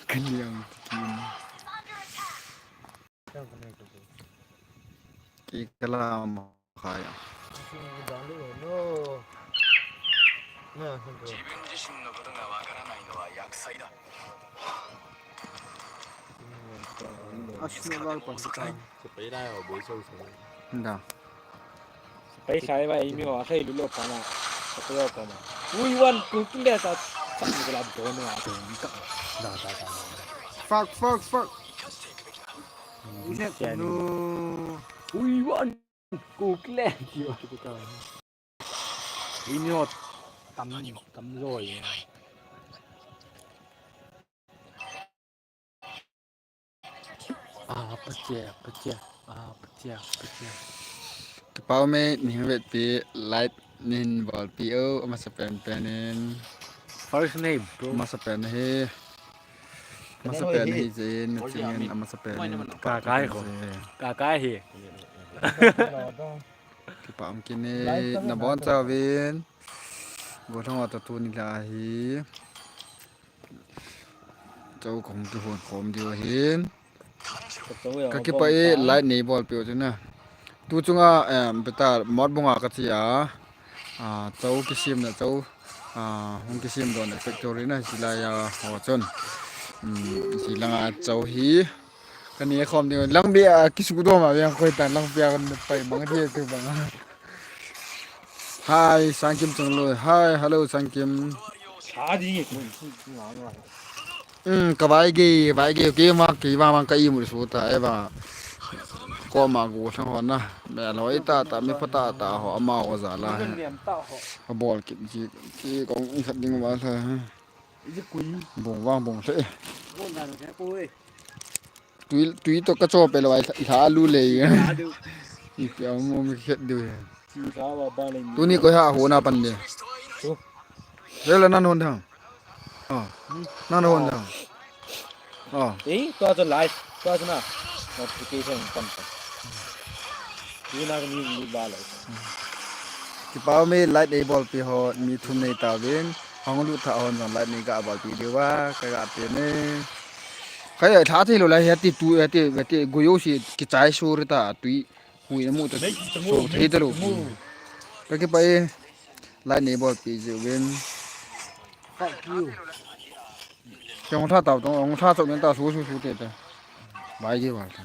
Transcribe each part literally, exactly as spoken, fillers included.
Kaniang tikin. Ki kalam kaya. Da. Pai sai ba imi wa sai lu lo pa na. Ko lo pa na. Ui wan ku kile ta. Sa ni la do na do ni ka. Da da da. Fuck, fuck, fuck. Ui wan ku kile ki wa ku ka. Imi wa tam tam lo ye. Ah, patia, patia, ah, patia, patia. Kipau me, ning vetpi, like, ning bolpi o, amasa pen pen in. First name, bro. Amasa pen hi. Amasa pen hi jin, chingin amasa pen. Kakai ko. Kakai hi. Kipau kini, nabon chauvin. Gothang wa tuni la hi. Chau kong tu hon kom diu hin. Ka kipah e, like nei bolpeh u chun na. Tu chunga, em, beta mot bunga ka chi a. Ah, chau kisim na chau. Ah, hung kisim don na factory na silai a ho chun. Hmm, silanga chau hi. Ka ne khom ding lang bia kisu do ma bia koi tan lang bia kan pai mang dia tu bang. Hi, Sangkim Chungloi. Hi, hello, Sangkim. Sa di. Hmm, ka vai ge, vai ge, ke ma, ke ma, ma ka i mu su ta, e ba. Ko ma gu thang ho na. Me lo i ta ta, mi pa ta ta ho, ama ho za la. Ka bol ki, ki, ki kong khat ding ba sa. Bong vang bong se. Tui, tui to ka cho pe lo ai, lha lu le. I pe mo mi khet du. Tuni ko ha ho na pan de. Re la nan hon thang. Ah. Nan hon thang. Ah. Eh, to to live, to to na. Notification pan pan. Tui na ni ni ba lo. Kipau me like nei bolpi ho mi thum nei ta vin. Hong lut tha hon jong like nei ga bolpi diu va, ka ga pe ne. Ka ya tha thei lo lai, heti tu, heti, heti, goyo si kichai su ri ta, tui, hui na mu ta, so thei ta lo. Ka kipah e, like nei bolpi jiu vin. Fuck you. Kya hong tha tau tong, hong tha chok nen ta su su su te ta. Bai ge ba ta.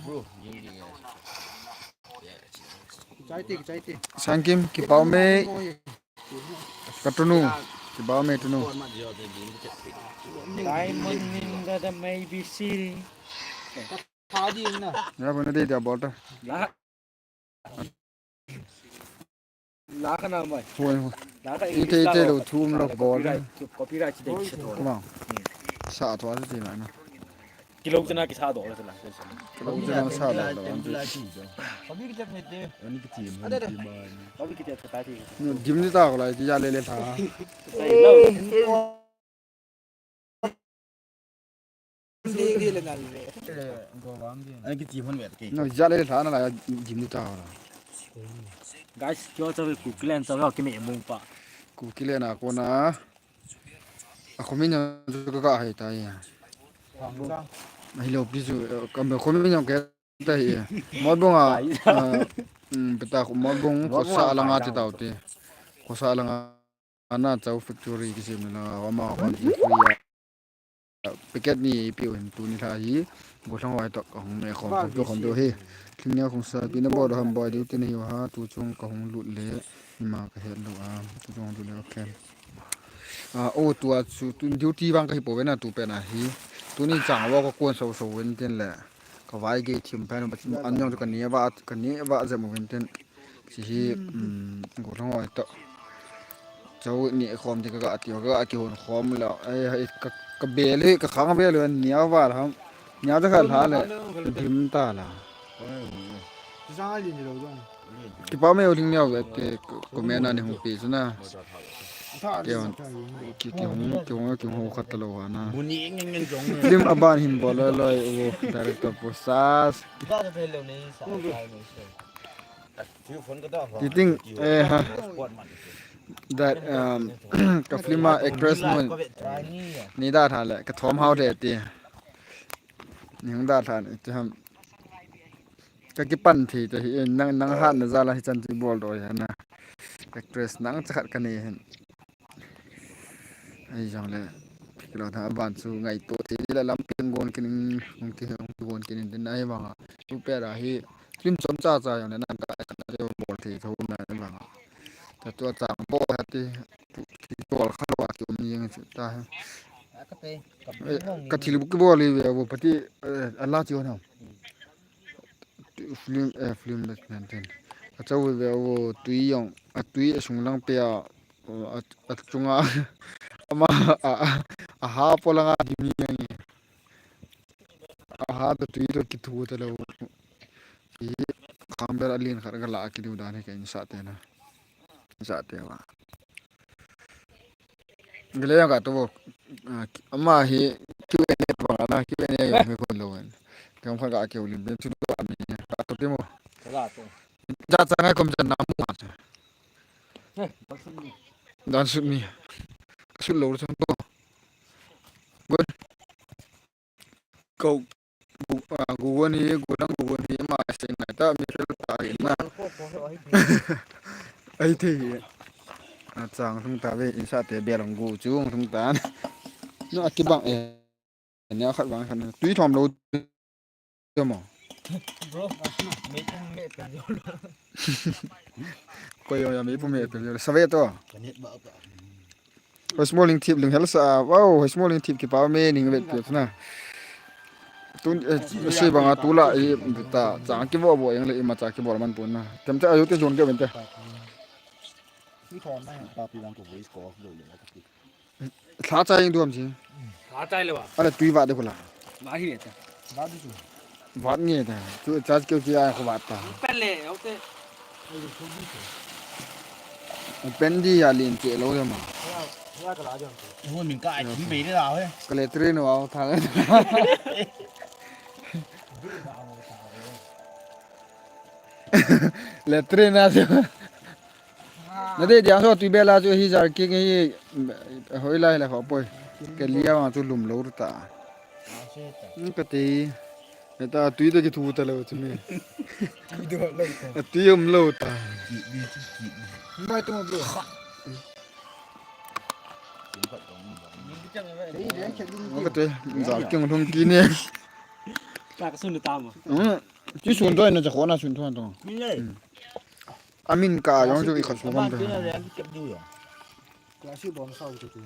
Bro, Sangkim, kipau me. Ka tunu, kipau me tunu. Diamond in the, the maybe city. Ya, bana de dia bol ta. La. La ka na mai. Hoi, hoi. La ka English la. Ite, ite lo thum lo bol. Copyright, copyright de ki sa to. Kuma. Sa to a ti na na. Kilo chana kisa do la la. Kilo chana sa do la. Ani ki team, ani ki team. Ani ki team ka ta ti. Gym ni ta ko lai ti ya le le tha. Ani ki team hon vet ki. No ya le tha na la gym ni ta ko la. Guys, kyo cha ku kilen cha ki me mung pa. Ku kilen a ko na. A khomin jong chu ka ga hai tai. Ahilou pi chu, eh, ka me khomin jong ke tai. Motbung a, eh, um, peta khu Motbung khosa langa ti tau te. Khosa langa na chau factory kisim na, ama kon ti free a. Packet ni pi u hin tuni lha hi. Gothang wai tok ka hung me khom, khom to khom to hi. Thingnia khong sa pi na bol ham boi diu tin hi ha, tu chung ka hung lut le. Ima ka het lou a, tu chung lut le, okay. A, o, tua chu, tu duty vang ka hi po ve na tu pen a hi. Tuni chang vo ka kuan so so ven tin le. Ka vai ge thim pen, an jong chu ka ne va, ka ne va jep u ven tin. Chi hi, um, gothang hoi to. Chau ne khom ti ka ga ti, ka ga kihon khom le. Ai, ai, ka, ka bel hi, ka khang bel hi, nia va la ham. Nia ta kha la le. Dim ta la. Kipah me u ding neo ve te, comment a nei hung pe chu na. Te on, ki, ki hung, ki hung, ki hung khat ta lou va na. Film aban hin bol loi loi u, director pu sas. Ti ting, eh, ha. That, um, ka film a actress mun. Ni da tha le, ka thom hao de ti. Ni hung da tha ni ti ham. Ka kipan thi te hi, nang, nang hat na jala hi chan ti bol do ya na. Actress nang chakhat ka ni hin. Ai jong le, kilo tha ban chu ngai to thi la lam ping gon kin, hung ki, hung ki gon kin din ai bang. Tu pe ra hi, film chom cha cha jong le nang ka, ka le bol thi tho na ai bang. Ta tu chang bo ha ti, tu ki bol kha wa ki um ni yang chu ta. Ka thil bu ki bol li ve bu pati, eh, ala chi ho na. Film, eh, film le nan ten. A chau ve o tui jong, a tui a sung lang pe a, a, a chunga, ama, a, a, a ha po langa di mi jang e. A ha to tui to ki thu ta lo. Ki kham ber a lin khat ka la ki diu dan he ka in sa te na. In sa te wa. Gele yang ka to, ah, ama hi Q and A bang na, Q and A jong hi kon lo en. Kam kha ka ke ulim ben chu do ami ka to timo. Ka to. Ja cha ngai kom ja na mu ma. Eh, ba sun ni. Dan sut mi. Sut lo sut to. Good. Ko, gu-, ah, gugon hi, gudang gugon hi, ma, sing ngai ta, mi fel ta hi na. Ai thei hi. A chang thung ta ve, in sa te bel ang gu chu thung ta. No, a kibang e. Nia khat bang khat. Tui thom lo. Mo. Bro, me pum me pe jo lo. Ko yo ya me pum me pe jo. Sa ve to. Ka net ba pa. Hoi small ling thip ling hel sa. Wow, hoi small ling thip ki pa me ning vet pe na. Tun, eh, si banga tu la i ta, cha ki bo bo yang le i ma cha ki bo man pun na. Tem cha ayu te jon ke ben te. Thla cha ing duam si. Thla chai le wa. Ale tui va de ko la. Va hi le ta. Va du chu. Vat nge ta. Chu cha keu ki ai ko vat ta. Pen le, ok. Pen di ya lin che lo de ma. Hua min ka ai thim bei de la he. Ka le train wa tha. Le train a chu. Na de dia so tui bela chu hi jar ki nge hi hoi lai la kho poi. Ke lia ma chu lum lo ta. Ka te. Eta tui ta ki thu ta lo chu me. Tui um lo ta. Mai tu bro. Ka te. Jar ki lum ki ne. Ka sun ta ma. Chu sun to na ja kho na sun to to. Amin ka jong chu i khat su kam ta. Classic bom sao chu tu.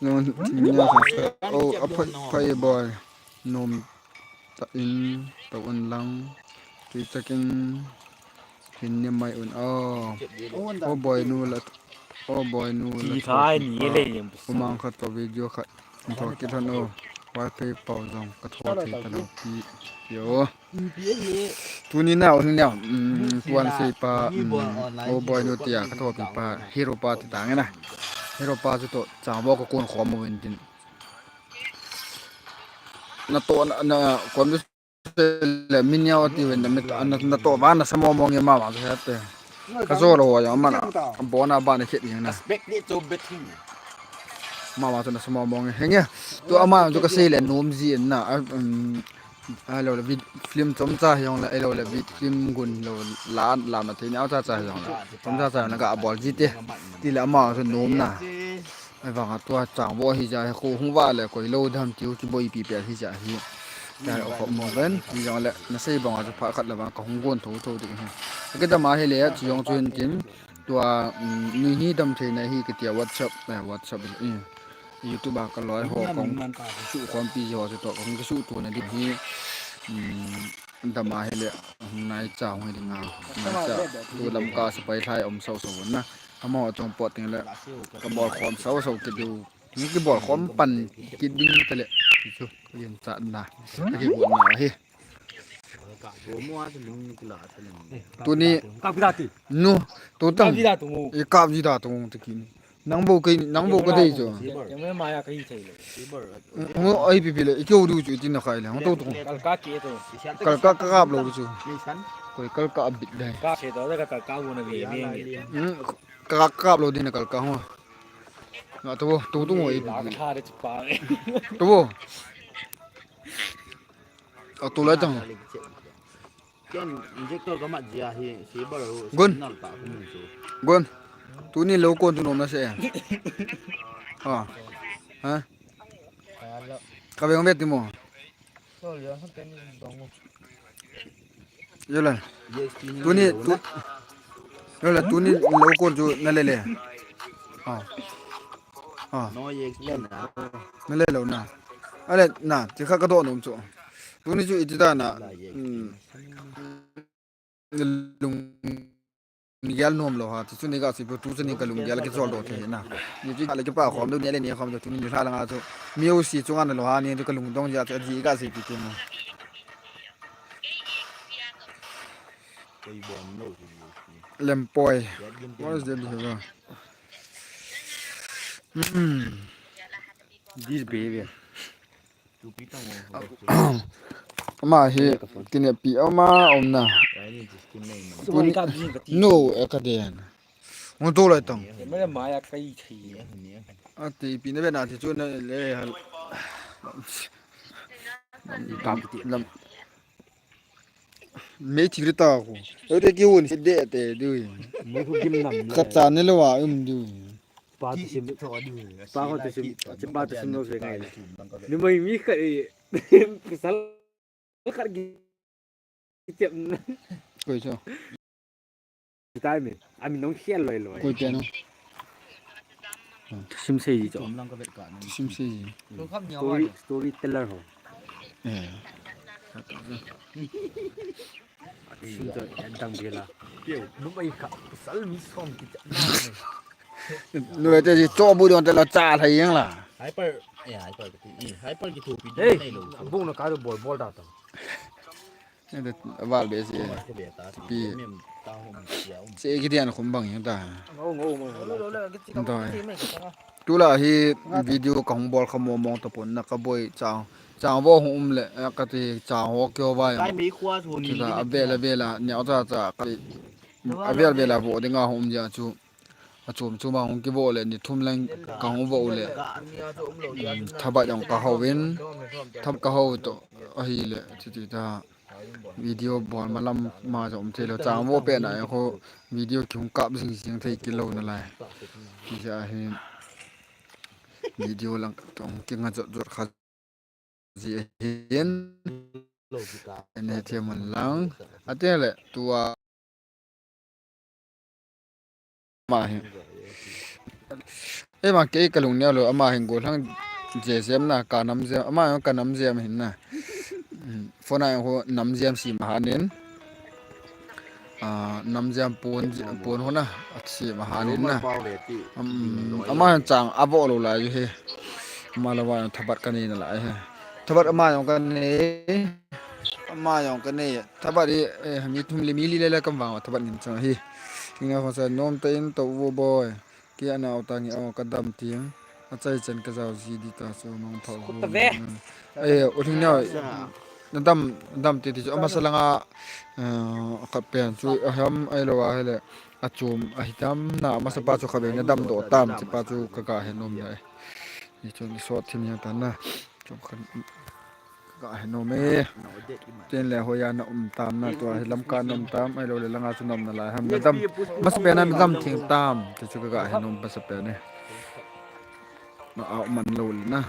No, no, oh, a phai, phai boy. Nom ta in, ta un lang. Tui takin hin ni mai un. Oh. Oh boy nu la. Oh boy nu la. Ki thai ni le yem. Umang khat to video khat. Tho ki than o. Wai phei pau jong ka tho thei ta lo pi. Yo. Tuni na o nia. Tuan sei pa. O boy nu tia ka tho pi pa. Hero pa ti ta nge na. Hero pa chu to chang bo ka kon khom mo in tin. Na to na, na kon le min ya ti ven na, na to ba na samo mo nge ma ba he te. Ka zo lo ya ma na. Bona ba na khet yang na. Aspect ni to betting. Ma ma to na samo mo nge. Henge. To ama to ka sei le nom ji na. A, um, a lo le vid-, film chom cha hi jong le, a lo le vid-, film gun lo la, la na thei ni a cha cha hi jong le. Chom cha cha na ka bol ji te. Ti le ama to nom na. Ai vang a tua chang bo hi ja hi kho hung va le koi lo dam tiu ki boi pi pe hi ja hi. Ta o kho mo ben, hi jong le, na sei bang a chu pha khat le vang ka hung gon tho tho ding hi. Ka dam a hi le, chi jong chu hin tin, tua, um, ni hi dam thei na hi ka tia WhatsApp, eh, WhatsApp, eh, YouTube a ka loi ho kong su khom pi jo chu to kong su tu na ding hi, um, dam a hi le, hung nai cha hung hi ding a, nai cha, tu lam ka sa pai thlai om sau sau na. Ama chong pot ting le, ka bol khom sau sau ki diu. Ni ki bol khom pan ki ding te le. Chu, yin cha na. Ki gu na hi. Tuni. Ka bi da ti. Nu, tu tang. Ka bi da tu. I ka bi da tu te ki. Nang bo ke, nang bo ke dei chu. Yang me ma ya ka hi thei le. Ngo ai pi pi le, i keu du chu i tin na khai le. Ngo to to. Kal ka ki to. Kal ka ka kap lo chu. Koi kal ka bit dai. Ka se to da ka kal ka mo na vi vi nge. Hmm, ka ka lo din kal ka ho. Na to to to mo i. La ka tha de pa. To. A to lai tang. Ken injector ka mat jia hi, si bar ho, Gun. Signal ta ko mun su. Gun. Tuni lo kon tu nom na se. Ha. Ha? Ka ve ong ve ti mo. Yola. Tuni, tu, yola, tuni lo kon tu na le le. Ha. Ha. No, ye explain na. Na le lo na. Ale, na, ti kha ka do nom chu. Tuni chu iti da na. Hmm. Lung gel nom lo ha, ti chu ni ga si pu tu chu ni ka lung gel ki chol do the na. Ni chu le ki pa khom do ni le ni khom do tu ni la la nga chu. Mi u si chu nga na lo ha, ni chu ka lung dong ja chu di ga si pi tu mo. Lempoi. What is that behavior? Hmm. This behavior. Ama hi, kine pi ama om na. Tuni, no, e ka den. Mo to lai tang. Mele maya kai thei. Ati pi na be na ti chu na le hal. Lam. Mei thik ta ko. Ode ki hun si de te du. Mei ko gim nam. Ka cha ne lo wa um du. Pa tu sim. Pa ko tu sim. Chi pa tu sim lo se ngai. Ni mai mi khat e. Pasal khat gi. Koi so. Time. Ami nong hial loi loi. Koi te no. Sim sei ji cho. Sim sei ji. Story, storyteller ho. Eh. Sim cho dang bela. Piu, numei khat, pasal mi som ki cha. Numei te ji cho bu dong te la cha thai yang la. Hyper, eh, hyper ki, eh, hyper ki thu pi. Hey, nei lo. Bung na ka bol bol da ta. Val be si. Pi. Se ki dian khum bang yang ta. Nto. Tula hi video ka hung bol kha mo mong ta pon na ka boi chang. Chang vo hung um le, eh, ka ti chang ho kyo va ya. Kai mei khua chu ni. Ti la a vela vela, neo cha cha ka ti. A vel vela vo dinga hung um ja chu. A chom chom a hung kivo le, ni thum leng ka hung vo le. Hmm, thabat jong ka hovin. Thab ka ho to ahi le, ti ti ta. Video bol ma lam ma jong um thei lo, chang vo pe na, eh, ho video ki hung kap jing jing thei ki lo na lai. Ki ja hi video lang tong ki nga jot jot kha ji hin. Ene thiam man lang. Ate le tua. Ama hi. Ema kei ka lung neo lo, ama hin gollhang je jem na, ka nam jem, ama ka nam jem hin na. Hmm, phone a ho nam jem si ma hanin. Ah, nam jem pon, pon ho na, a si ma hanin na. Um, ama hin chang a vo lo lai he. Ama la va thabat ka nei na lai he. Thabat ama jong ka nei. Ama jong ka nei. Thabat i, eh, mi thum le mi li le le kam vang thabat ngin chang hi. Kinga ho sa nom ta in to vo boi. Ki ana o ta ngi o ka dam ting. A chai chen ka jao ji di ta so nong pha. Kut ta ve. Eh, u thing neo. Na dam, dam ti ti chu ama sa langa, eh, khat pen chu a ham ai lo a hele. A chom a hi tam na, ama sa pa chu kha be na dam do tam, chi pa chu ka ga he nom na. Ni chu ni sot thim yang ta na. Chom khan ka he nom e. Tin le hoiya na um tam na, tua hi lam ka na um tam, ai lo le langa chu na um na lai ham na dam. Masa pen na dam thing tam, ti chu ka he nom masa pen e. Na a man lo le na.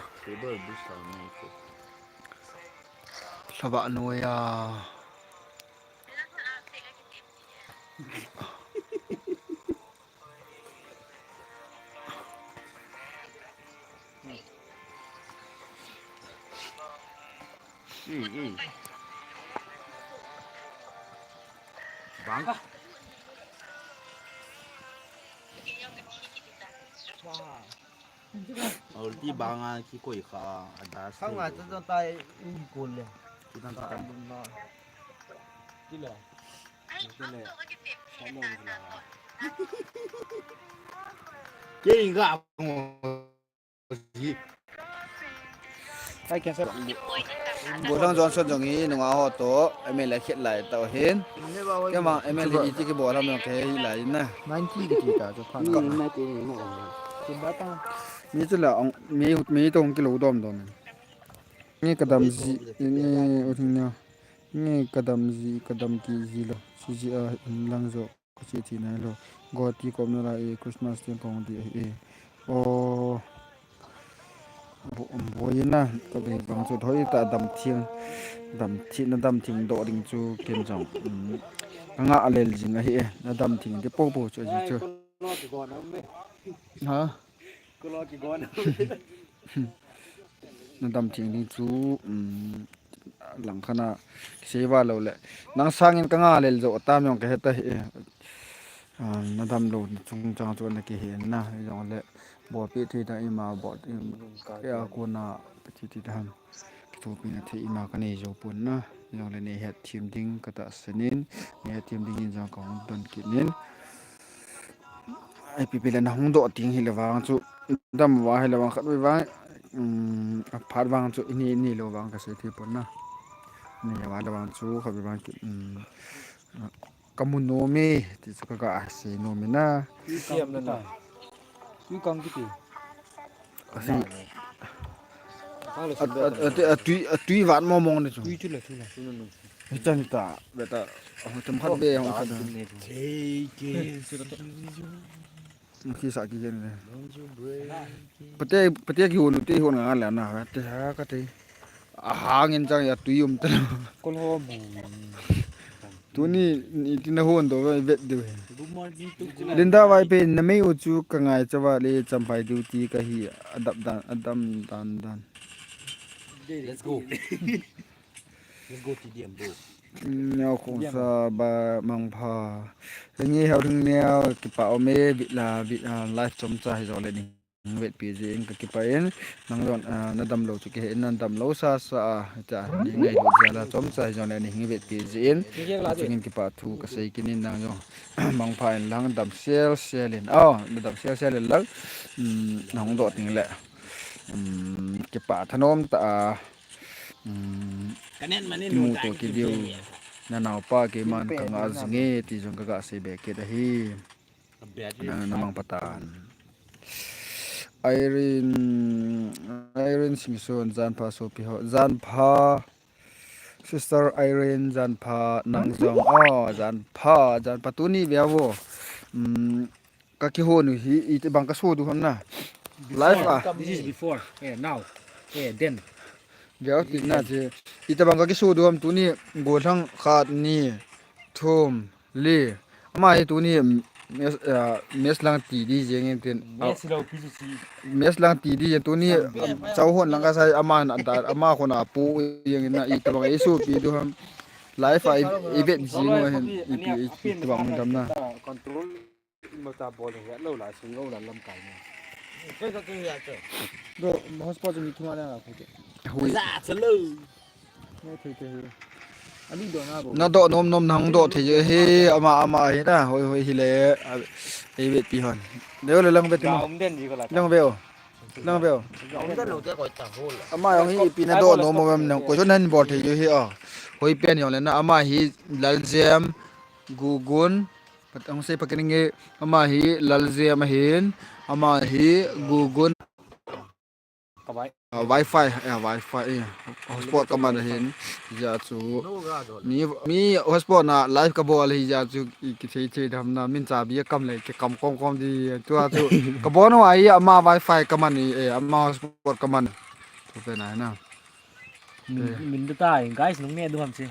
Lhava noiya. Bang. Ulti banga kikoi kha, ada. Khang a chu tai in kol le. Kitan kitan. Kilo. Kilo. Kei ga. Ai, cancel. Gollhang Johnson jong hi nunga ho to M L A khet lai tau hin. Kema M L A iti kibol ham jong kahe lai na. Ninety kiti ta chu phan. Mi chu la ong, mi, mi to ong kilo dom dom. Nge kadam ji, nge u thing na. Nge kadam ji, kadam ki ji lo. Si ji a in lang jo. Ka che thi nai lo. Guwahati kom na la e, Christmas teng kong di e. O. Bo, bo ye na. Ka be bang chu thoi ta dam thing. Dam thi na dam thing do ding chu ken jong. Mm. Ka nga a lel jing ahi e. Na dam thing di po po chu ji chu. Ha? Na dam thing ding chu, um, lang khat a kisei va lo le. Nang sangin ka nga lel jo tam jong ka he ta hi. Ah, na dam lo chung chang chu na kihe na jong le. Bo pi thi ta ima bo, im, ya ko na ti ti ta ham. Kithopi na thei ima ka nei jo pon na. Jong le nei het thim ding ka tahsan in. Nei het thim ding in jong ka hung don kit in. Ipi pi le na hung doh ding hi le vang chu dam va hi le vang khat vei vang, um, a phat vang chu ini, ini lo vang ka sei thei pon na. Ni va le vang chu khat vei vang ki, um, ka mu nom e ti chu ka, ka sei nom e na. Tui siam na na. Tui kang kiti. Ka sei. Kang le a, sim a, a, a, a tui, a tui vat mo mong ni chu. Tui chu le chu le. Chu na nu. Hichan ta, beta, hong chom khat be, hong khat. Thei ke. Khi sa ki ken le. Pate, pate ki hon te hon nga le na, te ha ka te. A hangin chang ya tui um te. Kol ho bu. Tuni, ni ti na hon do, vet do. Linda Vaiphei, na mei u chu ka ngai chawa le Champhai duty ka hi a dap dan, a dam dan dan. Let's go. Let's go T D M, bro. Neo khong sa ba mangpha. Nge hau ding neo kipa ome bit la bit, ah, live chomcha hi jo le ni. Vetpi jin ka kipa in. Nang jong, ah, na dam lo chu kihe in, na dam lo sa sa, ah, cha, ni ngai lo ja la chomcha hi jo le ni vetpi jin. Chungin kipa thu ka sei kit in nang jong. Mangpha in lang dam sel sel in. Oh, na dam sel sel in lang. Um, na hung doh ding le. Um, kipa thanom ta a. Um, kimu to ki diu. Na naopa keiman ka nga jing e ti jong ka ga sei be kit ahi. Na, na mangpha tan. Irene, Irene Singson, jan pha sopi ho. Jan pha, Sister Irene, jan pha nang jong. Oh, jan pha, jan pha tuni ve vo. Um, ka kihon u hi, iti bang ka so du ham na. Live a. This is before. Yeah, now. Yeah, then. Veo ti na che. Iti bang ka kiso du ham tuni gollhang khat ni thum li. Ama hi tuni mes, ah, mes lang ti di jeng in tin. Mes lo P C C. Mes lang ti di jeng tuni chau hon lang ka sai ama na da ama khona pu jeng in na iti bang i so pi du ham. Live a i, i vet jing u hin i pi, i pi bang dam na. Control. Ima ta bol he lo la sing lo la lamkai na. Bro, hotspot mi thuma na ko ke. Hui. Za chalo. Ne thei thei. Ani do na bro. Na do nom nom na hung do thei je he ama ama he na hoi hoi hi le. Ei vetpi hon. Leo le lang vet mo. Ga um den ji ko la. Lang veo. Lang veo. Ga um den lo te ko ta hol. Ama jong hi ipi na do nom mo mem na ko jon han bol thei je he a. Hoi pen jong le na ama hi Laljem Gugun. Pat-, hung sei phakin nge, ama hi Laljem ahin, ama hi Gugun. Ka wi-, ah, Wi-Fi, eh, Wi-Fi, eh. Hotspot ka man ahin, hijeh chun. Mi, mi hotspot na live ka bol hijeh chun, i kithei thei tham na, min chabi a kam le, kikam kom kom di, tua chu. Ka bol na hi ama Wi-Fi ka man hi, eh, ama hotspot ka man. Tu pe na na. Min, eh, min da tai, guys, nung ne du ham che.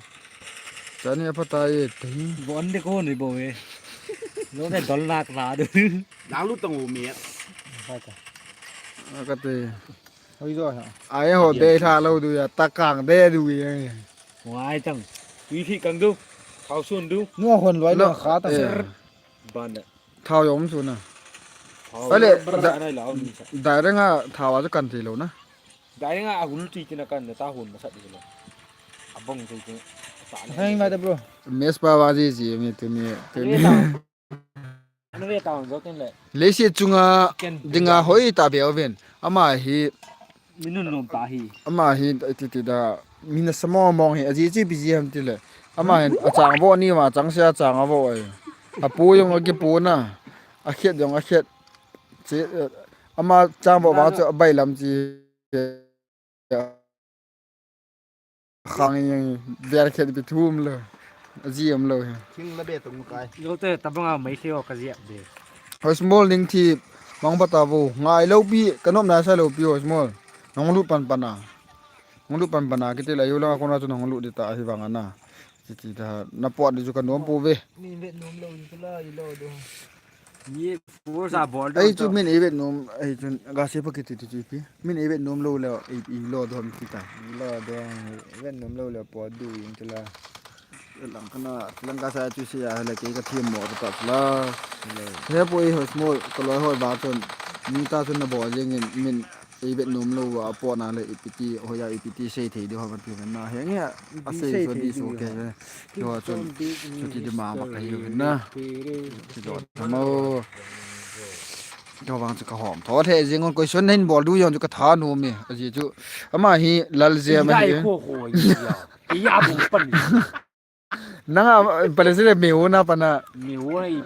Chani apa tai, eh, tahi. Bon de ko ni bo, eh. Lo ne dol nak la du. Nang lu tang u mi. Ba ta. Aka te. Hoi jo ha. Ai ho de tha lo du ya, ta kang de du ya. Wai tang. Wi khi kang du. Khao sun du. No hon loi no, na kha ta. Eh. Ban da. Thao jong um su na. Thao. Ale, bar da, da, nai la, um, sa. Direct a thao a chu kan thei lou na. Direct a hul ti ti na kan na ta hun masat di lo. Abong ti ti. Sa na. Hang ma da, bro. Mes pa wa ji ji mi ti mi, ti mi. Ale ta. Ano ve ta hon jo tin le. Leiset chunga ken dinga hoi ta be oven. Ama hi Minun nom ta hi. Ama hi, iti ti da, mina samong mong hi, aji chi pi ji ham ti le. Ama hin, achang vo ni ma, achang sia achang vo ai. Apu jong akipu na, akhet jong akhet. Chi, eh, ama chang vo vang chu abai lam chi. Khang jeng, ver khet pi thum lo. Aji am lo hi. King la be tung kai. Lo te tabanga mai kheo ka ji be. Hoi small ning thi, mang ba ta vo. Ngai lo pi, ka nom na sa lo pi hoi small. Nong lut pan pan a. Nong lut pan pan a, kiti la yu la ko na chu nong lut di ta hi vang ana. Kiti ta, na puat di chu ka nom pu ve. Min vet nom lo, in chu la, i lo do. Mi force a bol do. Ai chu min i vet nom, ai chu ga se pa kiti ti chu pi. Min i vet nom lo le, i, i lo do ham ti ta. I lo do, i vet nom lo le, puat du in chu la. Lang kana, lang ka sa chu se a, le ke ka thiam mo ta la. He po i hoi small, ka loi hoi ba chun. Mi ta chun na bol jeng in, min Ei vet nom lo a, apot na le ipi ti, hoiya ipi ti sei thei diu ham ti na. Henge, asei so di so ke. Kio chun, chuti di ma ma ka hi na. Kio tamo. Kio vang chu ka hom. Tho the jing on question hin bol diu jong chu ka tha nom e. Aji chu. Ama hi Laljem ahi. Ko ko ya. Ya bu pan. Nanga, pale sile miu na pana. Miu na i.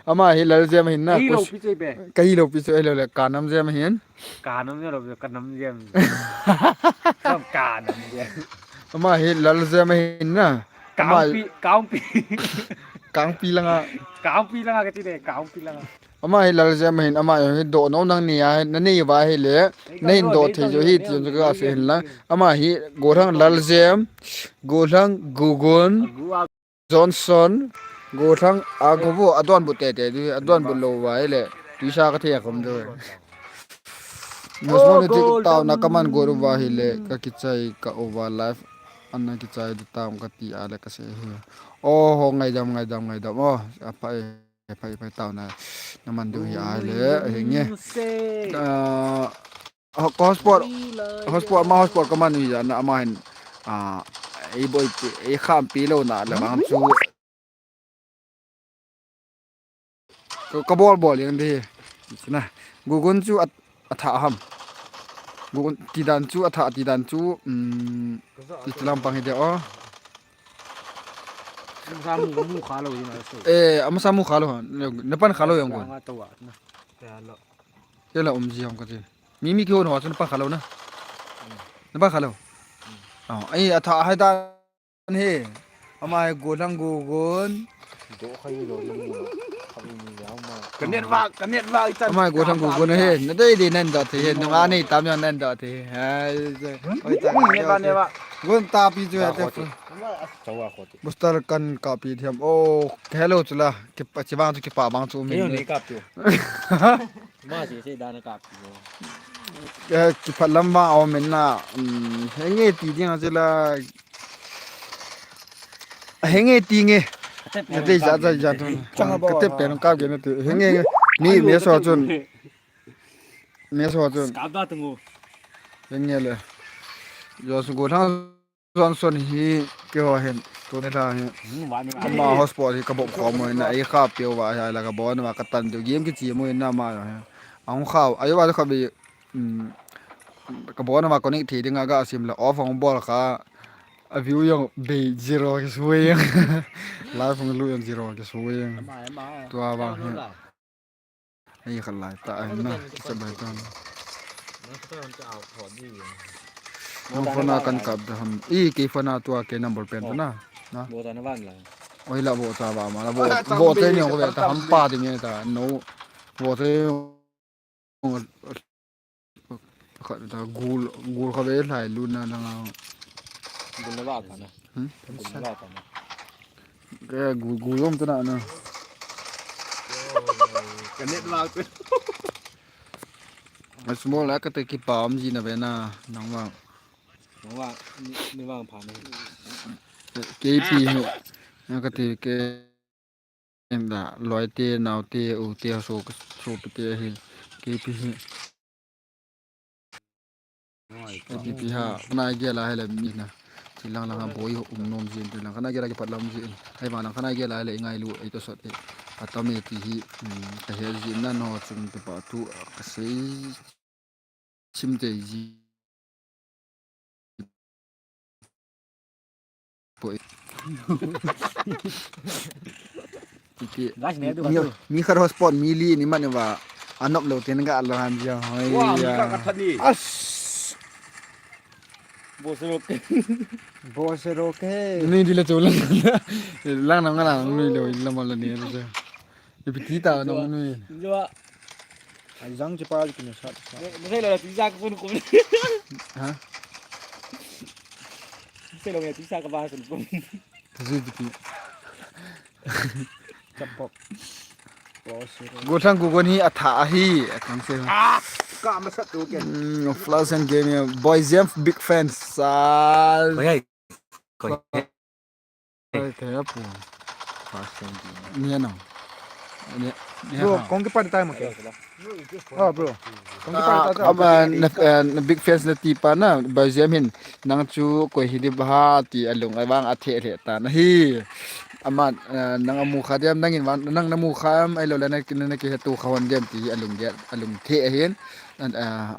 Ama hi Laljem hin na. Ka hi lo pi chu be. Ka hi lo pi chu, ahilou le, Kanamjem hin. Kanamjem lo, Kanamjem. Kanamjem. Ama hi Laljem hin na. Ama Kangpi, Kangpi. Kangpi langa. Kangpi langa kati de, Kangpi langa. Ama hi Laljem hin, ama hi doh nom nang ni a, na nei uva ahile, na hin doh thei jo hi, ti jong ka sei hin lang. Ama hi Gollhang Laljem, Gollhang Gugun, Johnson, Gollhang Agovo, adonbut tete, adonbut lou uva ahile, tuisa ka thei a khom jo. Mosmon ti taona ka man got uva ahile, ka kichai ka uva live, ana kichai di taona ka ti a le ka sei hi. Oh, ngaidam, ngaidam, ngaidam. Oh, apai. Phai, phai, taona na man diu hi ahile, henge. Ah, ho-, hotspot, hotspot, ama hotspot ka man hi a na ama hin, ah, ei boi pi, ei kham pi lou na le vang chu. Ka, ka bol bol jeng di. Na, Gugun chu a, atha ham. Gugun tidan chu atha, tidan chu, um, iti lampang hi de o. Amasa mu, mu kha lou jing a so. Eh, amasa mu kha lou ha. Na pan kha lou jong kon. Nga to wa na. Kela um ji ham ka ti. Mi mi kihon ho chu na pan kha lou na. Na pan kha lou. Oh, ai atha hai ta he. Ama hi Gollhang Gugun. Do kha i lo ni. Ka net va, ka net va i tan. Ama hi Gollhang Gugun he. Na dei dei nan da the he. Na nga nei tam jong nan da the he. Hai. Oi ta. Net va, net va. Gun ta pi chu ya te. Chawa khote. Booster kan kap pi thiam. Oh, hello chula. Kipa, chi vang chu kipa vang chu min. Kei ni kap chu. Ma si si dan kap chu. Eh, kipat lam vang a um in na. Um, henge ti ding a chula. Henge ti nge. Kate ja ja ja tu. Kate pen kap ge na tu. Henge. Mi, mi so chun. Mi so chun. Kap da tu. Henge le. Jo su go thang. Johnson hi keiho hin, tuni lha hi. Hmm, vani, vani. Ama hotspot hi kabol khom uva, ei kha peuva hi la kabol uva katan diu game kichai mo na ama hi. Ahung kha, ajo ba kha be, um, kabol uva connect thei dinga kasim le off ahung bol kha. A view jong be zero kisui. Live hung lut jong zero kisui. Ama, ama. Tua vang hi. Ei khat lai ta, ai na, kicha bai ta. Nang phone a kan kap da ham. I, kei phone a tua kei number pen ta na. Na. Bo ta na van la. Oi la bo ta ba ma la bo. Bo te ni ko ta ham pa ding e ta. No. Bo te. Khat ta gul, gul kha ve lai lu na na nga. Gul na ba ka na. Hmm? Gul na ba ka na. Ke gul, gul lom tu na na. Ka net la tu. A small la kate kipa um ji na ve na nang vang. Nang vang, ni, ni vang pha ni. K P hi. Na kate ke. Inda, loi te, nao te, u te, so, so pi te hi, K P hi. K P P ha, na gel a hile mi na. Chi lang lang a boi um nom jin, lang kana gel a kipat lam jin. Hai vang lang kana gel a hile i ngailu, ei to sot e. Atam e ti hi, um, ka he jin na no chung te pa tu, ka sei. Chim te ji. Poi. Titi. Guys, ne, tu, mi, tu. Mi khat hotspot, mi li ni man va. Anop lo ten ga lo han jia. Hoi. Wa, mi ya. Khat ka that ni. As. Bosero ke. Bosero ke. Ni di la chola. Lang na nga lang ni lo, la mal ni. Ipi ti ta nong nui. Jua. Ai jang che pa ki ne sa. Ne, ne lo ti sa ka sun ko. Ha? Ne lo ne ti sa ka ba sun ko. Ti ji ti. Chapok. Go thang go go ni a tha a hi, a thang se. Ah, ka ma sa tu ke. Mm, Flash and Gaming, Boy Zem, big fan. Sa. Oi, oi. Koi. Koi, koi, apu. Flash and Gaming. Ni ano. Ni, ni bro, ha. Kong ke pa time ke. Oh, bro. Kong ke pa time. Ah, ama, na, eh, na big fans na ti pa na, Boy Zem hin. Nang chu koi hi di ba ti alung avang athe le ta na hi. Ama, eh, nang amu kha diam, nang in van, nang namu kha am, ai lo le na, na, na kihe tu kha hon diam ti alung dia, alung the ahin. An, eh,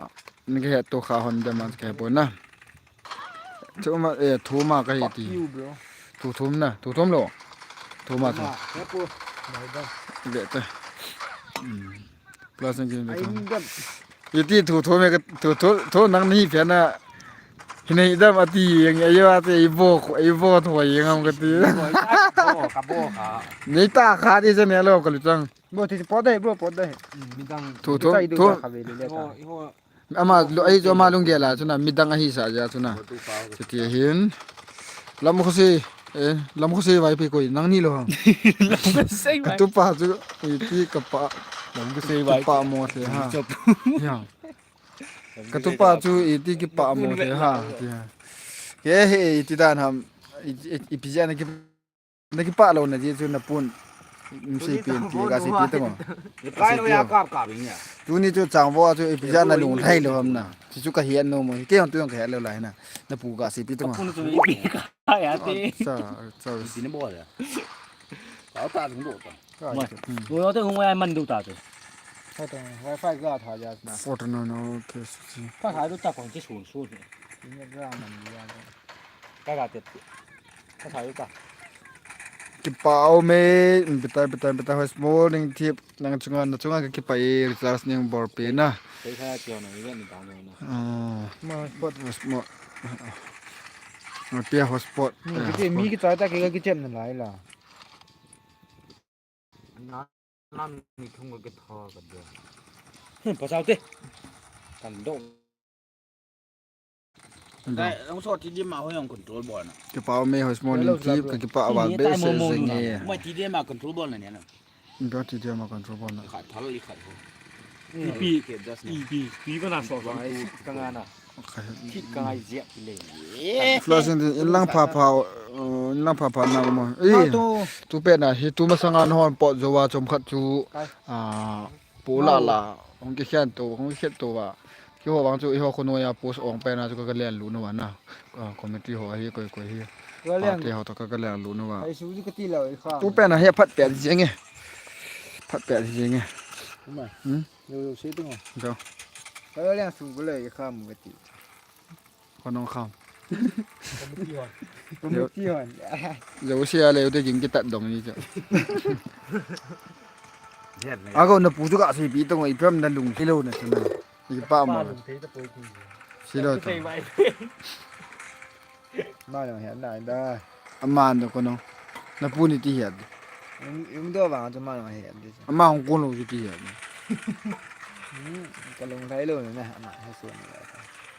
na kihe tu kha hon diam an ke bo na. Thu ma, eh, thu ma ka hi ti. Fuck you, bro. Thu thum na, thu thum lo. Thu ma thu. Thu ma, he po. Mai da. Be ta. Hmm. Plus ang game. Ai, thu. Iti thu thu me ka, thu thu, thu nang ni phe na. Hinei dam ati yang ayo ati ibo, ibo tho yang am ka ti. Bo, ka bo, ka bo ka. Nei ta kha di se ne lo ka lu chang. Bo ti po dai, bro, po dai. Hmm, midang. Thu thu, thu. Ka ve le le ta. Iho, iho. Ama, lo, ahi chu ama lunggel a chu na, midang ahi sa ja chu na. Chuti ahin. Lamkhosi, eh, Lamkhosi Vaiphei koi, nang ni lo hang. Lamkhosi Vaiphei. Ka tupa chu, iti ka pa. Lamkhosi Vaiphei. Kipa mo the ha. Chop. Ya. Ka tupa chu, iti kipa mo the ha. Ti ha. Ke he, iti dan ham, i, i, ipi ja na ki Na kipa lo na ji chu na pun. Sim sei pen ti ga sei pi tang o. Kai lo ya kap kap ing ya. Tuni chu chang vo chu ipi ja na lung lhai lo ham na. Chu chu ka hian no mo. Ke hon tu ka hian lo lai na. Na pu ga sei pi tang o. Pun chu ipi ka ya ti. Sa, sa. Ti na bo ya. Ka ta lung do ta. Ka Mo. Hmm. Lo te hung ya man du ta chu. Ka ta wifi ga tha ya na. Fortnite no ke si. Ka ha du ta kong chi sun sun. Ni ga man ya. Ka ga te. Ka sa yu ka. Kipa o me, bitai, bitai, bitai, hoi small ning tip, nang chunga, na chunga ka kipa e, recharge ning bor pe na. Kei kha kio na, ibe ni dang na. Ah. Ma hotspot. Hoi small. Ma pia hotspot. Ni, eh, kiti, mi hotspot. Ki chai ta ki, ki chem na lai la. Na, na mi thung ko ke tho ka dia. Hmm, pa sao te. Kan do. Kan do. Dai, long so ti di ma ho yong control bol na. Kipa o me hoi small ning tip, ka kipa a val be se se nge. Mai ti di ma control bol na ni na. Ba ti di ma control bol na. Khat thal i khat ho. Ipi, ipi, ipi ba na so so ai ka nga na. Thit ka ngai jep le. Flushing in lang pha pha, uh, in lang pha pha na mo. Eh, tu pe na hi tu masanga na hon pot jo wa chom khat chu, ah, pu la la, hong ki khen to, hong ki khen to wa. Ki ho wang chu i ho ko no ya post ong pe na chu ka ka len lu no wa na. Ah, committee ho hi koi koi hi. Ka len. Party ho to ka ka len lu no wa. Ai su ji ka ti lo i kha. Tu pe na hi phat pe ji nge. Phat pe ji nge. Hmm? Yo, yo, sei tu ngo. Go. Ka liang su ko le ka mu ka ti. Ko nong kham. Ko mu ti hon. Ko mu ti hon. Yo, sei a le, yo te jing ki tat dong ni cha. A ko na pu chu ka sei pi tu ngo, i pram na lung ki lo na chu na. I pa mo. Sei lo tu. Ma lo he na da. Aman do kono. Na pu ni ti hiat. Yung, yung do ba tu ma he di. Ama hong kono ti hiat. Hmm, ka long thai lo na, ama he so ni.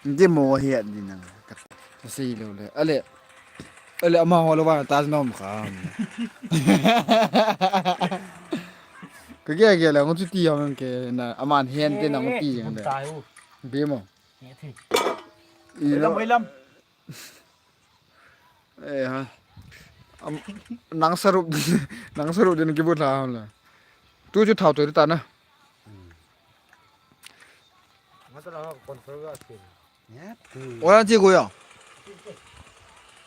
Ndi mo hiat di na. Ka sei lo le. Ale. Ale ama ho lo ba ta nom kha. Ka ge ge la ngoti ti yang ke na aman hen te na ngoti yang le. Bi mo. Lam, lam. Eh, ha. Am, nang sarup, nang sarup din ki bu tha la. Tu chu thau tu ta na. Ora chi go ya.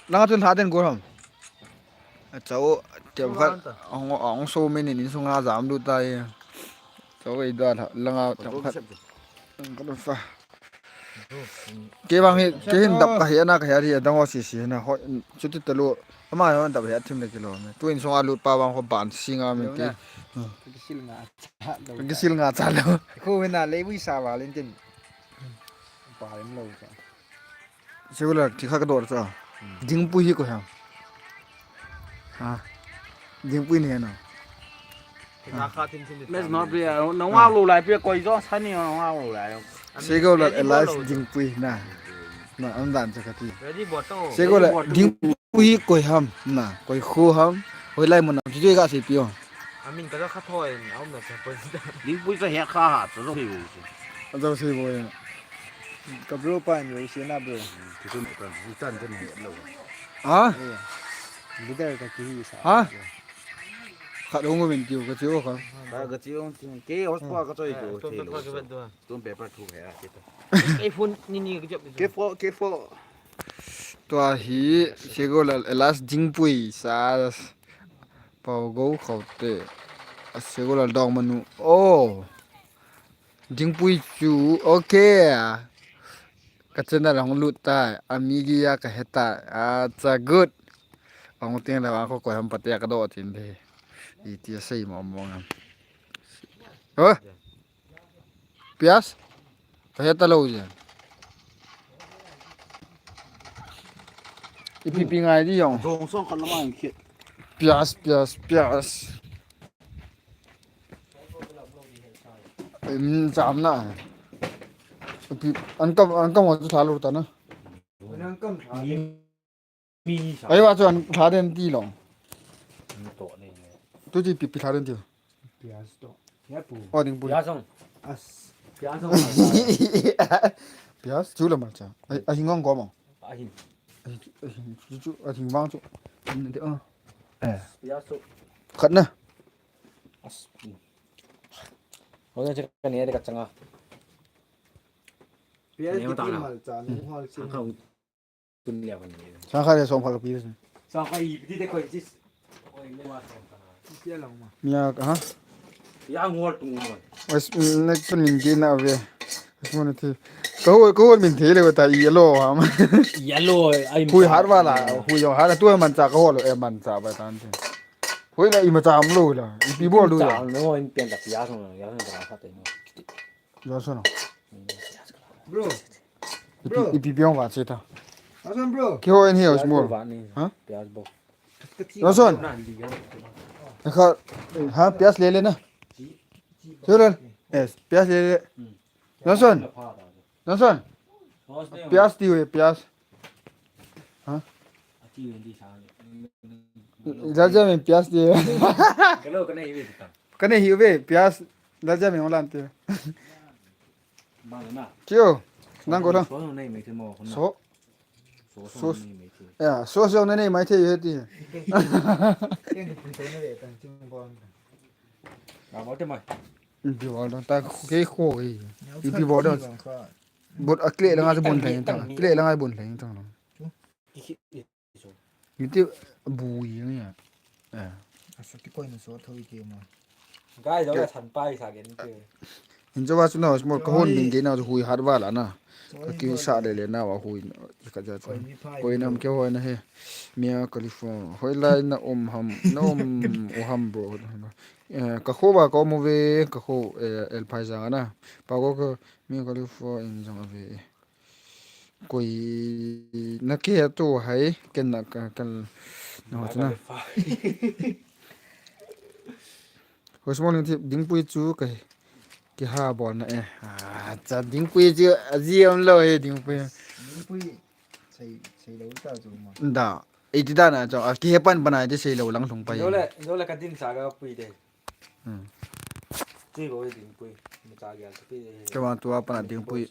Nang tu tha den go ham. Chao, te khat, ong, ong so me ni, ni sunga jam du ta ye. Chao, i da la, langa, te khat. Ka fa. Kei vang hi, kei hin dap ka hi, ana ka hi, ari adang ho sisi na, ho, chuti talu, ama ho dap hi, athim le kilo me. Tu insung a lut pa vang ho ban singa me ti. Kisil nga cha lo. Ko hina le wi sa va len tin. Pa len lo cha. Sigular, ti kha ka dor cha. Dingpui hi ko ha. Ha. Dingpui ne na. Let's not be, uh, no, wa lo lai pe koi jo sani, wa lo lai. Sigular alias Dingpui na. Na, an dan cha ka ti. Ready, boto. Sigular Dingpui koi ham na, koi khu ham. Hoilai mun na, ti ka sei pi o. Amin ka kha thoi, aum na cha poi. Dingpui cha he kha ha, cha jo sei bo. Cha jo sei bo ya. Ka bro pa ni, sei na bro. Ti tu ka bu chan chan he lo. Ha? Leader ka ki hi sa. Ha? Khat hung min tiu ka chiu kha. Ka, ka chiu ti ke hos pa ka choi tu. Tum pe pa thu he a ti ta. Ke phone ni ni ka jap. Ke phone, ke phone. Tua hi Sigular alias Dingpui sa pau go khau te. A Sigular dong manu. Oh. Dingpui chu, okay. Ka channel hong lut tai, a mi gi a ka he tai. Acha good. Hong ting le wa ko ko ham pate ka do tin de. I ti sei mo mo ngam. Ho? Pias? Ka he ta lo je. Ipi pi ngai di yong. Dong song ka lamang kit. Pias, pias, pias. Em, cham na. Pi, an kam, an kam wa chu thla lo ta na. An kam thla. Mi, mi sa. Ai wa chu an thla den ti lo. Mi to ni. Tu ji pi, pi thla den ti. Pias to. Ya pu. O ding pu. Pias song. As. Pias song. Pias chu la ma cha. Ai, ai ngong ko mo. Ai. Ai chu, ai chu, ai vang chu. Ni de o. Eh. Pias to. Khat na. As. Ho na che ka ne de ka changa. Pias ne ki ta na. Mal cha nu hal chin. Ang ka Tun le van ni. Sang kha le som kha ka pi. Sang kha i pi te koi chis. Oi, le ma som kha. Sia long ma. Mia ka ha. Ya ngol tu mo. As, next one min ge na ve. As mo thi. Ka ho, ka ho min the le ta i lo ha ma. Ya lo, ai. Hui har wala, hui yo har tu man cha ka ho lo e man cha ba tan the. Hui la i ma cha am lo la. I pi bol du. Cha no in pian da pia so, ya so da kha te no. Johnson. Bro. Ipi, bro. Ipi biang wa cheta. Johnson, bro. Ki ho in here small. Ba ni. Ha? Pias bo. Johnson. Kha, ha, pias le le na. Johnson. Yes, pias le le. Johnson. Johnson. Pias ti hu, pias. Ha? Ati hu di sa. Jaja me pias ti. Kalo kana ibe ta. Kana hi be pias. Laja me holan te. Kio. Nang ko thang. So nei mai the mo. So. So so nei mai the. Ya, so so nei mai the ye ti. Ken ki pun so nei tan chim bon. Na mo te mai. Bi wa don ta ke ko ge. Bi wa don. Bot a kle la nga bon thai tang. Kle la nga bon thai tang. Miti bu yang ya. Eh. Asa ki koi na so thoi ke ma. Gai do la san pai sa gen ke. Injo wa suna small ka hon ding ge na hui har wala na. Ka ki sa le le na wa hui ka ja chu. Koi nam ke hoi na he. Mia Khalifa. Hoilai na um ham, na um u ham bro. Eh, ka kho ba ka um uve, ka kho, eh, El Phai jang na. Pa ko ka Mia Khalifa in jang uve. Koi na ke tu hai, ken na ka, ken na ho na. Hosmol ni Dingpui chu ka, ki ha bol na e. Ah, cha Dingpui chu aji am lo e Dingpui. Dingpui sei, sei lo ta chu ma. Da, iti da na chu, a ki he pan pan a iti sei lo lang lhung pa. Jole, jole ka din sa ka pui de. Hmm. Tui bo Dingpui, macha gel chu pi. Kama tua pana Dingpui.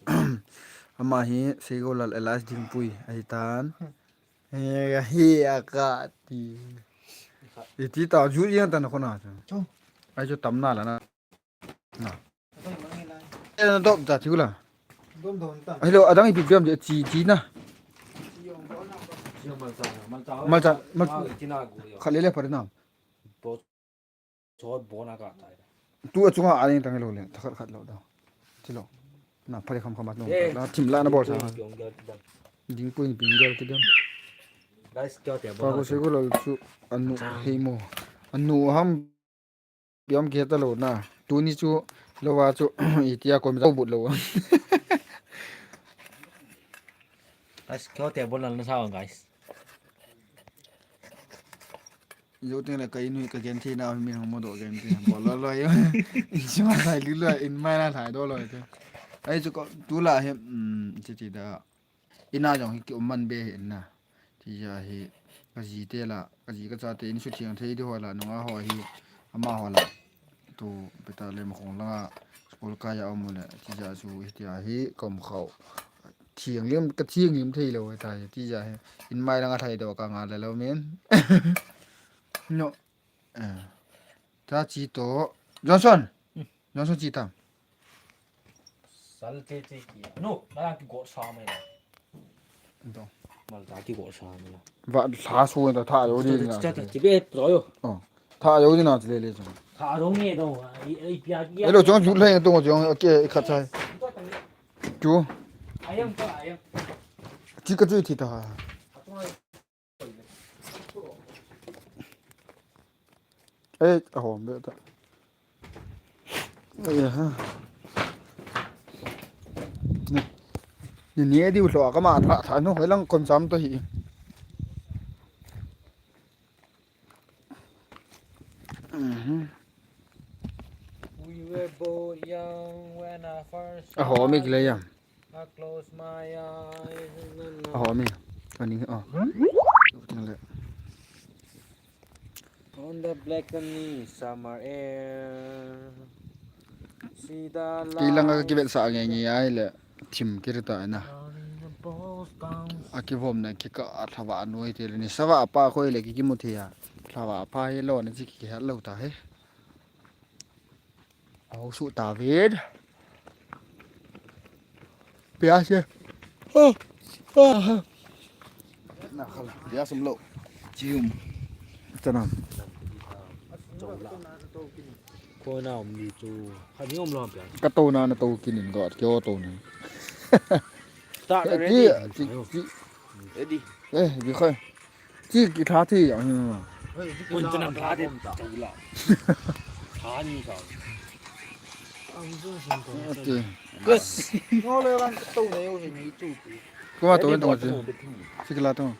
Ama hi Seigolal alias Dingpui ahi tan. He, hi a ka ti. Iti ta ju yang tan khona chu. Chu. Ai chu tam na la na. Na. Eh, na dop ta chu la. Dom don ta. Hello, adang ipi biam je chi chi na. Malcha, malcha. Malcha, mal-, ah, itina gu yo. Kha le le pare na. Bo Chot bona ka tai. Tu achunga a ding tang lo le, thakhat khat lo da. Ti lo. Na phale kham kham a nung. Eh. La thim la na bol sa. Ding pui ni ping gel ti dem. Guys, kya te pa bol ko na se ko lal chu anu. Chang. Hei mo. Anu ham piam ke ta lo na. Tuni chu lo wa chu itia ko mi ta but lo. Guys, kya te bol na sa guys. Yo teng le ka inu ka gen thei na mi hong mo do gen thei. Bol lo lo yo. In chi ma sai lu lo in mai na thai do lo te. Ai chu ko tu la he, um, ti ti da. Ina jong hi ki um man be hi na. Ti ja hi ka ji te la, ka ji ka cha te in su thiang thei di ho la nung a ho hi ama ho la. Tu peta le ma khong la school ka ya um le ti ja su hi ti a hi kom khau. Thiang lim ka thiang lim thei lo ta hi ti ja hi. In mai la nga thai do ka nga le lo min. No. Eh. Ta chi to. Johnson. Hmm. Johnson chi tam. Sal te te ki. No, na ki go sa mai la. Do. Mal ta ki go sa mai la. Va sa su ta tha yo di na. Cha cha chi be pro yo. Oh. Tha yo di na le le. Tha yo ni do. I i pia ki. Hello, jong ju le do jong ke khat sai. Chu. Ayam ko ayam. Chi ka chu thi ta. Eh, a hom be ta. Eh, ha. Ni, ni, ni diu lo ka ma tha, tha no, lang kon sam to hi. Mhm. We were both young when I first saw you. A hom ik le ya. I close my eyes and then I hom ik. Ani, oh. Ting le. On the balcony, summer air. See the light. Ki lang ka kivet sa nge nge ai le. Thim kir ta na. A kivom na ki ka a thlava noi te le ni sava pa khoi le ki kimu thei a. Thlava pa hi lo na chi ki hel lo ta he. Au su ta vid. Pia se. Oh. Ah. Na khala. Pia sum lo. Chium. Tanam. Ko na um ni chu. Kha ni um lo pia. Ka to na na to kinin go. Ke o to ni. Ta ready. Ready. Eh, bi khoi. Chi ki tha thi ang. Kun chanam tha thi. Tha ni ka. Ati. Yes. No le ran to ne yo ni tu. Kuma to to. Chi ki la to.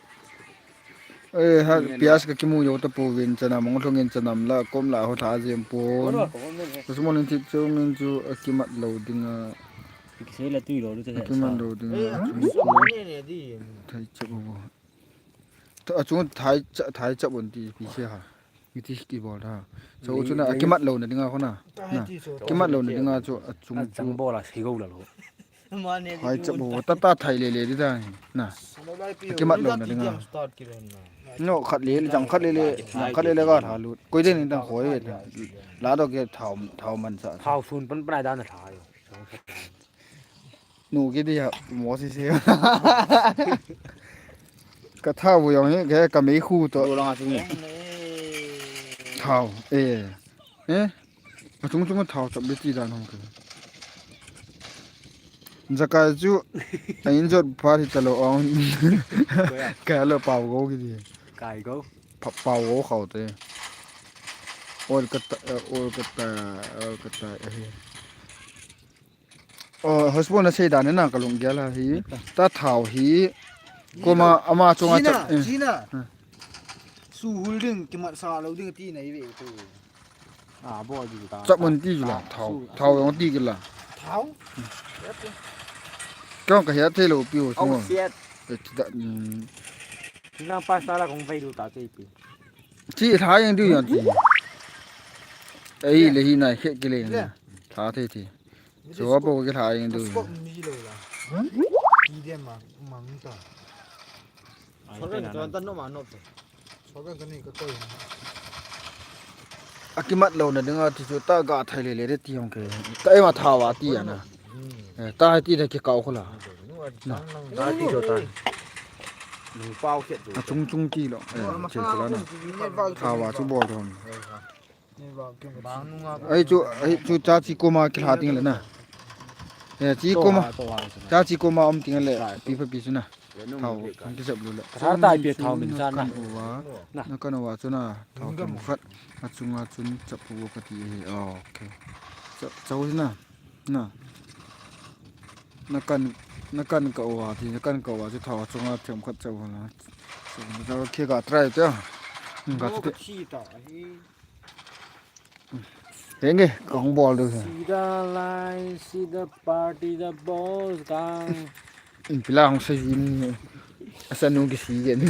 Eh, ha pias ka kimu yo to pu vin chanam mong thong in chanam la kom la ho tha jem pu. Kusmon in thi chu min chu akimat lo ding a. Ki se la tu lo lu te. Akimat lo ding a. Thai cha bo. Achung thai cha, thai cha bon ti pi se ha. Iti ki bol da. So chu na akimat lo na dinga khona. Na. Kimat lo na dinga chu achung chu. Achang bol a sei go la lo. Thai cha bo ta ta thai le le di da. Na. Akimat lo na dinga. No khat le le jang khat le le. Jang khat le le ga tha lu. Koi de ni dang khoi ve. La do ke thau thau man sa. Thau sun pan pan ai da na tha yo. Nu ki dia mo si si. Ka thau bu yong hi ke ka mei khu to. Lo lang a chung ni. Thau. Eh. A chung chung thau chap le ti dan hong ke. Jakai chu a in jot pha thi ta lo ong. Ka lo pau go ki di. Kai go. Pau go khau te. Ol ka ta, ol ka ta, ol ka ta. Oh, husband na sei dan na ka lunggel a hi. Ta thau hi. Koma ama chunga Gina, chap, eh. Gina. Hmm. Su hul ding, kimat sa lo ding ti nei ve tu. Ah, bo di ta. Chap mun ti la, thau, thau yong ti la. Thau? Kong ka hia thei lo pi ho. Oh, shit. Eh, ti da, mm. Nang pasta la kong vai du ta te pi. Chi tha yang du yang chi. Ei, le hi nai khe ke le. Tha the thi. Chu a bo ki tha yang du. Scope mi lo la. Ki de ma mang ta. Ai, sorry, te na, na. Tan no ma no. Sorry, ka ni ka koi. A kimat lo na dinga ti chu ta ga thai le le de ti hong ke. Ta ema tha wa ti ya na. Hmm. Eh, ta ti da ki kau ko la. Nu a, ta ti jo ta. Nu pau khet jo. A chung chung ti lo. Eh, che ko la na. Tha wa chu bol don. Ai chu, ai chu cha chi koma ki lha ting le na. Eh, chi koma. Cha chi koma um ting le. Pi pha pi chu na. Thao, kan kisap lu le. Ka thar tai pi thao min sa na. Na kan uva. Na kan uva chu na. Thao kem khat. Achunga chun chap pu ka ti hi. Oh, okay. Chap, chau na. Na. Na kan, na kan ka uva ti, na kan ka uva chu thao achunga kem khat chau na. Chau na ka try te. Ka chu te. Henge, ka hung bol diu hi. See the light, see the party, the boys gang. In pila hung sa jin. Asa nu ki si gen.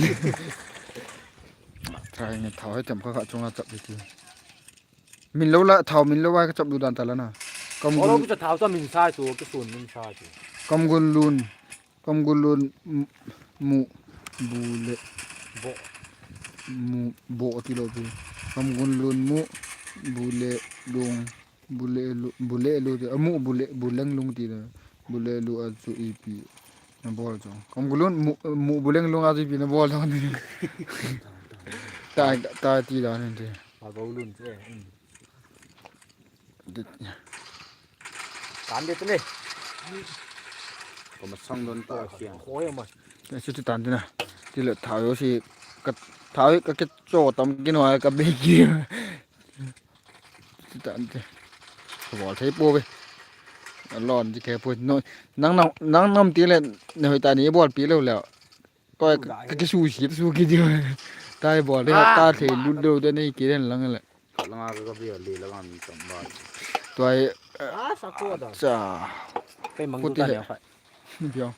Try nge thao he tem kha kha chunga chap di ti. Min lo la thao min lo wa ka chap du dan ta la na. Kam gun. Olo ki thao cha min sa chu, ki sun min sa chu. Kam gun lun. Kam gun lun mu, mu bu le bo. Mu bo ti lo pi. Kam gun lun mu bu le lung bu le lu bu le lu ti. Amu bu le bu leng lung ti lo. Bu le lu a chu ipi. Na bol chu. Kam gun lun mu, mu bu leng lung a chu ipi na bol chu ni. Ta ta ti la ni ti. Ba bo lun che. Kan de tene. Ko ma sang don to khian. Khoi ma. Te chu ti tan tina. Ti le thao yo si ka thao ka ke cho tam kin wa ka be ki. Ti tan te. Bol thei po ve. Lon ji ke po no. Nang nang nang nam ti le ne hoi ta ni bol pi lo le. Ko ka ki su si su ki di. Tai bol de ta thei lu lo de nei ki den lang le. Ka langa ka ka bia le langa mi tam ba. Tuai. Ah, sa ko da. Cha. Kai mang tu ta le fa. Biang.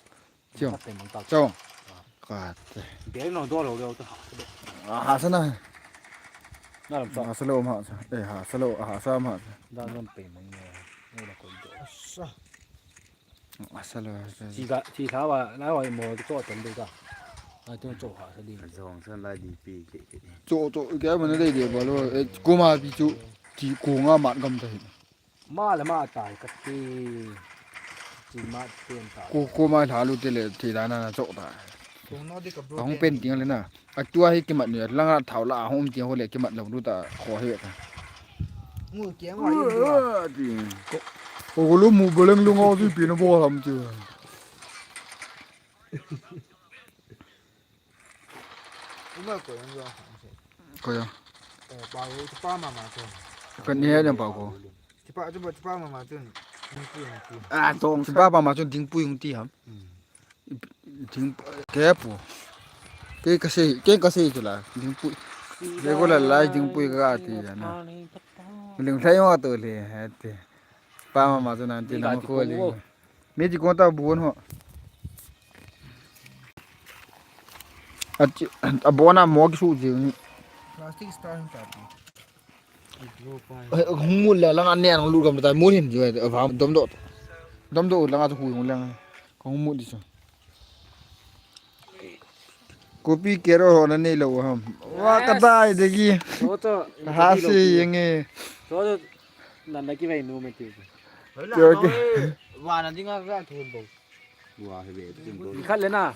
Chong. Kai mang ta. Chong. Ka te. Bia no do lo lo ta ha. Ah, ha sa na. Na lam sa. Ha sa lo ma sa. Eh, ha sa lo, ha sa ma sa. Da lam pe mang ne. Ni la ko do. Sa. Asalo. Chi ga, chi tha wa, lai wa mo cho tan de ga. Ai tu cho ha sa di. Jong san lai di pi ke ke. Cho cho ke ma na dei de ba lo. Eh, koma pi chu. Chi ko nga mat gam ta hi. Ma le ma tai ka ti. Chi ma pen ta. Ko, koma la lu te le ti la na na cho ta. Tong no di ka bro. Hung pen ting le na. Atua hi kimat ni langa thao la hom ti ho le kimat lo lu ta kho he ta. Mu ke ma. Ko, ko lu mu beleng lu ngo ti pi na bo ham ti. Uma ko yang yo. Ko ya. Eh, pa ko pa mama ko. Kan ni he pa ko. Ti pa ti pa mama tu. Ni ti ni ti. Ah, tong. Ti pa mama tu ding pui ti ham. Hmm. Ding, ke pu. Ke ka sei, ke ka sei chu la. Ding pui. Ke ko la lai ding pui ka ti ya na. Ling thai ma to le, he te. Pa mama chu nan ti na ko le. Mi ti ko ta bu ho. A chi, a bo na mo ki su ji. Plastic star hin ta ti. Hung mut le langa nen hung lut gam ta mut hin jo, va dom do. Dom do langa chu hu hung langa. Ka hung mut di chu. Kopi kero ho na nei lo ham. Wa ka dai de gi. Cho cho. Ka ha si yenge. Cho cho. Nan da ki vai nu me ti. Cho ki. Wa na dinga ka thun bo. Wa he be tin bo. Khat le na.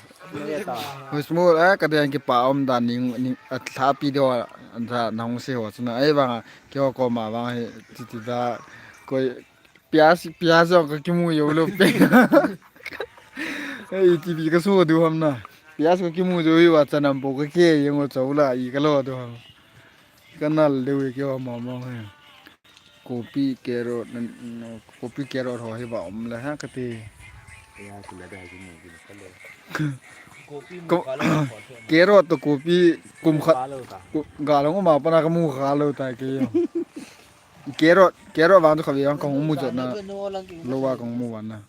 Husmur a ka den ki pa om dan ning ning a tha pi do an tha nong se ho chuna. Ai bang ki ho ko ma bang he ti ti da koi pias pias jong ka kimu yo lo pe. Ei ti bi ka so du ham na. Pias ka kimu jo hi wa chanam po ka ke yeng o chau la i ka lo du ham. Ka nal de we ki ho ma ma he. Kopi carrot, kopi carrot ho hi ba om le ha kati. Ya, kila da ki mu ki ka le. Kopi mu ka lo. Carrot to kopi kum khat. Ka lo ta. Ga lo ma pa na ka mu ka lo ta ke. Carrot, carrot vang to ka vi vang ka mu jo na. Lo wa ka mu wa na.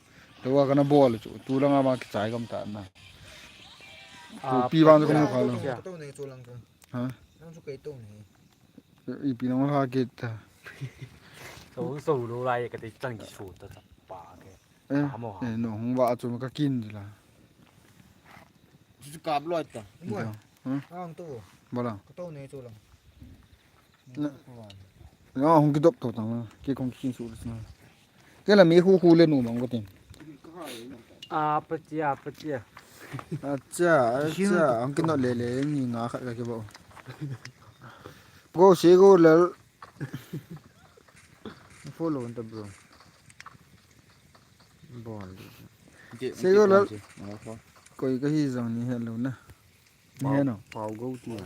Lo wa ka na bol chu. Tu la nga ma ki chai kam ta na. Kopi vang to ka mu ka lo. Ha? Ipi nang ha ke ta. So so lo lai ka te chan ki su ta ta pa ke. Eh, eh, no hung wa chu ka kin ji la. Chu kap loi ta. Mo. Ang to. Bala. Ka to ne chu la. No hung ki dop to tang. Ki kong kin su la. Ke la mi khu khu le nu mang ko tin. Apatia, apatia. Acha, acha, ang kinot le le ni nga khat ka ke bo. Go se go le. Follow on ta bro. Bol. Sego lal. Koi kahi jong nei helou na. Nei he no. Pau go ti.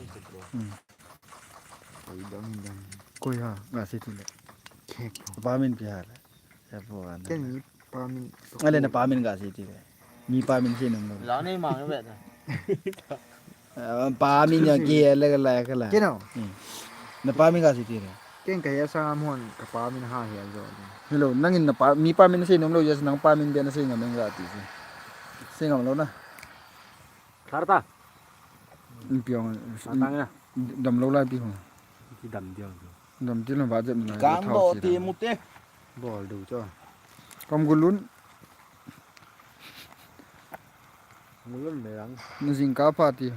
Hmm. Koi dang dang. Koi ha, ga sei ti le. Kei pa min pi ha le. Ya po ana. Ken ni pa min. Ale na pa min ga sei ti le. Ni pa min sei nom lou. La nei mang ve ta. Ah, pa min ya ki le la ka la. Kei no. Hmm. Na pa min ga sei ti le. Ken ka he sa mon ka pa min ha he jo. Hello, nangin na pa, mi pa min sei nom lou, yes, nang pa min be na sei ngam ga ti. Sei ngam lou na. Thar ta. Piong. Sa tang na. Dam lou lai pi ho. Ki dam diang. Dam ti lou ba jep na. Kang bo ti mu te. Bol du cho. Kam gulun. Gulun me lang. Na jingkah pha ti.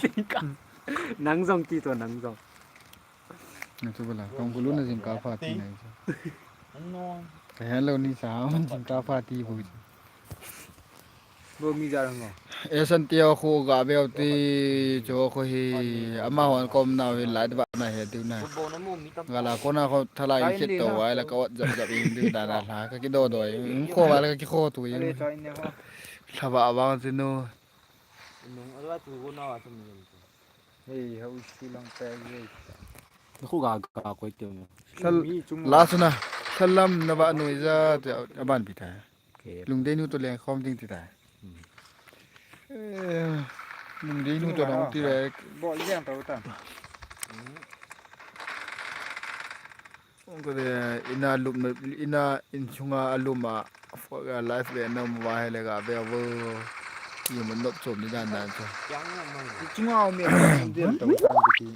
Jingkah. Nang jong ti to nang jong. Nang chu bala. Kam gulun na jingkah pha ti na. Ano. Ka hello ni sa jingkah pha ti ho. Bo mi ja rang ngo. Esan ti ho ga be ti cho ko hi ama hon kom na hi lai ba na he ti na. Gala kona ko thalai kit to wai la ka ot jap jap in diu dan a la ka kido do in ko wai la ka kikho tu in. Thaba awang chu nu. Nung alwa tu go na wa tu mi. Hei, hau si lang pe ye. Khu ga ga ko te mo. Lal la suna. Salam na ba nu ja te aban pi ta. Lungdei nu to leng khom ding ti ta. Eh, Lungdei nu to long ti le. Bo yang to ta. Ko de ina lum na, ina in chunga alum a, life le na mo wa he le ga be wo. Ye mo nop chom ni dan dan cho. Chunga me de to ta ki.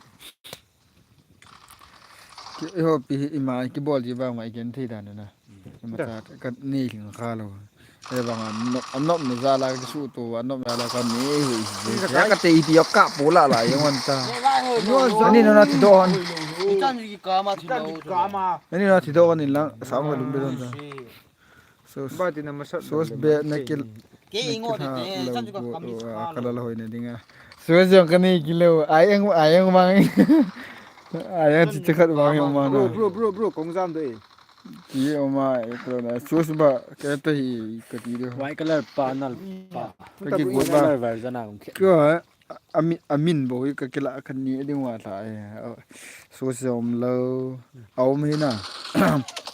Ki ho pi ima ki bol ji ba ngai ken thei dan na. Ima ta ka ni ling kha lo. He bang a nop, a nop na ja la ka su to, a nop na la ka ni hui. Ka ka te i ti ka po la la yang wan ta. Ani no na ti do hon. Ani no na ti do hon in lang, sa ma lum be don ta. So, ba ti na ma sa. So, be na kil. Ke ingo de te, chan ju ka kam ni kha lo. Ka la la hoi na ding a. So, jong ka ni kilo. Ai ang, ai ang mang. Ai ang ti khat mang mang. Bro, bro, bro, bro, kong jam de. Ti oma e pro na sus ba ka ta hi ka ti do. White color pa nal pa. Ka ki go ba. Color version a kong khe. Ko ami amin bo hi ka kila khan ni ding wa tha e. Sus om lo. Aum hi na.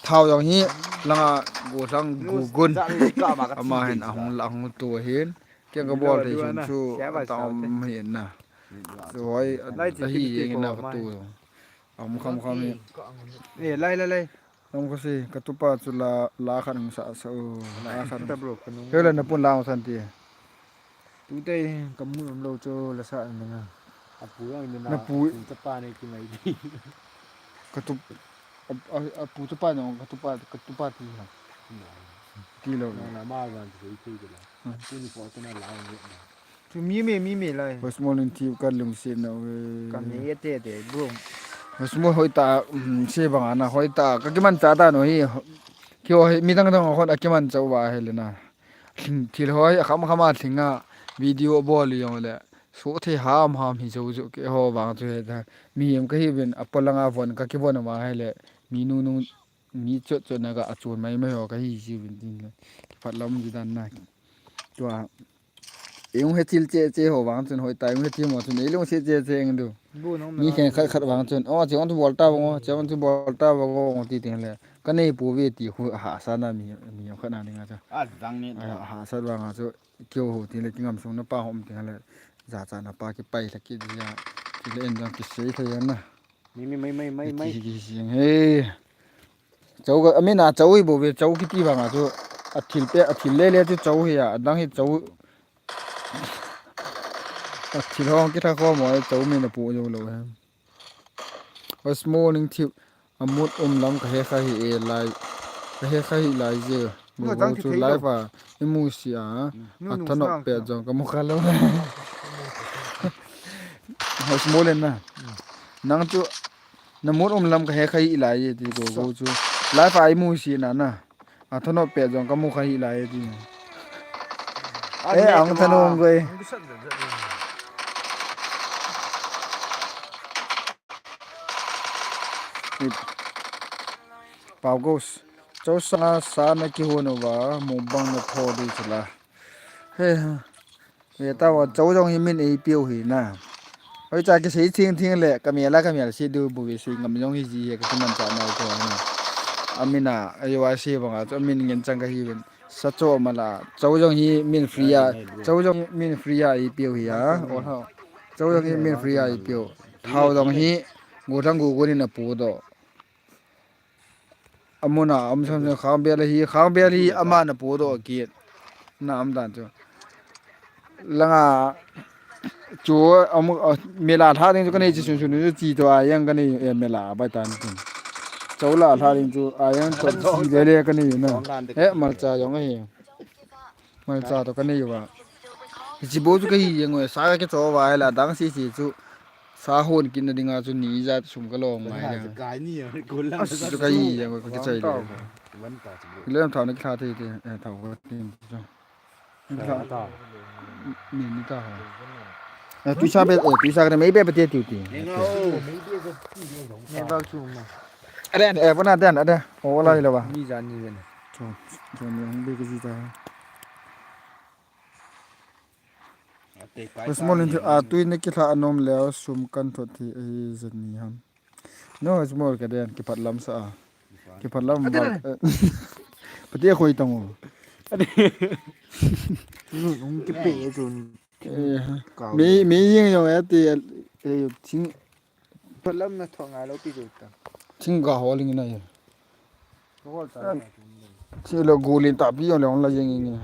Thao jong hi langa go sang gu gun. Ama hin ahung la hung tu hin. Keng ka bol thei jong chu ta um hin na. Chu hoi ta hi jeng na ka tu. Aum kham kham hi. Eh, lai, lai, lai. Aum ka si, ka tupa chu la, la khat hung sa sa u. La khat. Ta bro, ka nung. He la na pun la hung san ti. Tu te ka mu um lo chu la sa na nga. A pu ang na. Na pu. Ka pa ne ki mai di. Ka tu, a, a, a pu tupa no, ka tupa, ka tupa ti ha. Ti lo. Na, na ma van ti ki la. Pu ni po ta na la ni na. Chu mi me, mi me lai. Hosmo nin thiu ka lungset na ve. Ka me ye te te, bro. Hosmo hoi ta, um, se bang ana hoi ta. Ka kiman cha ta no hi. Kio hi, mi dang dang hon a kiman cha wa he le na. Thil hoi, a kham kham a thing a. Video bol jong le. So the ham ham hi jo jo ke ho bang chu he ta. Mi em ka hi ben, a polanga von ka kivon ma he le. Mi nu nu, mi chot chot na ka a chun mai mai ho ka hi ji ben tin le. Ki phat lam ji dan na. Tua. Eng he thil che che ho vang chun hoi ta, eng he thil mo chun ei lung se che che eng du. Mi khen khat khat vang chun, oh, che on tu bol ta vang, che on tu bol ta vang, ti ting le. Ka nei pu ve ti khu ha sa na mi, mi khat na ding a cha. A dang ni. Ha sa vang a chu kio ho ti le ki ngam sung na pa hom ting le. Ja cha na pa ki pai la ki dia. Ti le en jang ki sei thei na. Mai, mai, mai, mai, mai, mai. Ki, ki, ki, he. Chau ka, a min a chau hi bo ve, chau kiti vang a chu. A thil pe, a thil le le chu chau hi a, a dang hi chau. A thil hong kitha kho mo, chau min a pu jo lo he. Hosmo ning thiu, a mut um lam ka he kha hi e lai. Ka he kha hi lai je. Bo bo chu lai pa, i mu si a. A thanop pe jong ka mu kha lo. Hosmo len na. Nang chu Na mut um lam ka he kha hi lai e ti ko ko chu. Live a i mu si na na. A thanop pe jong ka mu kha hi lai e ti. Eh, ang thanop ko e. Pau Ghost. Chou sa, sa na kihon uva, mukbang na tho di chula. He ha. Ve tauva, chou jong hi min eipeu hi na. Hoicha kisei thing thing le, kamel a kamel sei diu bou ve, sei ngam jong hi ji he, kakimanchah nau chu ahi. Amin a, ajo a sei banga chu, amin ngen chang kahiuvin. Sa chou mala, chou jong hi min free a, chou jong hi min free a eipeu hi a. Chou jong hi min free a eipeu. Thao jong hi, gollhang gogon in apodoh. Amun a um sam sam, khangbel hi, khangbel hi aman apodoh kit. Na um dan chu. Langa chu amu, a, mel a lha ding chu kanei chi sun sun chu chi to a jeng kanei, eh, mel a bai tan chu. Chou la lha ding chu a jeng to chi le le kanei na. He malcha jong ahi. Malcha to kanei uva. Hichi bou chu kahi jeng uve, sa kakicho uva ahile adang sese chu. Sa hon kit na dinga chu ni ijat sum kalom ngai le. Gai ni a, gollhang. Asi chu kahi jeng uve, kakichai le. Van ta chu. Kilom thao na kilha thei te, eh, thao ka tin chu. Kilha ta. Ni ni ta ha. Eh, tuisa be, eh, tuisa ka mei be be te tiu ti. Ni bak chu ma. Aden, eh, bona den, aden. O la hi lo ba. Mi jan ni ven. Chu, chu ni hung be ka ji ta. Small in a tui na kilha anom leu sum kan thot thei ahi jani ham. No, small ka den, kiphat lam sa a. Kiphat lam ba. Pati a khoi tang o. Nung kipe chun. Eh, mi, mi jing jong ati, eh, thing. Phat lam na thong a lo pi jo ta. Thing ga holing na ye. Ka hol ta. Thilo gulin tapi jong le hung la jeng inge.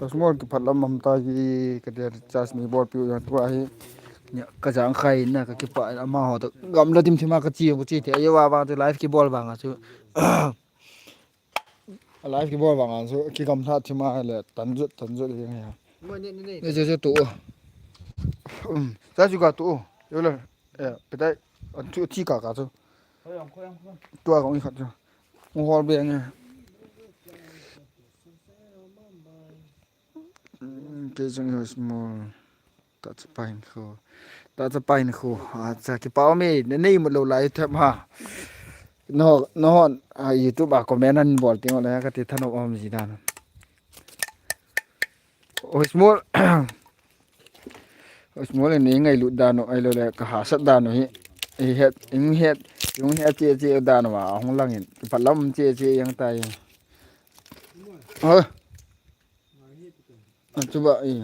Small kiphat lam ham ta hi, ka dia chas ni bol piu jong tua hi. Nia ka jang khai na ka kipah amaho to. Gamla dim thima kachi, kachi thei. Ajo a vang chu live kibol vang a chu. A live kibol vang a chu kigamla thima le tan jot, tan jot jeng ya. Ni je je tu. Um, sa ju ga tu. Yo le. Eh, petai, an thu thi ka ka chu. Tua kong i khat chu. Hung hol be nge. Mm, kei jong hi small. Ta cha pain khu. Ta cha pain khu. Acha, kipah me, ne nei mu lo lai them ha. No, no hon, a, YouTube a comment an bol ting le kati thanom um ji dan. O small. Small in i ngailut dan u, ahilou le ka hahsat dan u hi. I het, i het, i het che che dan u a hung lang in. Kiphat lam che che jeng tai. Ha. A chu ba i.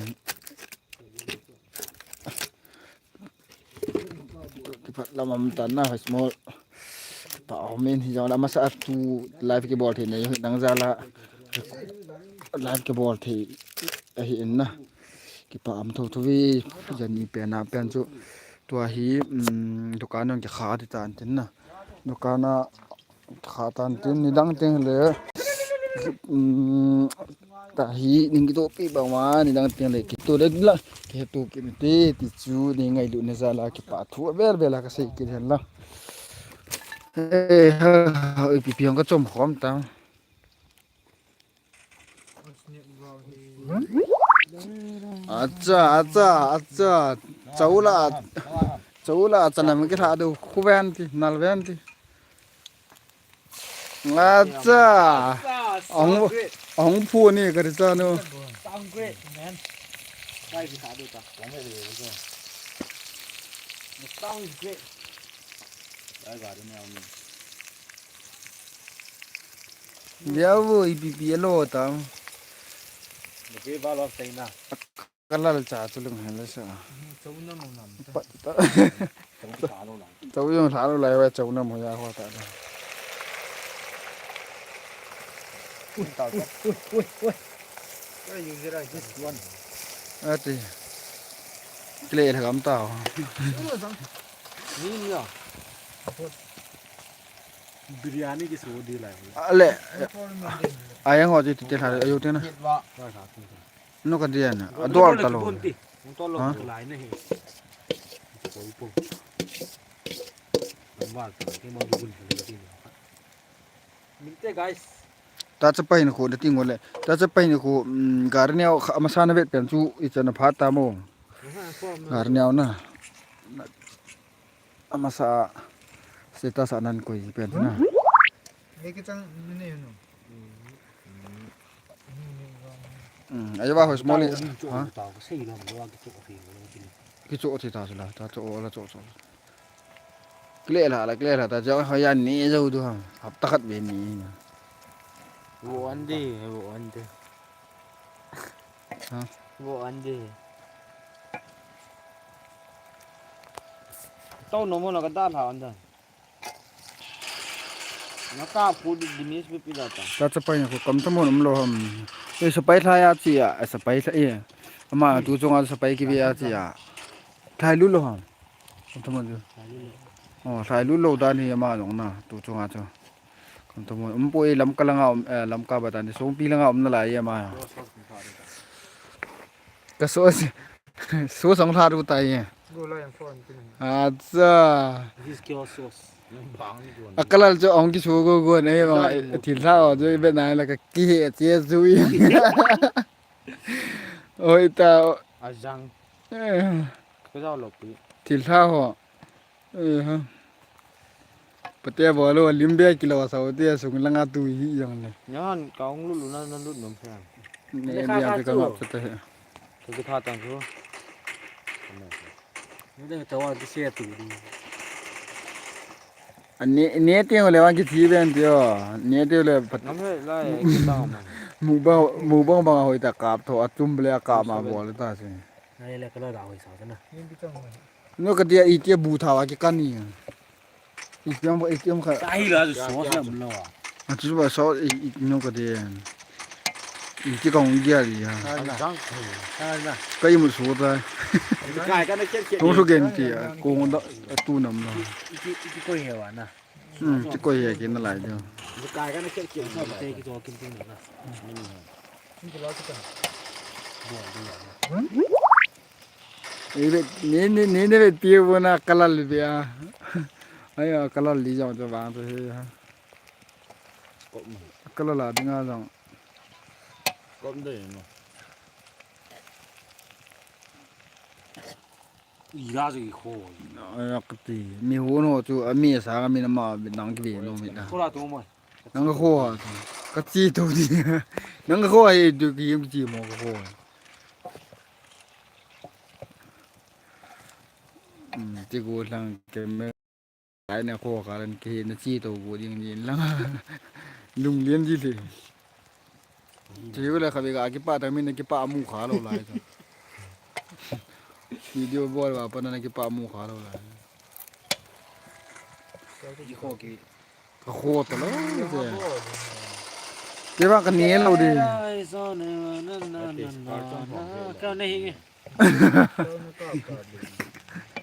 Kiphat lam um tan na, small. Pa, amin hi jong la masa tu live kibol thei nei hi nang jal a. Live kibol thei ahi in na. Kipah um tho tho ve, jani pen a pen chu. Tua hi, um, dukan jong kikha ti tan tin na. Dukan a kha tan tin, nidang teng le, um, ta hi ning kitoh pi bang ma, nidang teng le kitoh le la, kitoh kit te, ti chu ni ngailut na jal a kipah thu vel vel a ka sei kit hen la. Eh, ha, ha, ipi pi hong ka chom khom ta. Acha, acha, acha. Chou la, chou la, chanam kilha diu, khu ven ti, nal ven ti. Acha. Ahung, ahung phu ni ka ri cha nu. Sound great, man. Kai kilha diu ta. The sound is great. Liao ipi pi alo tang. The great wall of China. Ka lal cha chu lung hen la sa. Chou na mo nam ta. Pa, ta. Chou na lo la. Chou jong la lo lai wa chou na mo ya ho ta la. Ui, ui, ui, ui, ui. What are you using like this one? Ati. Kile la gam ta. Ni ni ya. Biryani ki so di lai. Ale. Ayang ho ji ti te la ayo te na. Wa. Wa sa tu. No ka dia na. Adol ta lo. Bun ti. Bun to lo. Ha? Lai na hi. Ko ipo. Lambar ta ke mo du bun ta ti. Minte guys. Ta cha pai na ko da ting wale. Ta cha pai na ko, mm, gar ne kha, masa na vet pen chu i cha na pha ta mo. Aha, ko ma. Gar ne na. Amasa status anan koi pen na. Ye ke chang ni ne no. Hmm, ahi ba, hoi small. Tao, ha? Tao, ka sei lo, lo, ki cho, ki lo, ki lo. Ki cho thi ta sila, ta cho, la cho, cho. Kile la, la, kile la, ta cho, hoi ya ni jo du ha. Hapta khat be ni. Wo an de, wo an de. Ha? Wo an de. Tao no mo na ka da la an da. Na ka pu di, di mis pi pi da ta. Ta chapai na ko kam tamo nam lo ham. E sapai tha ya chi ya, e sapai tha e. Ama tu chunga sapai ki ve ya chi ya. Thai lu lo ham. Kam tamo ju. Oh, thai lu lo da ni ama jong na tu chunga chu. Kam tamo um po e Lamka langa um, eh, Lamka ba ta ni Songpi langa um na lai e ama. Ka so si. Su song tha ru ta ye. Go la yang phone tu ni. Acha. This kyo sauce. Bang ni tu. Akalal cho ong ki su go go ne bang thil tha o jo be na la ka ki he che ju yi. Oi ta. Ajang. Eh. Ka jao lo pi. Thil tha ho. Eh ha. Pate bolo limbe kilo sa te sung langa tu hi jong le. Nyan ka ong lu lu na na lu nom phe. Ne dia te ka ngap sa te. Ka ki tha tang chu. Ne de ta wa ki se tu. Ani ne te le wa ki thi ben tio. Ne te le pat. Nam he la ki ta ma. Mu ba mu ba ba hoi ta kap tho atum le kap ma bol ta se. Nai le kala da hoi sa na. No ka dia i tia bu tha wa ki kan ni. I tiam ba i tiam kha. Sai la so sa lo. A chu ba so i no ka dia. I ti ka hung dia li ha. Ka i mu so ta. Kai ka na khet khet. Hung so gen ti ko da tu nam na. I ti ko he wa na. Hmm, ti ko he ke na lai do. Kai ka na khet khet so te ki to kin tin na. Ni ni ni ni ve ti bu na kalal bia. Ayo kalal li jong cho bang to he ha. Kalal la dinga jong. Kom de no. Ira je kho. Ayo kati. Mi hu no chu ami sa mi na ma bi nang ki bi no mi na. Ko la to mo. Nang ka kho ha. Ka chi to di. Nang ka kho ha du ki yim chi mo ka kho. Hmm, ti go lang ke me. Ai na kho ka len ke na chi to go ding ni lang. Lung lien di le. Chi go la ka be ga ki pa ta mi na ki pa mu kha lo lai to. Video bol ba pa na ki pa mu kha lo lai. Ki kho ki. Ka kho ta lo. Ke ba ka ni lo di. Ka ne hi.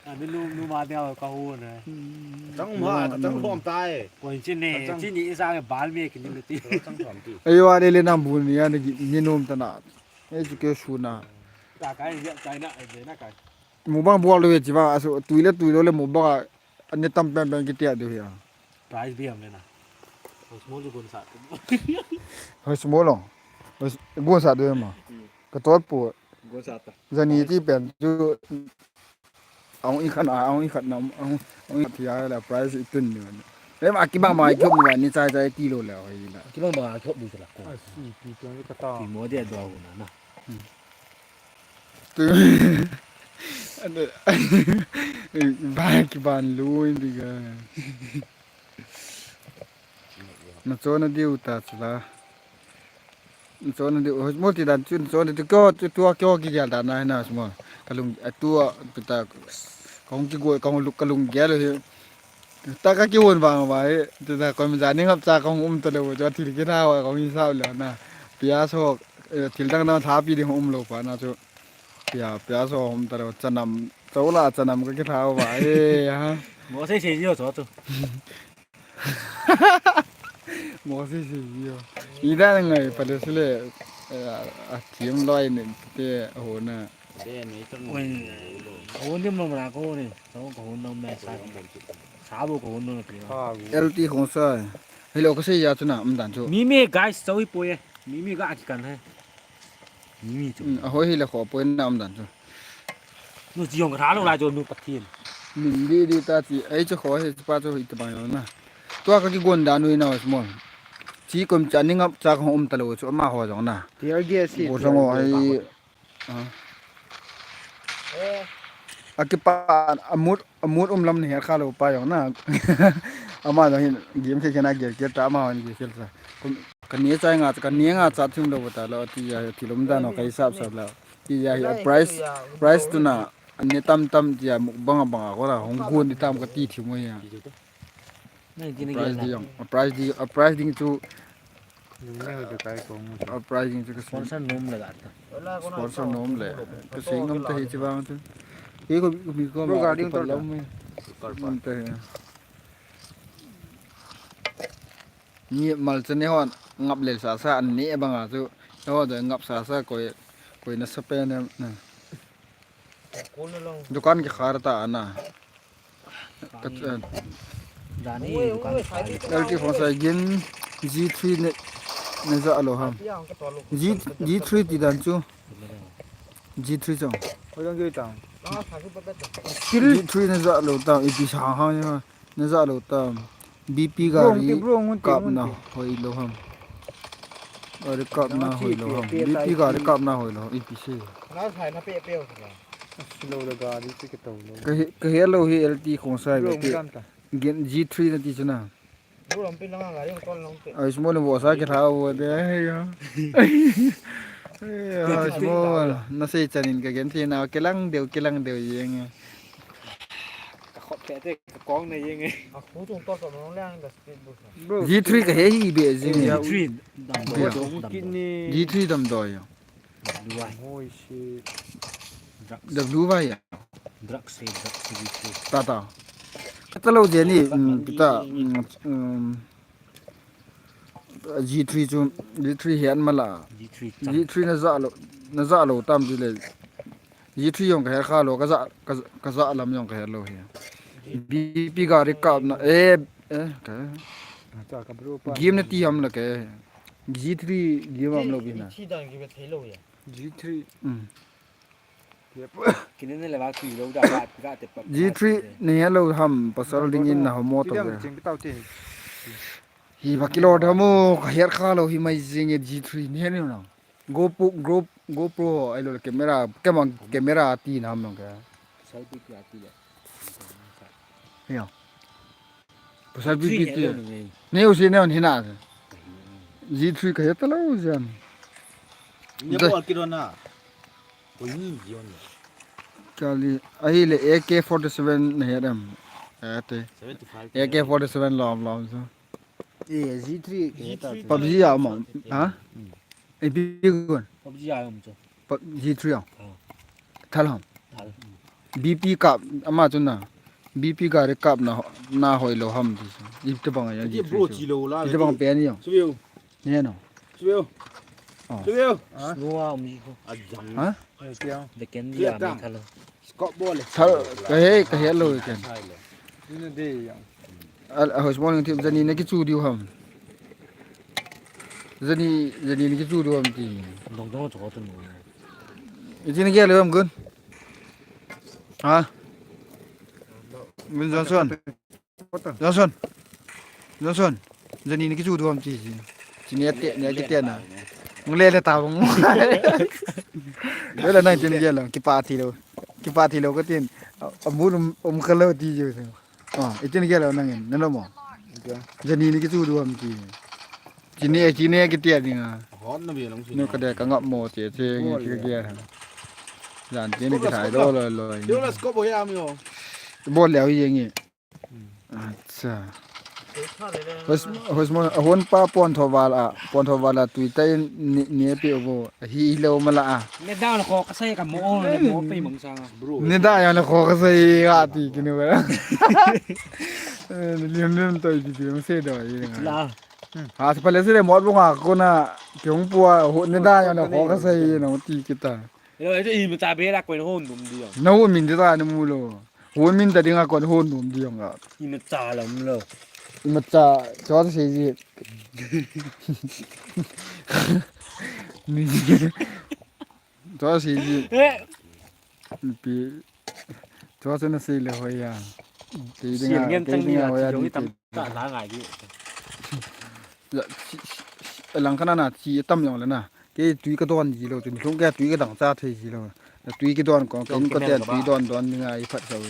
Ka mi nu nu ma dia ka hu na. Chang ma, chang bom tai. Ko chi ne, chi ni sa ke bal me ki ni le ti. Chang bom ti. Ayo a le le nam bu ni a ni ni nom ta na. Ei chu ke su na. Ka kai ya kai na ai na kai. Mukbang bol le chi ba asu tui le tui lo le mukbang a ni tam pen pen ki tia du ya. Price bi am le na. Hoi small gon sa. Hoi small lo. Gon sa du ma. Ka tot pu. Gon sa ta. Jani ti pen chu. Ang i khan a, ang i khan na, ang i khan tia la price i tun ni. Em a ki ba mai khop ni ba ni chai chai ti lo le hoi la. Ki ba ba khop bu la ko. A si pi tu ka ta. Ki mo dia do na na. Tu. Ane. Ba ki ban lu in di ga. Na chona diu ta chula. Na chona diu, hoi mo ti dan chu, na chona diu ko, tu, tu, ko ki gel dan na na mo. Ka lung, a tu, tu ta, ka hung ki go, ka hung lu, ka lung gel hi. Ta ka ki won vang va hi, tu ta ko mi jani ngap cha ka hung um ta le, jo thil ki na wa ka hung sa le na. Pia so, eh, thil dang na tha pi ding um lo pa na chu. Pia, pia so um ta le, chanam, chola chanam ka ki tha va hi, ha. Mo sei sei jo so tu. Mo si si yo. Ida ngai pale sule, eh, a, a kim loi ne te ho na. Oi, ko ni mo na ko ni. Ko ko no me sa. Sa bo ko no pi. L T khong sa. Hello ko se ya chu na um dan chu. Mi mi guys, choi po ye. Mi mi ga ki kan hai. Mi mi chu. Mm, a hoi hi le kho poi na um dan chu. Nu chi yong ka tha lo lai chu nu Pathen. Min di di ta chi ai chu kho hi pa chu hi ta bang lo na. Tua ka ki gon dan nu na small. Chi kum cha ni ngap cha kong um talou chu amaho jong na. Tear gas hi. Bo jong o ai. Ah. Akipa amut, amut um lam ni her kha lou pa jong na. Ama jong hin game khe khe na game khe ta ama hon game khe ta. Kum, ka ni chai nga, ka ni nga cha thum lou ta lou ti ja, ti lum da no ka hisap sap lou. Ti ja hi a price, price tu na, ani tam tam ti ja mukbang bang a ko la, hung gun ni tam ka ti thi mo ya. Price di jong, a price di, a price ding chu. A price ding chu ka sponsor nom le ga ta. Sponsor nom le. Ka sei ngam ta hi chi bang chu. Hi ko mi ko ma ka lam me. Ngam ta hi. Ni mal chu ni hon ngap le sa sa an ni bang a chu. Ho de ngap sa sa koi, koi na sa pe ne. Dukan ki khar ta ana. Ka, eh, Dani dukan. L T Khongsai gin G three ne, ne ja lou ham. G, G three ti dan chu. G three chong. G three ne ja lou tam, ipi sa ha ya. Ne ja lou tam. B P gari kap na hoi lou ham. Gari kap na hoi lou ham. B P gari kap na hoi lou ham. Ipi se. Ka he, ka he lou hi L T Khongsai ve ti. Gen G three na ti chu na. Ai, small bo sa ke tha bo de. Ai, small. Na sei chanin ka gen thi na, ke lang deu, ke lang deu yeng. Ka khop phe te, ka kong na yeng. G three ka he hi be jing. G three dam do. G three dam do ya. Drugs. W Y ya. Drugs se, drugs se, G three. Ta ta. Kata lou je ni, um, kita, um, um, G three chu, G three hian mala. G three chang. G three na ja lou, na ja lou tam ji le. G three jong ka her kha lou, ka ja, ka, ka ja lam jong ka her lou hi. B P gari kap na, eh, eh, ka. Game na ti ham la ke. G three game am lou bi na. G three. Mm. G three ni hello ham, pasal ding in na homo to. Hi ba kilo da mo, ka her kha lou hi mai jing e G three ni hello na. GoPro, Go, GoPro, ai lo camera, kemang camera ti na ham nong ka. Selfie ti ati le. Yo. Pasal B P T. Neo si neo hina. G three ka heta lou jan. Neo kilo na. Kali, ahile A K forty-seven na heram. Ate. A K forty-seven lom lom so. Eh, G three ka heta. PUBG a ma. Ha? Eh, big one. PUBG a ma. G three a. Thal ham. B P kap ama chu na. B P gari kap na, na hoi lou ham ti. Ite bang ya. Ite bang pe ni yo. Ni no. Ha? The candy a mi thal. Thal ka he, ka he lou ken. Al, a hois morning tip jani na ki chu diu ham. Jani, jani na ki chu diu ham ti. Dong dong chu ko tu. Ijin ge lou ham gun. Ha? Gun Johnson. Johnson. Johnson. Jani ni ki chu diu ham ti. Ti ne te, ne ki te na. Ngle le ta bang. Le la nai tin ge lou, ki pa ti lou. Ki pa ti lou ka tin. Amun um, um ka lou ti ju. Ah, itin gelo nangin, nano mo. Jani ni ki chu diu ham ti. Chine, chine ki tia dinga. Hot na bi long chine. No ka de ka ngap mo che che ngi ki ge. Jan tin ki thai lo lo lo. Yo, let's go boy am yo. Bol le hi ngi. Acha. Hos, hos mo, hon pa pon tho wala, pon tho wala tui tai ni, ni pe bo. Hi lo mala a. Ne da na kho ka sai ka mo, ne mo pe mang sang. Ne da ya na kho ka sai ga ti kinu ba. Lim lim to ti ti mo se do yi nga. La. Ha se pale se le mo bu nga ko na kyung pu a ho ne da ya na kho ka sai na ti kita. Yo, ito i mo ta be la ko ho num di yo. Na ho min de ta ni mu lo. Hon min ta dinga kon hon nom di yong a. Ima cha lam lo. Ima cha, cho ta sei ji. Ni. Cho sei ji. Eh. Pi. Cho sei na sei le hoi ya. Te dinga, te dinga hoi ya di. Ta la ngai di. Chi, chi, chi, alang kana na chi tam jong le na. Kei tui ka don ji lou, tui lung kei tui ka dang cha thei ji lou. Na tui ki don kong, kei ko te tui don don ni ngai phat sa u.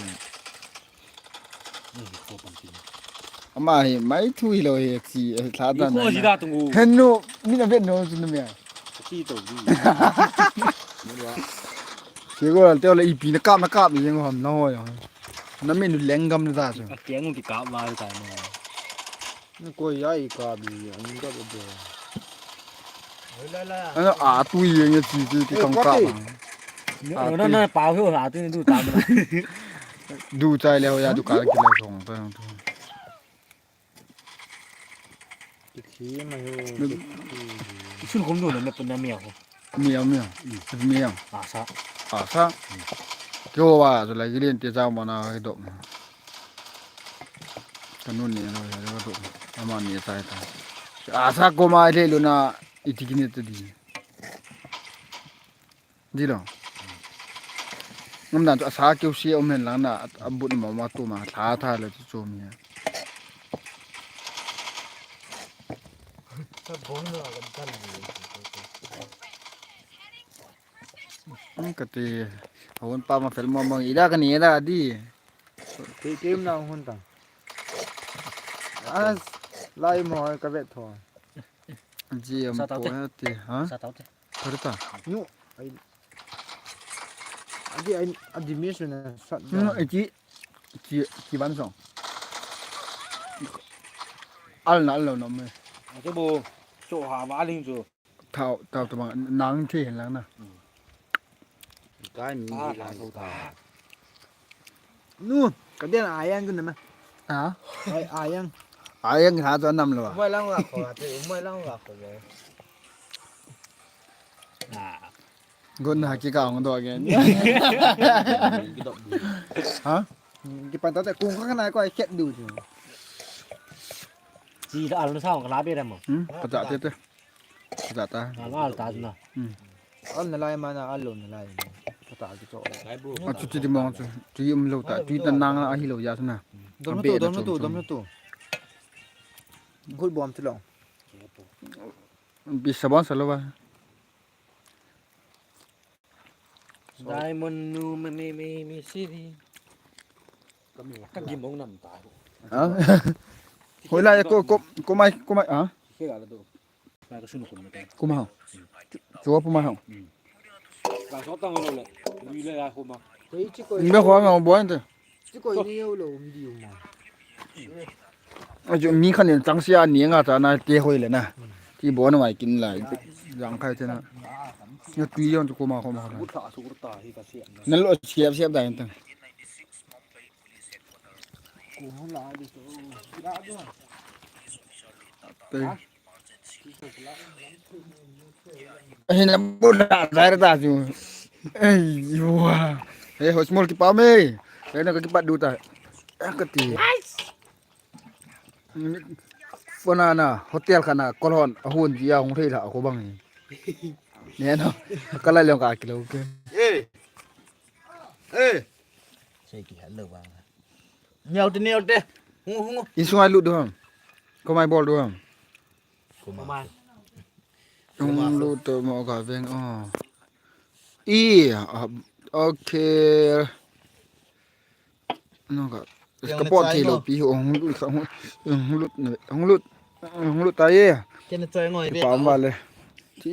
Ama hi mai thui lou hi chi, eh, thla dan. Ko ji da tung u. Henu, mi na vet no chu na me. Chi to di. Kei ko te le ipi na kap na kap ni jeng ham na ho ya. Na me nu lenggam na da chu. Keng ki kap ma ta no. Ko ya i ka bi, ang ka bi. Ano, a tui yang ya chi chi ti kang ka. Ano, ano, pa hu ha tu du ta. Du chai le ya du ka ki le song ta. Ti khi ma hu. Sun khom du na me pun na me ho. Miau, miau. Miau. Asa. Asa. Kio wa, tu lai gilin te jao mana ke dok. Kanun ni lo ya ka dok. Ama ni tai ta. Asa ko ma le lu na iti kini te di. Di lo. Ngam dan tu asa kio si om hen lang na abut ma ma tu ma tha tha le tu chu mi. Ang kati, hon pa ma fel mo mang ida kani da di. Ke, ke um na hon ta. As, lai mo ka vet tho. Ji am po ti, ha? Sa tau te. Thar ta. Nu, ai. Adi, ai, adi mi su na sat. Nu, ai ji, ji, ji ban song. Al na, al lo no me. Ate bo, so ha ma ling jo. Thao, thao tabang nang thi hen lang na. Kai mi lang ta. Nu, ka den ayang kun na ma. Ha? Ai ayang. Ayang ha to nam lo. Mai lang la ko, mai lang la ko. Ah. Gun ha ki ka ong do again. Ha? Ki pan ta te kung ka na ko ai khet du. Ji da al na sa ong ka la be da mo. Hmm, ka ta te te. Kata ta. Al, al ta na. Hmm. Al na lai ma na, al lo na lai. Kata ki to. A chu ti di mong chu. Tui um lo ta. Tui ta nang a hi lo ya chu na. Dom na tu, dom na tu, dom na tu. Good bomb tu lo. Bi sabon sa lo ba. Diamond nu me me me me city. Ka gimong nam ta. Ha? Hoi la ko ko ko mai ko mai ha? Ke ga la do. Ka ka sunu ko mai. Ko mai. Chu ko mai ha. Ka so tang lo le. Ri le ya ko ma. Ko i chi ko. Ni ba ko ma bo ante. Chi ko ni yo lo um di um ma. Ajo mi khan in chang sia ni nga ta na te hoi le na. Ti bo na mai kin lai. Jang khai te na. Na tui jong chu ko ma ko ma. Ut ta su ta hi ka sia. Na lo siap siap da in tang. Ko la di to. La do. Te. Hina bula zaira ta chu. Ei, wa. Hey, ho small kipa me. Hey, na kipa du ta. Ka ti. Phone na hotel kana kolhon ahun ji a hung thei la ko bang. Ne no. Ka la leng ka kilo ke. Hey. Hey. Sei ki hello bang. Nyau te, nyau te. Hungu, hungu. Insung ai lut du ham. Ko mai bol du ham. Ko mai. Hung lut to mo ka veng o. I, ah, okay. No ka. Ka pot thei lou pi hung lut, hung lut, hung lut, hung lut ta ye. Kena choi ngoi be. Pa ma le. Ti,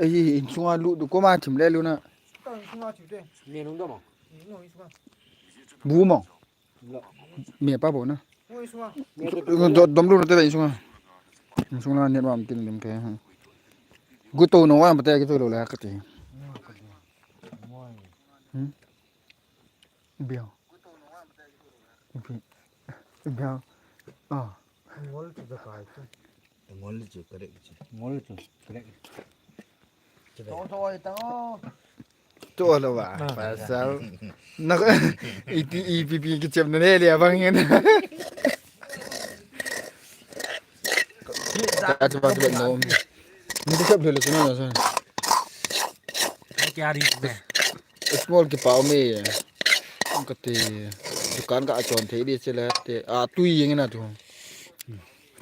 ei, insung a lut du ko ma thim le lu na. Bu mo. Me pa bo na. Dom lu na te insung a. Insung na net wa kin lim ke. Gu to no wa ma te ki to lo la ka te. Hmm? Biang. Biang. Ah. Ngol chu da kai chu. Ngol chu correct chu. Ngol chu correct. To to ai ta o. To lo ba. Pasal. Na iti ipi pi ki chem na le le abang yan. Ta chu ba chu ba no. Ni ki chem le le chu na sa. Kya ri ne. Small kipa me. Ka te dukan ka chon thei di che le te. A tui yeng na tu.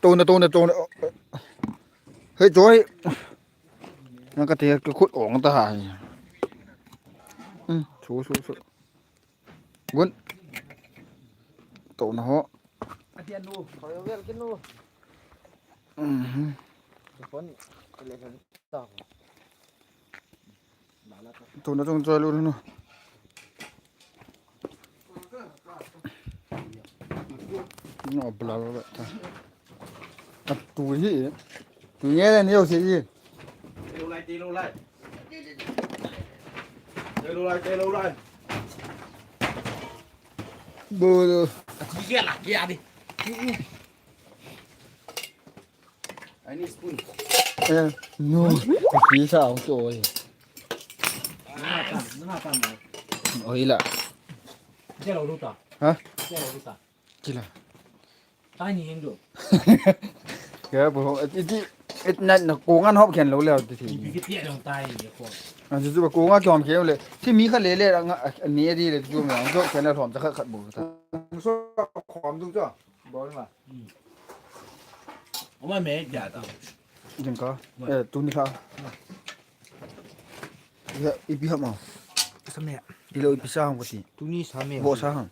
To na to na to na. Hei, choi. Nang ka te ka khut ong ta hai. Hmm, su, su, su. Gun. To na ho. Adian nu, koi vel kin nu. Mhm. Phone, telephone. To na chung choi lu nu. No, bla, bla, bla. A tu hi. Tu nge le ni o si hi. Te lo lai, te lo lai. Te lo lai, te lo lai. Bu. A ti ke la, ke a di. I need spoon. Eh, no. Ki sa o to. Oi la. Te lo lu ta. Ha? Te lo lu ta. Kila. Tai ni hing do. Ke bo, iti, it na, na ko ngan hop khen lo le ti. Ipi kiti a dong tai ni ko. An ju ko nga kyon khen le. Ti mi kha le le nga ni di le ju me. Jo khen le thom cha khat khat bo ta. So khom du jo. Bo ma. Oma me ja ta. Jing ka. Eh, tu ni kha. Ya, ipi ha ma. Sa me. Ilo ipi sa hang ko ti. Tu ni sa me. Bo sa hang.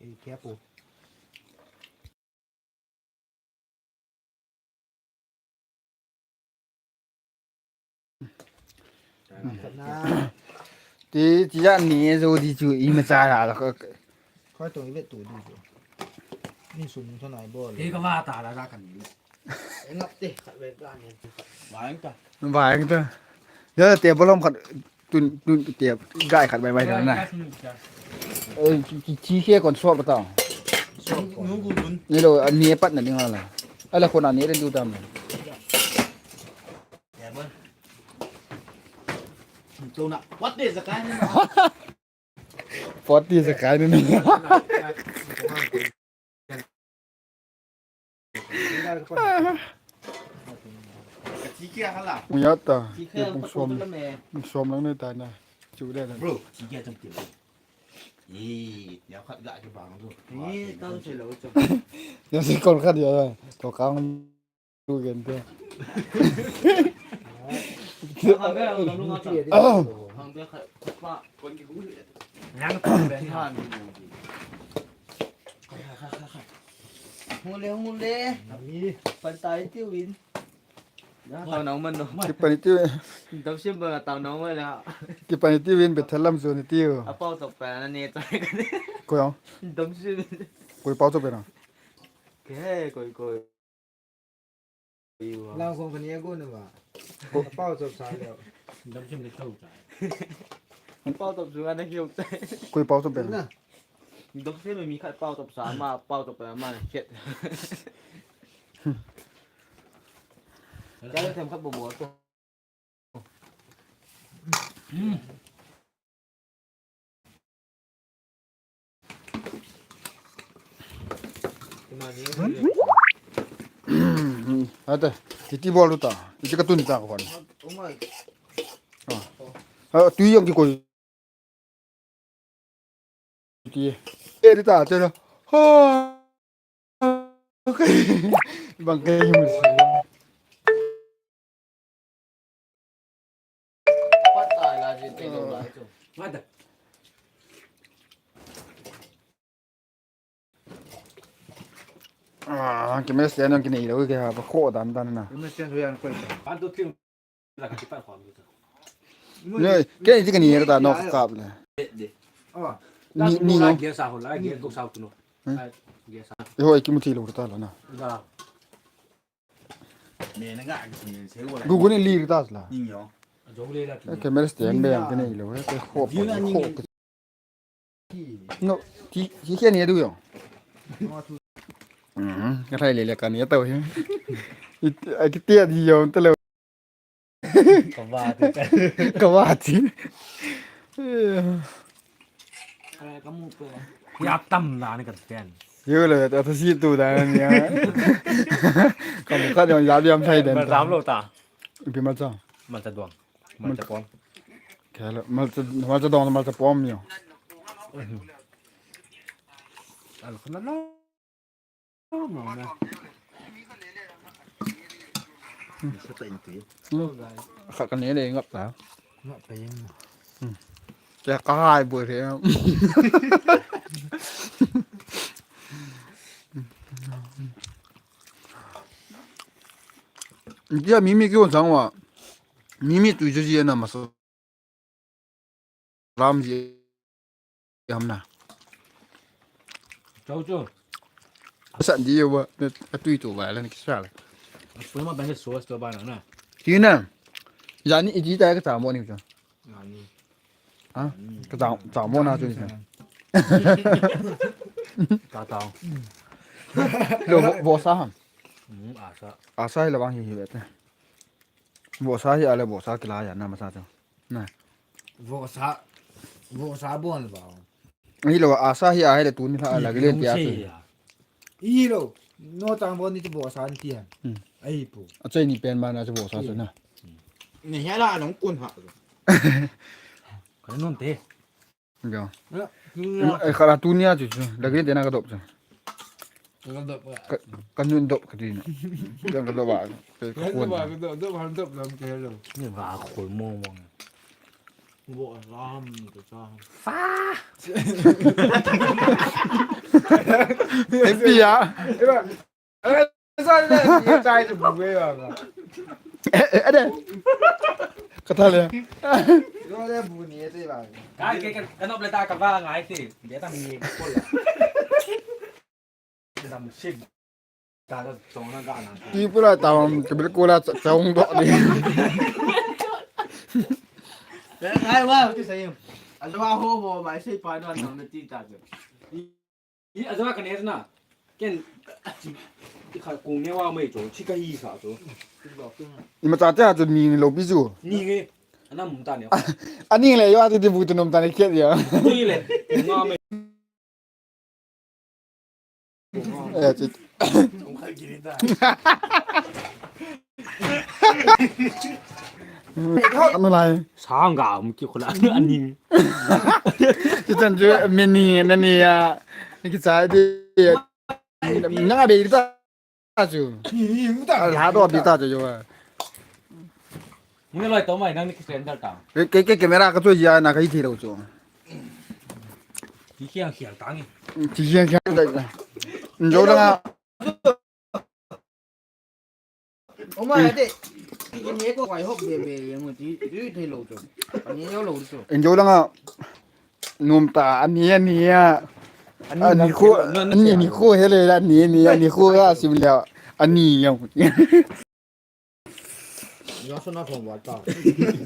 Eh, kya po. Ti, ti ya ni zo di chu i ma cha la la. Khoi to i vet to di chu. Ni sum tho nai bol. Ti ka va ta la la kan ni. Ngap te, khat ve ka ni. Vang ta. Vang ta. Ya te bolom khat. Tun, tun, te, gai khat bai bai na. Eh, ki, ki, ki khe kon sop ta. Ni lo, ani pat na ding la. Ala khona ni ren du tam. What is the kind? What is the kind? Ka chi kia hala. Mu ya ta. Chi kia pung som. Pung som lang ne ta na. Chu le na. Bro, chi kia cham ti. Ni, ya khat ga ki bang tu. Ni, tao che lo chu. Ya si kon khat ya. To kang tu gen te. Hang be, hang be, hang be, khat pa. Kon ki hu. Nang ko be. Hung le, hung le. Pan tai tiu in. Ya, tao nau man no. Kipan tiu. Dam sim ba tao nau man la. Kipan tiu in Bethel lam zone tiu. A pau tok pa na ne tai ka ne. Ko yong. Dam sim. Koi pau tok pa na. Ke koi koi. Lang kong kani ago na ba. Pau chop sa leo. Dam sim le chau cha. Pau chop su ana kiu cha. Koi pau chop ben. Dam sim mi khat pau chop sa ma, pau chop ma na chet. Cha le them khat bo bo to. Ate, iti bol ta, iti ka tun ta ko. Ah. Ah, tu yong ki ko. Ti. Eh, di ta, te na. Ha. Bang kai mu. Ah, ki mes yan ki nei lo ki ha, ba ko dan dan na. Ni, ke ni ka ni ta no ka kap le. Ni, ni no. Hoi, ki mu thi lo ta la na. Gu gu ni li ta la. Ke mer stand be ke ni lo, ke ho, ho. No, ki, ki khe ni du yo. Mhm, ka thai le le ka ni ta hi. It, a ki te di yo ta le. Ka va ti. Ka va ti. Ka mu pe. Ya tam na ni ka ten. Yo le, ta si tu da ni ya. Ka mu ka de ya de am thai den. Ma dam lo ta. Bi ma cha. Ma cha duang. Ma cha pom. Kalo, ma cha, ma cha dong, ma cha pom yo. Al khana lo. Lo mo na. Khat ka ne le ngap ta. Ngap ta jeng. Kei ka hai bu le. Jia mi mi kio chang wa. Mi mi tui jo ji na ma so. Ram ji ham na. Chau chu. San ji yo ba, a tui tu ba la ni kisa la. Pun ma ben so sto ba na na. Ti na. Jani iji ta ka ta mo ni chu. Jani. Ha? Ka ta, ta mo na chu ni. Ta ta. Lo bo, bo sa ham. Mm, asa. Asa hi la bang hi hi bete. Bo sa hi ale bo sa kila ya na ma sa chu. Na. Vohsa, vohsa bon ba. Hi lo, asa hi a, hi le tuni la, la glen tia tu. Hi lo, no tang bon ni tu vohsa ni tia. Hmm. Ai pu. A chai ni pen ma na chu vohsa chu na. Ni hia la nong kun ha. Ka non te. Ga. Ai khala tuni a chu chu. La glen te na ka dop chu. Ka, ka nun dop ka ti na. Ka, ka dop a, ka, ka kun. Ka dop, dop, dop, dop, dop, ka hello. Ni va khol mo mo. Bo ram ka cha. Fa. Ai pi ya. Sa le, ye chai chu bu ve ba. Eh, eh, ade. Ka tha le. Yo le bu ni te ba. Ka, ka, ka, ka nop le ta ka va ngai te. Ye ta mi ko la. Ti pura tawang, kabil kula cha-, chawang doh ni. Ai wa, ti sai. Ajawa ho ho, mai sai pa no, no, na ti ta. I, i ajawa ka ne na. Ken, i kha kung ne wa mai cho, chi ka hi sa cho. I ma cha cha cho ni lo pi chu. Ni nge, ana mum ta ne. Ani le yo, ati ti bu tu nom ta ne khet ya. Ni le, nga mai. Eh, chit. Anu lai. Sanga um ki khula ani. Chitan chu mini nani ya. Ki cha di. Nanga be ta chu. Ni, ni, mu ta. Ala do bi ta chu yo. Ni loi to mai nang ni ki surrender ta. Ke, ke, ke camera ka chu ya na ka hi thi lo chu. Ti khiang khiang ta nge. Ti khiang khiang ta. Njo la nga. Oma ya te. Ki ni ko kai hop be be ye mu ti, ti thei lo chu. Ani yo lo chu. Njo la nga. Nom ta, ani, ani a. Ani, ani khu, no, no, ani, ani khu hele la, ani, ani, ani khu ga sim le. Ani yang. Yo so na phong wa ta.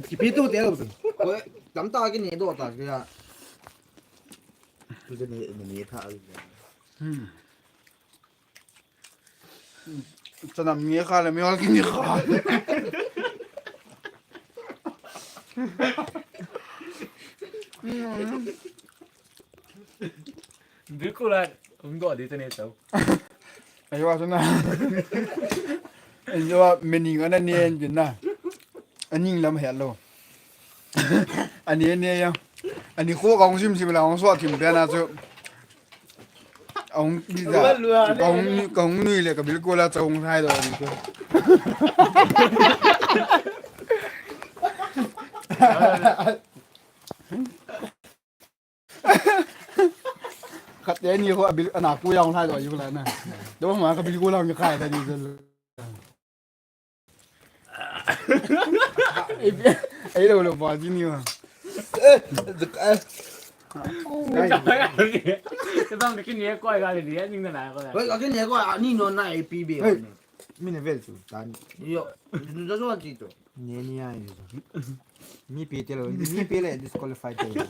Ki pi tu te lo. Ko tam ta ki ni do ta ki ya. Tu se ni, ni, ni tha. Hmm. Chanam nge kha le mi hol ki ni kha. Bikula, um do di tene tau. Ayo, asuna. Ayo, mening ana ne jin na. Aning lam hello. Ani, ani ya. Ani kho ka hung sim sim la hung so thim pe na chu. Ahung ki da. Ka hung, ka hung nui le kabil ko la cha hung hai do ni ko. Khat te ni ko abil ana ko ya hung hai do yu la na. Do ma kabil ko la hung khai da ni. Ei, ei, lo, lo, pa, jin ni ma. Ka dang de kin ye koi ga le de, ning na na ko. Hoi, ka kin ye koi, ani no na A P B. Hoi. Mi ne vel chu, ta ni. Yo, ni jo jo ti to. Ni ni ai. Mi pi te lo, mi pi le disqualify te lo.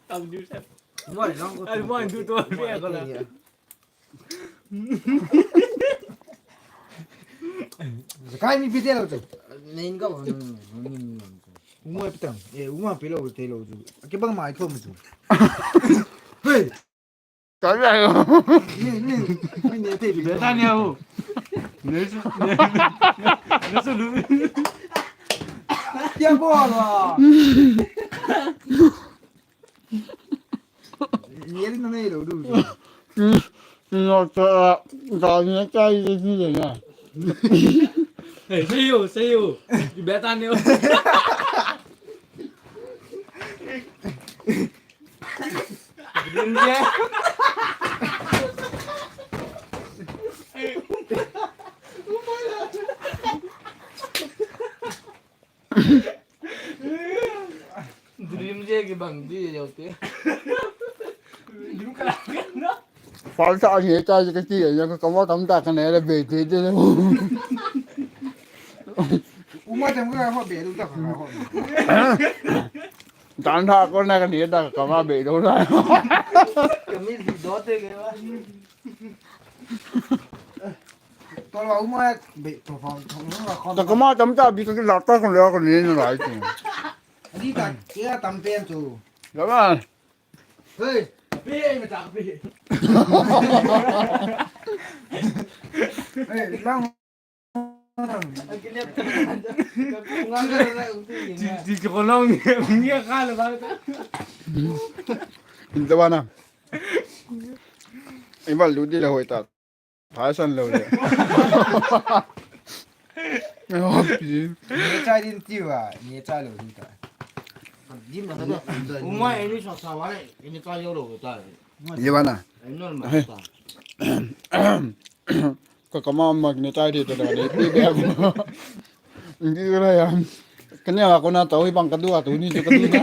Am du sa. Mo long ko. Ai, mo du to, mi ko la. Zakai mi pi te lo chu. Nei ka ba. Uma pitang. Eh, uma pi lo te lo chu. Ke bang mai ko mu chu. Hey. Ka ya yo. Ni ni ni ne te pi. Be ta ni ho. Ne su ne su lu. Ya bo la. Ni ri na nei lo du. Ni no ta ta ni ta ni ni na. Hey, say you, say you. You better know. Dream je ki bang di yo te. Dream ka na. Falsa ani ta je ka ti ya ka mo tam ta ka ne le be te te. Uma tam ka ho be lu ta ka ho. Dan tha ko na ka ni ta ka ma be do na. Ka mi di do te ke ba. Tolwa uma be to fa to ma ko. Ta ka ma tam ta bi ka la ta ko le ko ni na lai tu. Ani ta ke tam pen tu. Ya ba. Hey, be me ta be. Hey, lang. Ti ti ko long ni ni ka le ba ta. Inda ba na. Imal lu di la hoi ta. Phai san lo le. Ni chai din ti wa, ni chai lo din ta. Din na da. Uma eni sa sa wa le, eni chai yo lo ta. Ye ba na. Ai normal ta. Ka kama mak ni chai di ta da ni pi be. Ndi ra ya. Kanya ko na tau hi bang ka du a tu ni ka du na.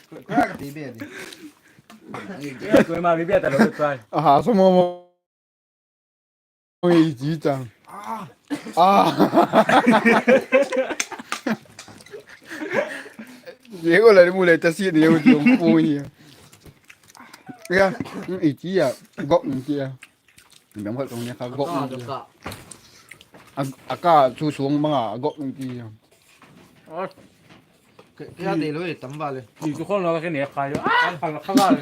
Ko ka ti be di. Ko ma bi be ta lo tu ai. Aha, so mo mo. Oi, ji chang. Ah. Ah. Ye ko la mu le ta si ni yo jong pu ni. Ya, i ji ya, gok ni ji ya. Bem ko tong ni ka gok ni ji. A ka chu suang ma gok ni ji ya. Kya de lo tam ba le. Ti chu khol na ka ne kha yo. Ah, ka kha ba le.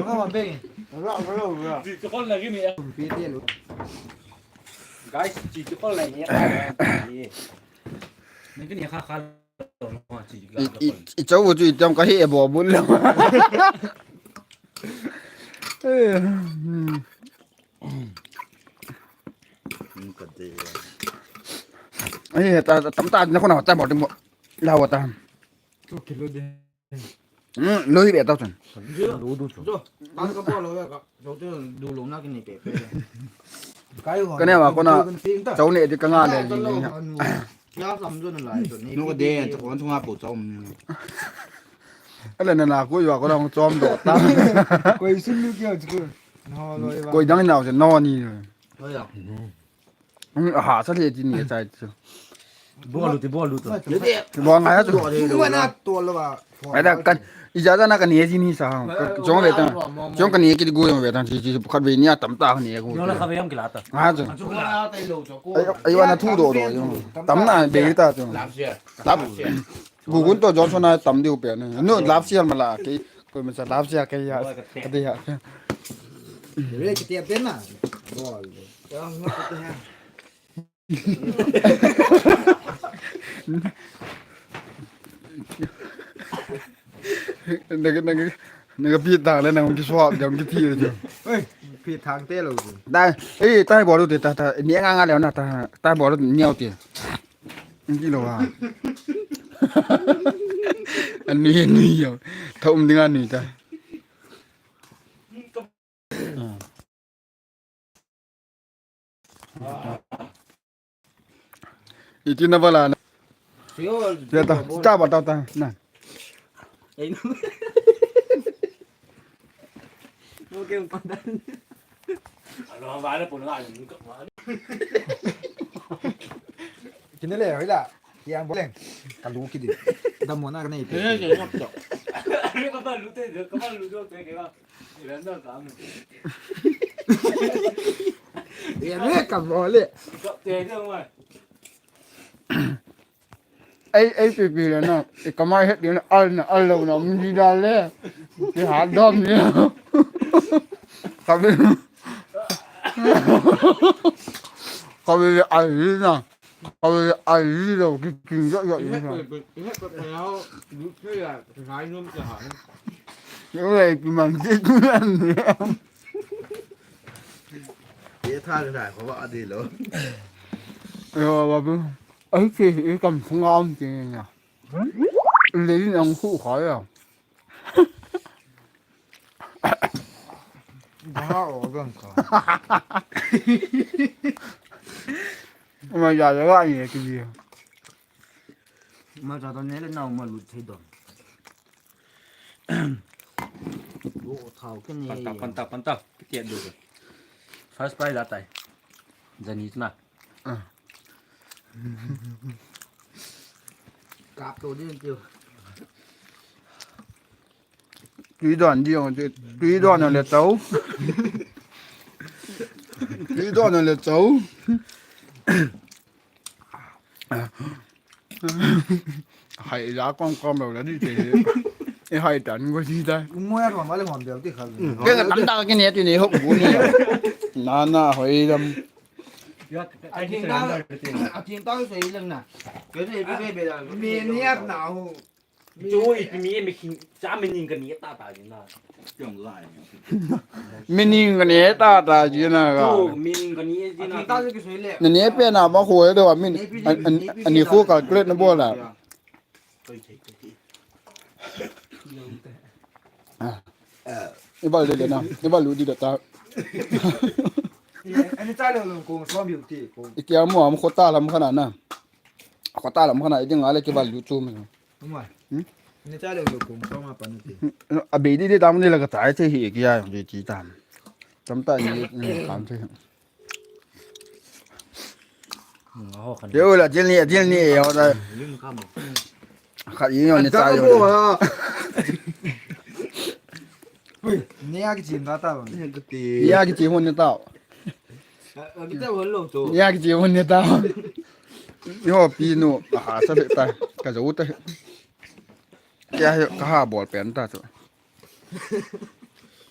Ka ma be. Ra ra ra. Ti chu khol na ki ne. Pi de lo. Guys, ti chu khol na ne kha. Ni ki ne kha kha. I chau chu i tam ka he bo bun lo. Ai ta tam ta na ko na ta bo de mo. La wa ta. Tu kilo de. Hmm, lo hi be ta chun. Lo du chu. Jo, tan ka bo lo ya ka. Jo te du lo na ki ni pe pe. Kai ho. Ka ne wa ko na. Chau ne di ka nga le ni. Ya sam jo na lai to ni. No de, to kon thunga po chau. Ale na na ko yo ko dang chom do ta. Koi sun lu kya chu. No lo ya. Koi dang na no ni. Lo ya. Hmm, aha, sa le ti ni chai chu. Bol lu ti, bol lu to. Ti bol ngai chu. Ai da kan, ija da na kan ye ji ni sa. Jong ve ta. Jong kan ye ki go jong ve ta ji ji khat ve ni a tam ta ni go. Yo la kha ve yam ki la ta. Ha chu. Ai, ai wa na thu do do jong. Tam na be ta chu. Lap. Gu gun to Johnson a tam diu pe na. No, lap sial ma la ke. Ko ma sa lap sial ke ya. Ka de ya. Re ki ti a pe na. Bol. Naga, naga, naga pi tang le, naga ki swap, jam ki thi le. Oi, pi thang te lo. Da, eh, tai bol te, ta, ta, ni nga nga le na, ta, tai bol ni au te. Ni lo ha. Ani ni yo. Tha um ding ani ta. Iti na bala na. Sio, ya ta, ta ba ta ta na. Ei, no. No ke un pandan. Ano ba na pun nga ni ka. Kinele, hoila. Yang boleng. Kalu kidi. Da mo na ka nei pe. Ka ba lu te, ka ba lu do te ke ba. Ira na ka mu. Ya me ka bole. Ka te de wa. Ei, ei, pi, pi, le na. E ka mai het de na, al na, al lo na, mi di da le. Ti ha dom ni. Ka bi. Ka bi al na. Ka ve ai lo ki kin ya ya ni. Yo le ki man ti tu yan ni. Ye tha le na ko ba de lo. Yo, babu. Ai, che, e kam phung am che na. Le din ang khu kha ya. Ba o gan ka. Ma ya ya ni ki. Ma cha to ne le na ma lu che don. Lo thao ke ni. Panta, panta, panta. Ke du. First prize atai. Jani na. Kap to din tiu. Tui don di ong, tui don le tau. Tui don le tau. Hai la kong kong lo la di te. E hai tan ko di ta. Mo ya ro ma le hom bel ti kha. Ke tam ta ke ne ti ne hok bu ni. Na na hoi dam. Athing tang, athing tang sei lang na. Ke sei be be be la. Me ni ap na ho. Chu ipi mi mi khing cha mi ning kani ta ta ni na. Tiang lai. Mi ning kani ta ta ji na ga. Chu mi ning kani ji na. Athing tang sei le. Na ne pe na ma ho de wa min. Ani ko calculate na bol la. Ah. Ibal de na, ibal lu di da ta. Ani cha le lo kong som yu ti kong. Ikia mo am khota lam khana na. Khota lam khana iding ale kibal lu chu mi. Umai. Hmm? Ani cha le lo kong som a pan ti. A be di de dam ni la ka ta te hi kia di ti tam. Tam ta ni kam te. Yo la jil ni, jil ni yo da. Khat yi yo ni ta yo. Ni ya ki jim ta ta ba. Ni ya ki jim ni ta. Ni ya ki jim ni ta. Yo pi nu ha sa ta ka zo ta. Kya ka ha bol pen ta chu.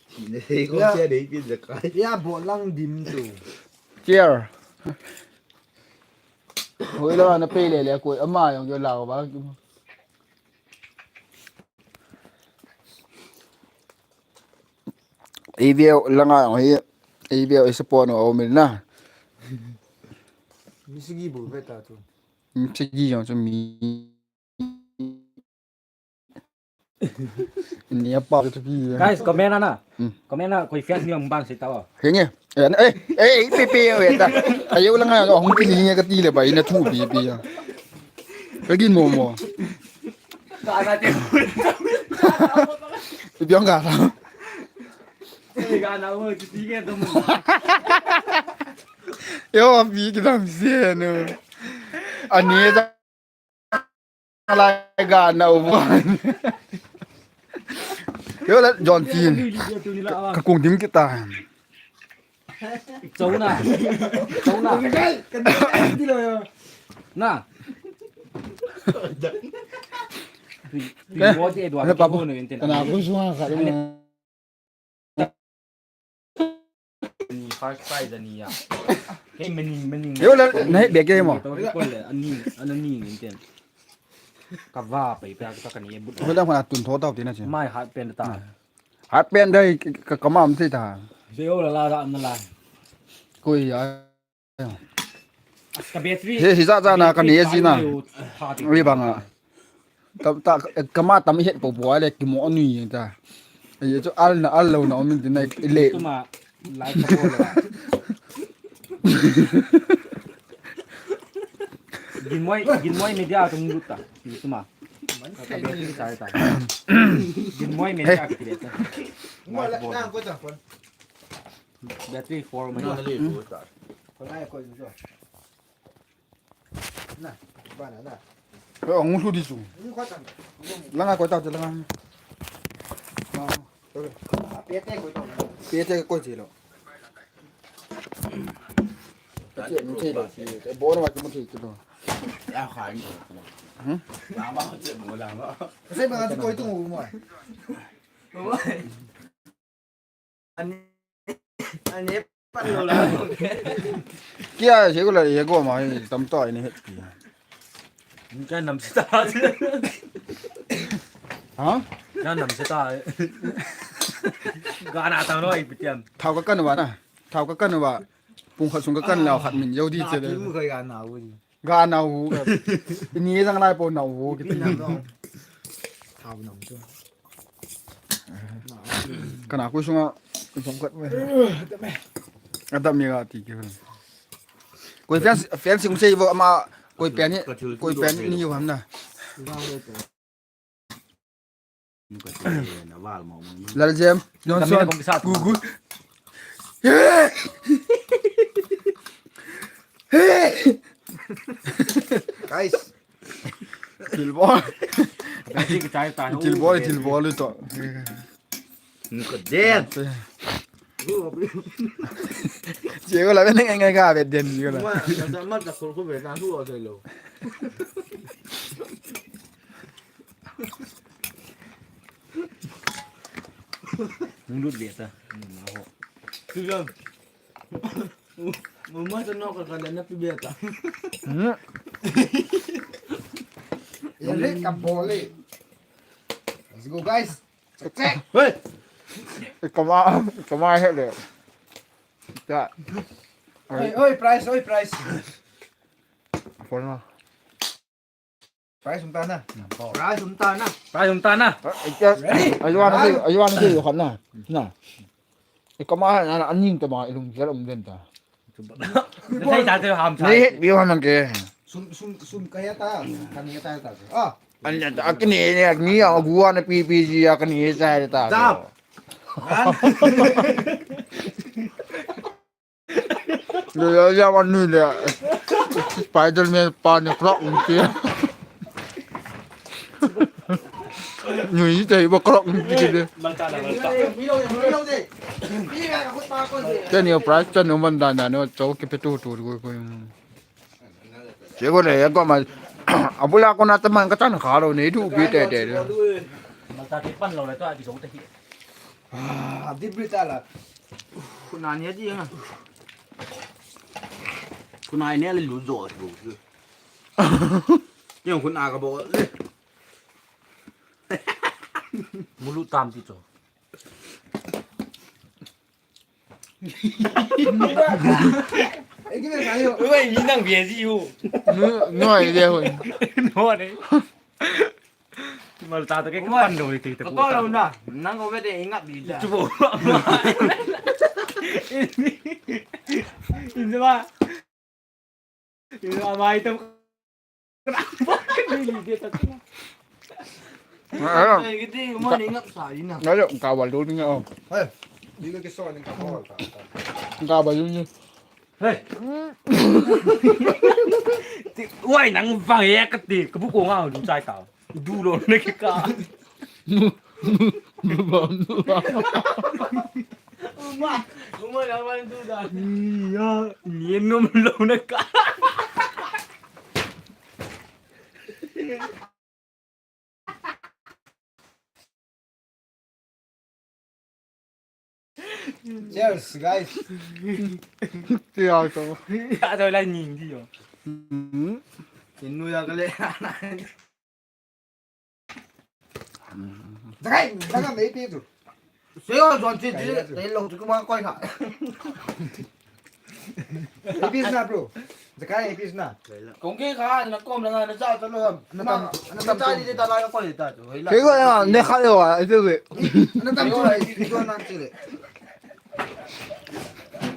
Thina sei kong sia dei pi jakai. Ya bo lang dim tu. Chair. Hoi lo na pe le le koi ama yong yo lao ba. Ei veo langa yong hi. Ei veo ei support no o mil na. Mi sigi bu ve ta tu. Mi sigi yong chu mi. Ni apa tu pi. Guys, comment na. Hmm. Comment na koi fans ni hung bang sei ta o. Henge. Eh, eh, eh, pi pi we ta. Ayo langa hung kili nge ka ti le ba ina thu pi pi ya. Ka gin mo mo. Ka na te. Pi ong ka. Ka na mo ti ti ke to mo. Yo pi ki dam se no. Ani ta. Lai ga na u. Yo la John Tin. Ka kung dim kita. Chau na. Chau na. Na. Tui, tui mo te dua. Ka na ku sunga ka. Ni first prize ani ya. Hey, mening, mening. Yo la, na he beke mo. To ko le, ani, ani ni ten. Ka va pai pa ka kani but. Ko la khana tun tho tau tina che. Mai hat pen ta. Hat pen dai ka, ka mam thei ta. Je yo la la da na la. Koi ya. Ka battery. He, hi ja ja na ka ne ji na. Ri banga. Ta, ta, kama tam het po po le kimo anui ta. Ye chu al na al lo na omin tin na le. Tuma lai ka bo le. Ginmoi, Ginmoi media tum lut ta. Tuma. Ka battery ta ta. Ginmoi media ki le ta. Mo la na ko ta phone. Battery four mai. Na le ko ta. Ko na ko jo. Na, ba na na. Ko ang lu di su. Ni ko ta. Langa ko ta langa. Ah, okay. Pe te ko ta. Pe te ko je lo. Che, che lo. Bo na ma mo che lo. Ya kha ni. Hmm? Ya ma che mo la ma. Se ba ko tu mo. Ani, ani pan lo la. Kia, che ko la, ye ko ma, tam to ni het ki. Ni ka nam sita. Ha? Ka nam sita. Ga na ta no ai pitiam. Thau ka kan wa na. Thau ka kan wa. Pung khat sung ka kan lau khat min jou di che le. Ga nau hu. Ga nau hu ka. Ni jang lai po nau hu ki ti. Thau nau chu. Kana ku sunga. Pung khat me. Adam mi ga ti ki. Koi fans, fans sung sei vo ama koi pen ni, koi pen ni yu ham na. Lal Jem, Johnson, Gugu. Guys. Thilbol. Thilbol, thilbol to. Nuka den. Che ko la ben ngai ngai ka bet den ko la. Ma, ma, ma ta ko ko bet na hu o lo. Mulut beta. Tujan. Mama sa no ka kala na pibeta. Hmm. Yale ka bole. Let's go, guys. Hey. Kama, kama he le. Ja. Oi, oi, price, oi, price. Phone na. Price um ta na. Price um ta na. Price um ta na. Ready? Ayo na, ayo na, ayo na. Na. Ikama na aning ta ma ilung jal um den ta. Nasei ta te ham sai. Ni bi han ke. Sum sum sum kaya ta. Kan ya ta ta. Ah. An ya ta kini ni ni ya gua na pi pi ji ya kini sai ta. Dap. Kan. Lo ya ya wan ni le. Spider-Man pa ni clock ni ti. Nui tai ba clock ni ti de. Malta na malta. Teni price teni man dan dan no chou ki pe tu tu ko ko. Che ko le ya ko ma. Abula ko na ta man ka tan kha lo ni du bi te te. Malta ti pan lo le to a ti so te hi. Ah, di bri ta la. Khuna ni di nga. Khuna ni le lu zo lu. Yang khuna ka bo le. Mulu tam ti cho. Oi, ni nang bia ji hu. No, no, ai de hu. No ne. Malta to ke ka pan do ti te. Ko lo na. Nang ko ve de ingat bi da. Chu bo. Inja ba. Ina mai tam. Ni ni de ta. Ai, kiti mo ni ngap sa ina. Ngayon, kawal doon nga, oh. Hey, di ka kiso ni kawal ta. Kawal yun yun. Hey. Ti, wai nang vang ya ka ti, ka bu ko nga du chai ta. Du lo ne ka. Uma, uma la man du da. Iya, ni nom lo ne ka. Cheers, guys. Ti a to. Ya to lai ning di yo. Hmm. Kin nu ya ka le. Jakai, jakai mei pi tu. Seo zon chi chi, te lo tu kuma koi kha. Ipis na, bro. Jakai ipis na. Kong ke kha na kom na na cha cha lo. Na tam, na tam cha di ta la koi ta tu. Ke ko ya ne kha yo a, ite we. Na tam chu ai di ko na chi le.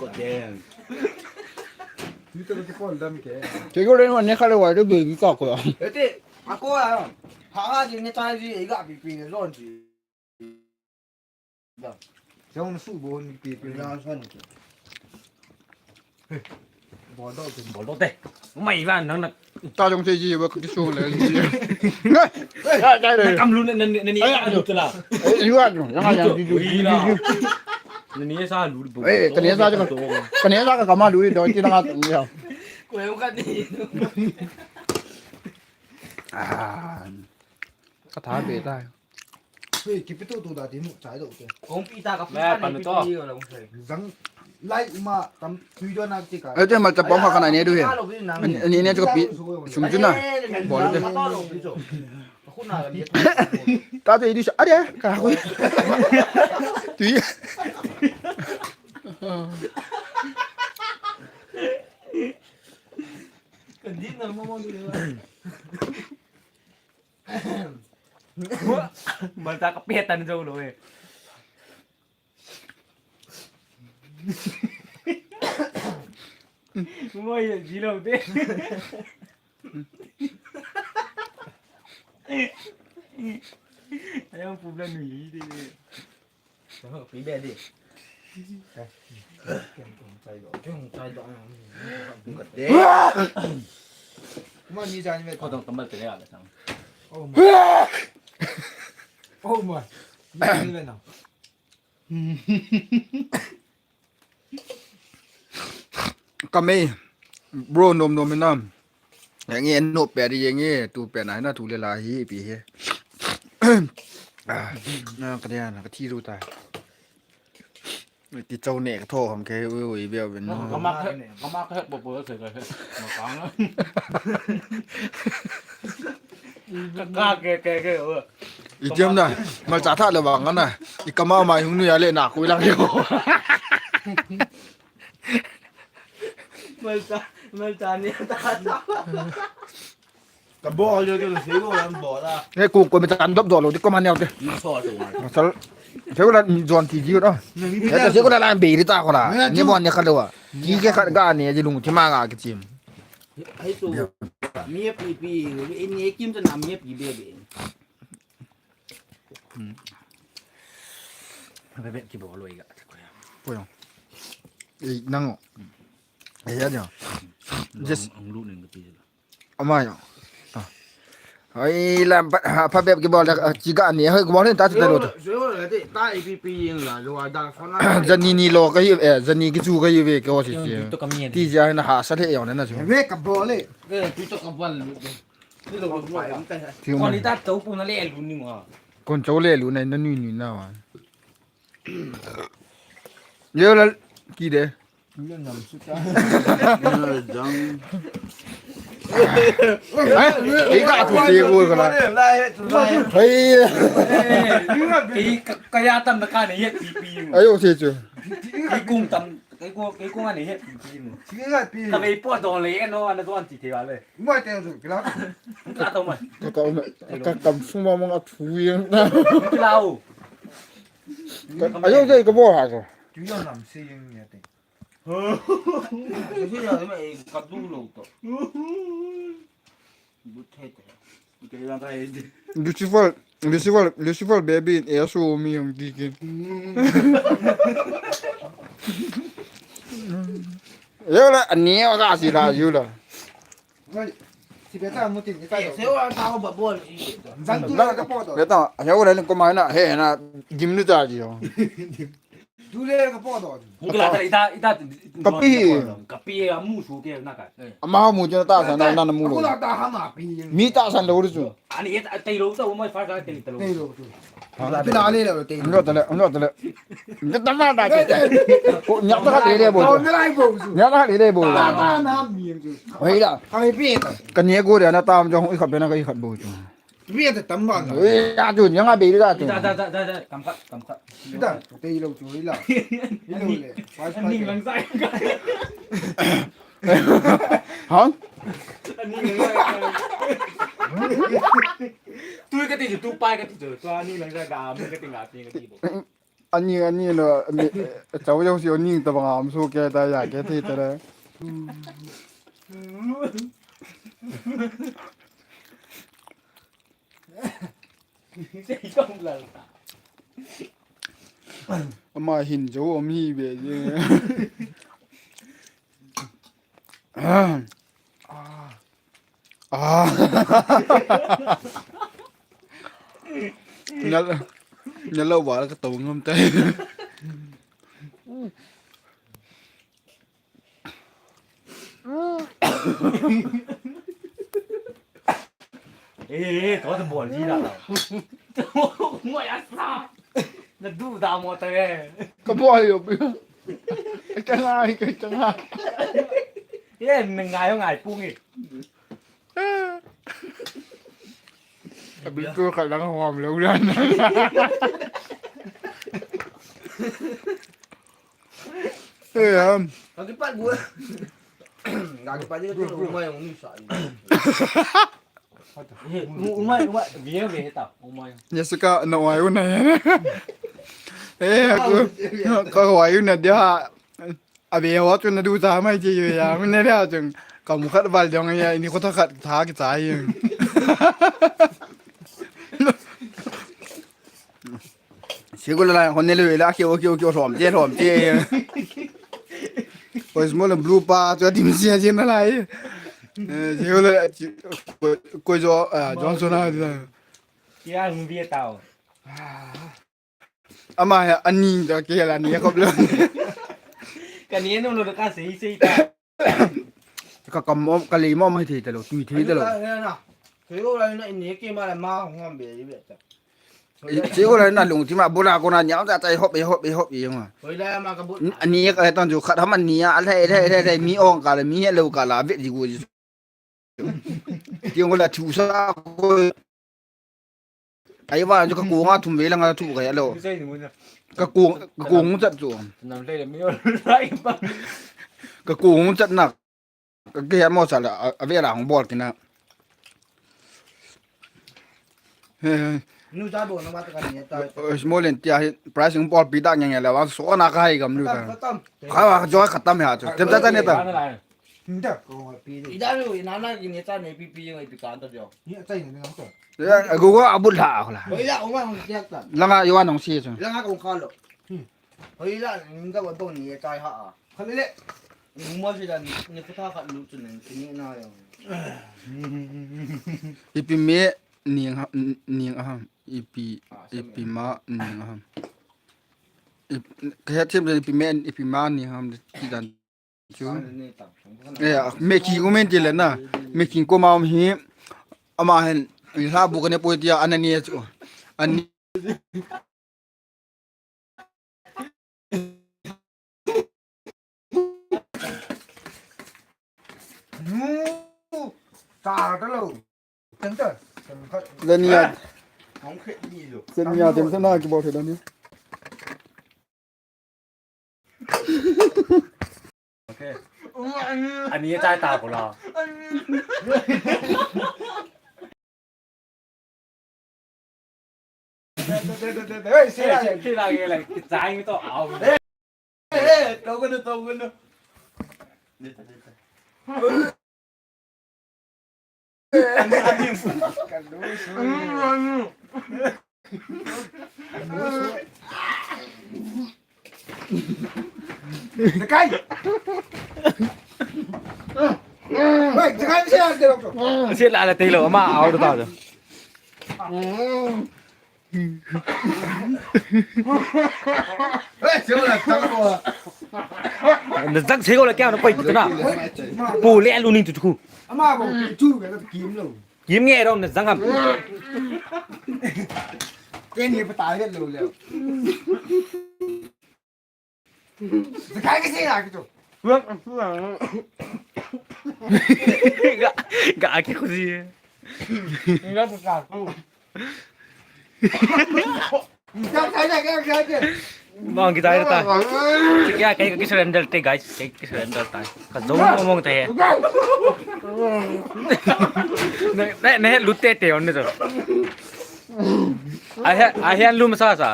Ko de. Ni to ko dam ke. Ke ko le ne kha le wa de be ka ko. Ete, ako a. Ha ha di ne cha di ga pi pi ne zon chi. Jong su bo ni pi pi na san. Bol do te. Bol do te. Mai van nang na. Ta jong se ji ba ki su le ji. Ya, ya, ya. Kam lu na ni ni lu tla. Eh, yu a jong, ya ya ji ji. Ni sa lu bo. Eh, kane sa ka. Kane sa ka kama lu do ti na ka ya. Ko yo ka ni. Ah. Ka tha be ta. Hey, kipi tu tu da di mu chai do te. Kong pi ta ka pi ta ni pi ti yo la kong sai. Jang lai ma tam tui do na ti ka. Ai te ma ta bom ka na ne du he. Ani ne chu ka pi sum chu na. Bol te. Khu na ka ni. Ta te di sa. Are ka ko. Tui. Malta ka pia tan jo lo eh. Ngoi ji lo de. Ayang publa nui de. Pi be de. Kuma ni jani ve. Ko tong tambal te ya sang. Oh my. Oh my. Ni ve na. Kamei, bro, nom nom inam. Yang nge no pe di yang nge tu pe na na tu le la hi pi he. Ah, na ka dia na ka thi ru ta. Ti chau ne ka tho ham ke ui ui bia ben no. Kama ke, kama ke bo bo se ke. Ma kang. Ka ka ke ke ke. Itiam na, malcha tha le vang na. I kama mai hung nu ya le na ku lang yo. Malcha, malcha ni ta ta. Ka bol yo ke lo se ko lam bol la. He ku ko me chan dop do lo di ko man yo te. Ma so so. Ma sal. Se ko la ni jon ti ji ro. He se ko la la be ri ta ko la. Ni mo ni ka lo wa. Ki ke ka ga ni ji lung ti ma ga ki chim. Hai so. Mi pi pi ni kim ta na mi pi be be. Bebek ki bol loi ga te ko ya. Ko ya. Ei nang o. Ei ya ja. Just ang lu ning ti. Amai ya. Ai lam pa pa bep ki bol da chi ga ni hoi ki bol ta ta lo. Zero la te ta i pi pi yin la lo da fa na. Jani ni lo ka hi eh jani ki chu ka hi ve ko si si. Ti ja na ha sa le yo na na chu. Ve ka bol le. Ve tu to ka bol lu. Kon ita tau pu na le lu ni ma. Kon chau le lu na na nui nui na wa. Yo la ki de. Yo nam su ta. Jang. Ai, ai ka tu ti ko ka la. Ai. Ai ka ya tam na ka ne ye pi pi. Ayo se chu. Ai kung tam, ai kung, ai kung ane ye pi pi. Ka ve po don le no ana don ti te wa le. Mai te su kila. Ka to mai. Ka to mai. Ka kam sung ma mong a thu yang na. Kila u. Ayo je ka bo ha so. Tu yo nam se yang ya te. Ka du lo to. Bu the te. Lucifer, Lucifer, Lucifer baby in air show mi yang di kin. Yo la ani ka si la yo la. Beta, he ule ko mai na, he na, gim ni ta ji ho. Dule ka po do. Hung kila ta, ita, ita, kapi. Kapi a mu su ke na ka. Ama mu jona ta sa na, na mu lo. Mi ta sa lo ru su. Ani et tai lo ta mo fa ka te lo. Kila le lo te. Ngo ta le, ngo ta le. Ngo ta ma da ke. Ko nya ta le le bo. Nya ta le le bo. Wei la. Ka ni go de na tam jong i khat be na ka i khat bo chu. Wei ta tam ba na. Wei ya chu nya nga be da chu. Da da da da da kam khat kam khat. Da te lo chu la. Lo le. Ning lang sai. Ha? Ani ngai. Tu ka ti tu pai ka ti tu ani ngai ga am ka ti nga ti ka ti bo. Ani ani no ni chau yau si ani ta bang am su ke ta ya ke ti ta le. Ama hin jo om hi be je. Ah. Ah. Nalo, nalo wala ka tawng ngam tai. Eh, eh, to ta bol ji la. Mo ya sa. Na du da mo ta eh. Ka bol yo. Ka ngai, ka ngai. Ye, ngai yo ngai pung eh. Ka bi tu ka lang hom lo dan. Eh, um. Ka ki pat bu. Gagi pa di ka tino umay ang nisa. Umay, umay, biya biya ta, umay. Jessica, na wai una ya. Eh, ko, ko wai una dia. Abi, wa tu na du ta mai ji ya, mun ne dia jeng. Ka mu khat bal jong ya, ini ko ta khat ta ki ta yi. Segula la, hon ne le la, ki o, ki o, ki o, lhom che, lhom che. Oi, small and blue pa, tu adim sia je na lai. Eh, segula, ko, ko jo, ah, Johnson a, dia. Kia hung dia tao. Ama he, ani da ke la ni ko blo. Ka ni no no ka sei sei ta. Ka kam mo, ka lei mo mai thei ta lo, tui thei ta lo. Ka he na. Ke lo la na ni ke ma la ma hong be be ta. Che ko la na lung ti ma bo la ko na nya ta ta hop e hop e hop e ma. Hoi la ma ka bu. Ani ka ton ju khat ham ani a le le le le mi ong ka le mi he lo ka la be di ko ji. Ti ong la thu sa ko. Ai wa ju ka ko nga thum ve la nga thu ka ya lo. Ka ko ka ko ngu chat chu. Nam le mi o lai pa. Ka ko ngu chat na. Ka ke mo sa la a ve la hong bol kina. He. Nu ja bo na ma ta ka ni ta. Small and tia hi price hong bol pi da nge nge la wa so na ka hai gam lu ta. Khatam. Kha wa jo khatam ha chu. Tem ta ta ne ta. Nda ko pi. Ida lu ina na ki ni ta ne pi pi ngai pi kan ta jo. Ni ta ni na ko. Ya go go abul ha ko la. Oi la o ma hong tia ta. La nga yo wa nong si chu. La nga ko kha lo. Hoi la, ninga wa dong ni e chai ha a. Khan le. Ni mo si dan, ni kutha khat lu chun ni, ni na yo. Ipi me ni ha, ni ha, ipi, ipi ma ni ha. Ip-, ka he them ipi me, ipi ma ni ha, ti dan chu. Eh, me ki ko men ti le na. Me ki ko ma hi. Ama hen, ni ha bu ka ne poi ti a, ana ni chu. Ani Nu, ta ta lo. Teng ta, teng ta. Dania. Hong khe ni lo. Dania, teng ta na ki bol the Dania. Okay. Ani chai ta ko la. Hey, sila, sila, sila, sila, kichai to au. Hey, hey, tau kena, tau kena. Nakai. Wait, nakai siya, doctor. Sila ala tayo, ma, out ta. Hey, sila, tau ko. Na zang sila kya na pai tu na. Pu le lu ning tu ku. Ama ko tu ga kim lo. Kim nge ro na zang am. Ke ni pa ta lo le. Zakai ke se la ke to. Ga, ga ke khushi. Ni na ka ku. Mong kita ita. Kya, kei ka surrender te, guys. Kei ka surrender ta. Ka zo mo mong te. Ne, ne, ne, lu te te on ne to. Ahe, ahe an lu masa sa.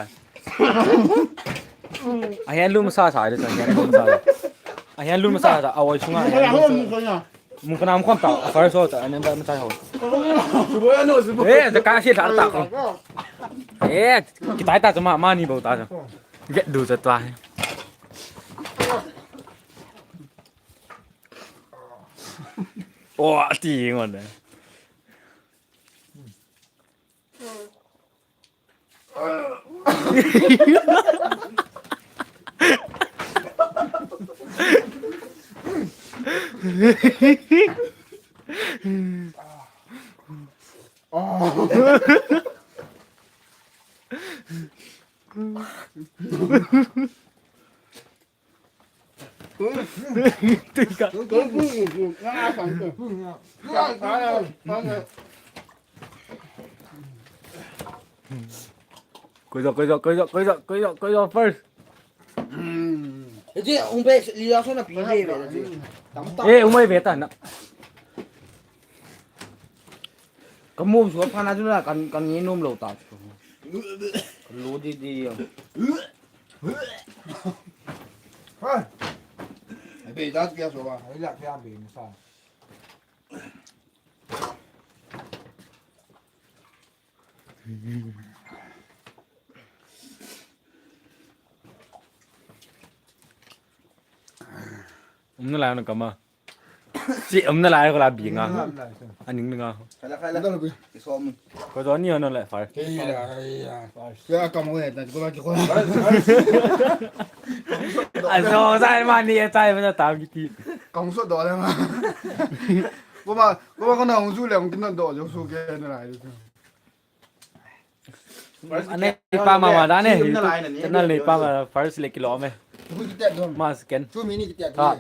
Ahe an lu masa sa, ahe an lu masa sa. Ahe an lu masa sa, awoi sunga. Mukana mukon ta, first shot, and then that much I hold. Eh, the car shit out. Eh, kita ta ma, mani bo ta. Get do the twa. Oh, ti ngon. Koi jo, koi jo, koi jo, koi jo, koi jo, koi jo first. Ti, um be, li la so na pi be be la ti. Tam tam. Eh, um ai ve ta na. Ka mum so pha na chu na kan kan ni nom lo ta chu. Ka lo di di ya. Ha. Be da pia so ba. Ai la pia be na sa. Umna lai na kama. Si umna lai ko la bi nga. Aning nga. Kala kala. Ko do ni no le far. Ya kamo ya ta ko ba ki ko. Aso sai ma ni tai ma ta ki ti. Kong so do le ma. Ko ba ko ba ko na hung su le hung kin do jo su ke na lai. Anei pa mama da ne. Channel nei pa ma first le kilo me. Ma second. Chu mini kitia. Ha.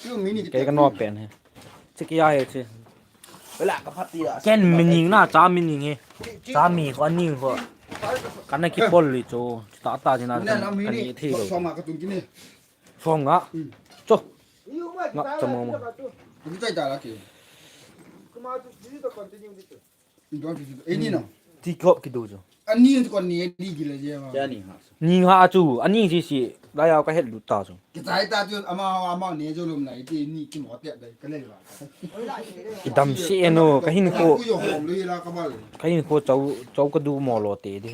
Chu mini kitia. Kei ka no pen he. Chi ki ya he chi. Wala ka phat ti la. Ken mini na cha mini he. Cha mi ko ni ko. Kana ki pol li chu. Ta ta jina kan ni thi lo. Soma ka tung kini. Soma. Cho. Nga cha mo mo. Ku chai ta la ki. Kuma tu ji to continue di tu. Don tu ji. Eni no. Ti kop ki do jo. Ani tu kon ni di gila je ma. Ya ni ha. Ni ha chu, ani si si, la ya ka het lu ta chu. Ki chai ta chu ama ama ne jo lum nai ti ni ki mo te dai ka le ba. Ki dam si eno, ka hin ko. Ku yo hom lu la ka bal. Ka hin ko chau chau ka du mo lo te de.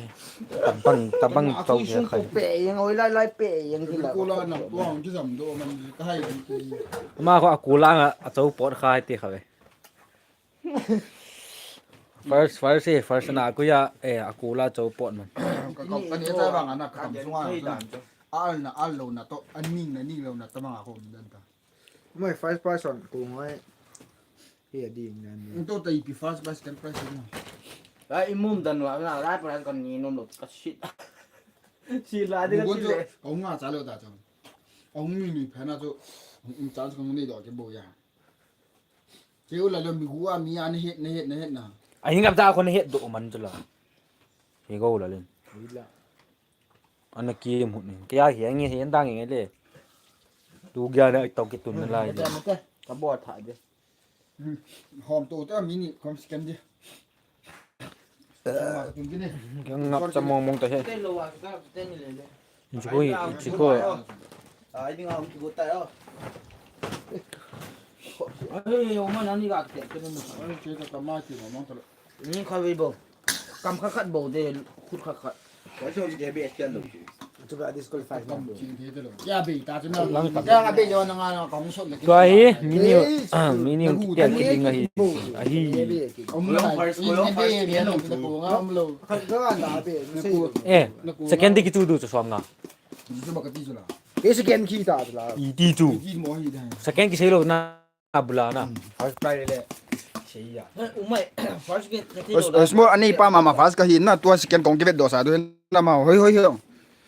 Tabang tabang chau ke khai. Pe yang oi lai lai pe yang ki la. Ku la na ko hom ki jam do man ka hai di. Ma ko a ku la a chau pot khai te kha ve. First, first eh, first na kuya eh, a ku la chau pot man. Ka ka ka ni ta bang ana ka kam sunga. Al na al lo na to, aning na ning lo na ta ma ko dan ta. Mai first person ko ngai. He di nan ni. To ta ipi first prize, second prize ni. Ai mum dan wa na rai pa kan ni nom lo ka shit. Si la de ka ti le. Ko nga cha lo ta chang. Ong ni ni pha na chu. Chance ko ni do ke bo ya. Keu la lom mi gu a mi a na het, na het, na het na. Ahi ngap ta ko na het do man chu la. He go la len. Ui la. Ana ki mu ni. Kei a hi nge he dang nge le. Tu gya na to ki tun na lai. Mate, mate. Ka bo tha de. Hom to ta mi ni kom scan de. Ngap cha mong mong ta he. Chikoi, chikoi. Ni kha ve bo. Kam kha khat bo de, khut kha khat. Chu ba disqualify. Ya be ta chu na. Ya be jo na nga na kong sot le. Tua hi, mini, mini kiti kiti nga hi. Ahi. Eh, second di kitu du chu som nga. Ke second ki ta la. Iti chu. Second ki sei lo na bula na. First prize le. Sei ya. Umai, first ki. Small ani pa mama first ka hi na tua second kong ki vet do sa du na ma hoi hoi hoi.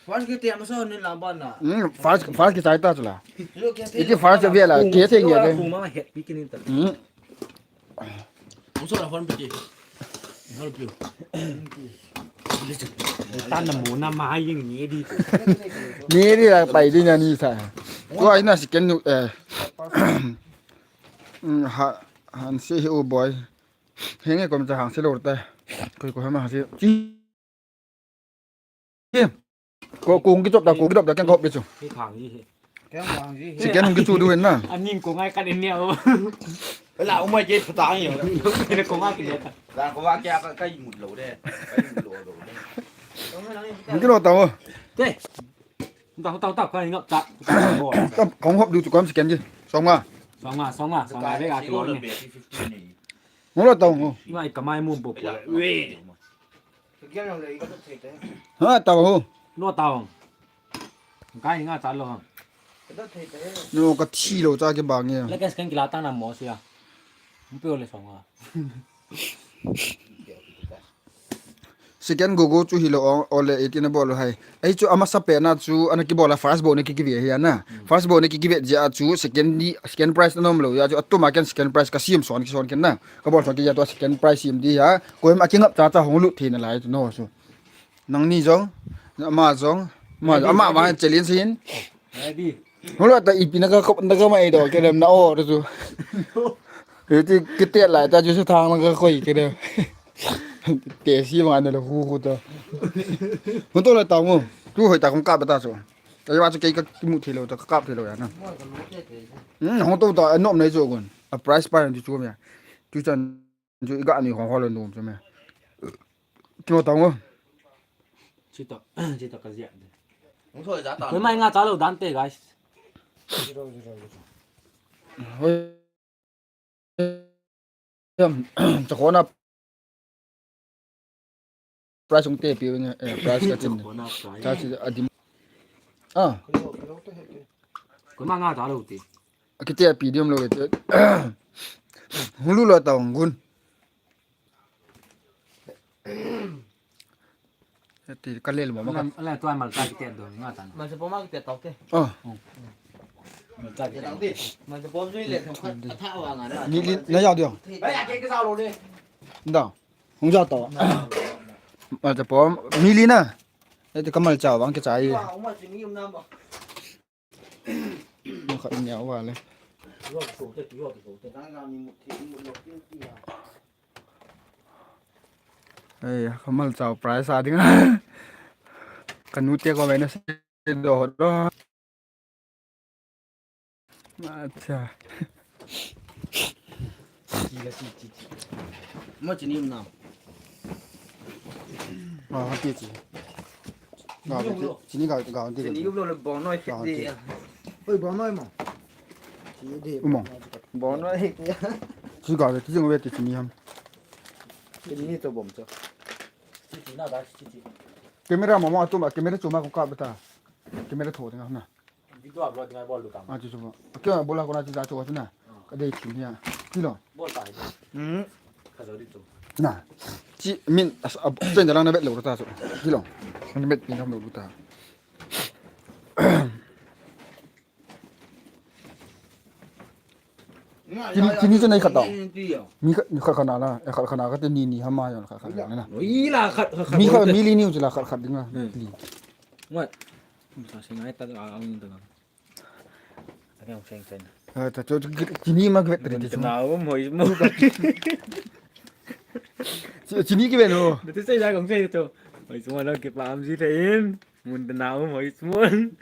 First ki te ma so ni la ba na. First first ki sai ta chu la. Iti first ve la ke the nge de. Kuma het pi kini ta. Uso la phone piti. Help you. Tan na mo na ma ying ni di. Ni di la pai di na ni sa. Ko ai na si ken eh. Ha han si hi u boy. Henge kom ta hang si lo ta. Koi ko ha ma si. Ko kung ki chop da, kung ki chop da, ken ko hop di chu. Ki khang ji he. Ken khang ji he. Si ken hung ki chu du hen na. Aning ko ngai ka den ne o. La o mai ke pha ta ngi. Ken ko ngai ke ta. La ko wa kya ka, ka mut lo de. Ka mut lo lo de. Hung ki lo ta o. Te. Ta ta ta ka ngap ta. Kong hop du chu kom si ken ji. Song nga. Song nga, song nga, song nga ve ka ki lo ne. Ngo lo ta o. Ngai ka mai mu bo ko. We. Ha, tao ho. Lo tao. Kai nga cha lo. No ka thi lo cha ke ba nge. Le ka scan kila ta na mo sia. Mpe le song a. Second gogo chu hi lo o le eighteen bol lo hai. Ei chu ama sa pe na chu ana ki bol a first bol ne ki ki ve hi ana. First bol ne ki ki ve ja chu second di second prize na nom lo ya chu atuma ken second prize ka sim son ki son ken na. Ka bol son ki ya to second prize sim di ha. Ko em a ki ngap cha cha hong lut thei na lai chu no su. Nangni jong, ama jong, ama, ama ma challenge hin. Ready. Holo ta ipi na ka kop na ka mai do ke dem na o tu. Iti kiti lai ta ju sa thang na ka koi ke dem. Te si ma na le hu hu ta. Hung to la ta mo. Tu hoi ta kong kap ta so. Ta ya chu ke ka mu thei lo ta ka kap thei lo ya na. Hmm, hung to ta nom nei chu gun. A price pa ni chu me. Tu chan chu i ga ni hong hol nom chu me. Kimo ta mo. Chita, chita ka zia de. Hung thoi ja ta. Koi mai nga cha lo dan te, guys. Hoi. Em, chakona price hung te pi, eh, price ka chin. Chakona price. Cha chi adim. Ah. Koi mai nga cha lo te. Kiti pi dim lo te. Hulu lo ta hung gun. Ti ka lel mo ma ka. Ala, ala, tua mal ta kiti do nga ta. Mal se po ma kiti tau te. Ah. Mal ta kiti. Mal se po jui le tha wa nga da. Ni li na ya dio. Ai, a ke ke sa lo le. Da. Hung ja ta. Mal se po mi li na. Ai te ka mal cha wang ke cha i. Wa, ma chi ni um na ba. Khat nia uva le. Ei, ka mal chao price a ding. Ka nu te ko ve na se do do. Acha. Chi la chi chi chi. Mo chi ni um na. Ah, ti chi. Ga chi, chi ni ga, ga ti. Chi ni um lo le bon noi khit di. Oi, bon noi mo. Chi di. Um mo. Bon noi khit di. Chi ga le, ti jing ve ti chi ni ham. Chi ni to bom cho. Chi chi na da chi chi. Camera mo mo atum a, camera chuma ko ka bata. Camera tho ding na. Video upload ngai bol du tam. Ah, chu chu. Kya bola ko na chu ja chu na. Ka dei chu nia. Kilo. Bol tai. Hmm. Ka jo di chu. Na. Chi min as a chen da lang na bet lo ta chu. Kilo. Ni bet ni lo ta. Chini, chini chu nei khat tau. Mi khat, mi khat khat na la, eh, khat khat na ka te ni ni hama yo khat khat na. Oi la khat khat khat. Mi khat, mi li ni chu la khat khat ding la. Hmm. Li. Ngai. Sa se ngai ta a ang ta. Ta kong seng seng. Ah, ta chu chini ma gvet ri chu. Na um hoi mo. Chi-, chini ki ve no. Te sei da kong sei to. Hoi mo lo ke pa am ji te in. Mun te nau mo is mun.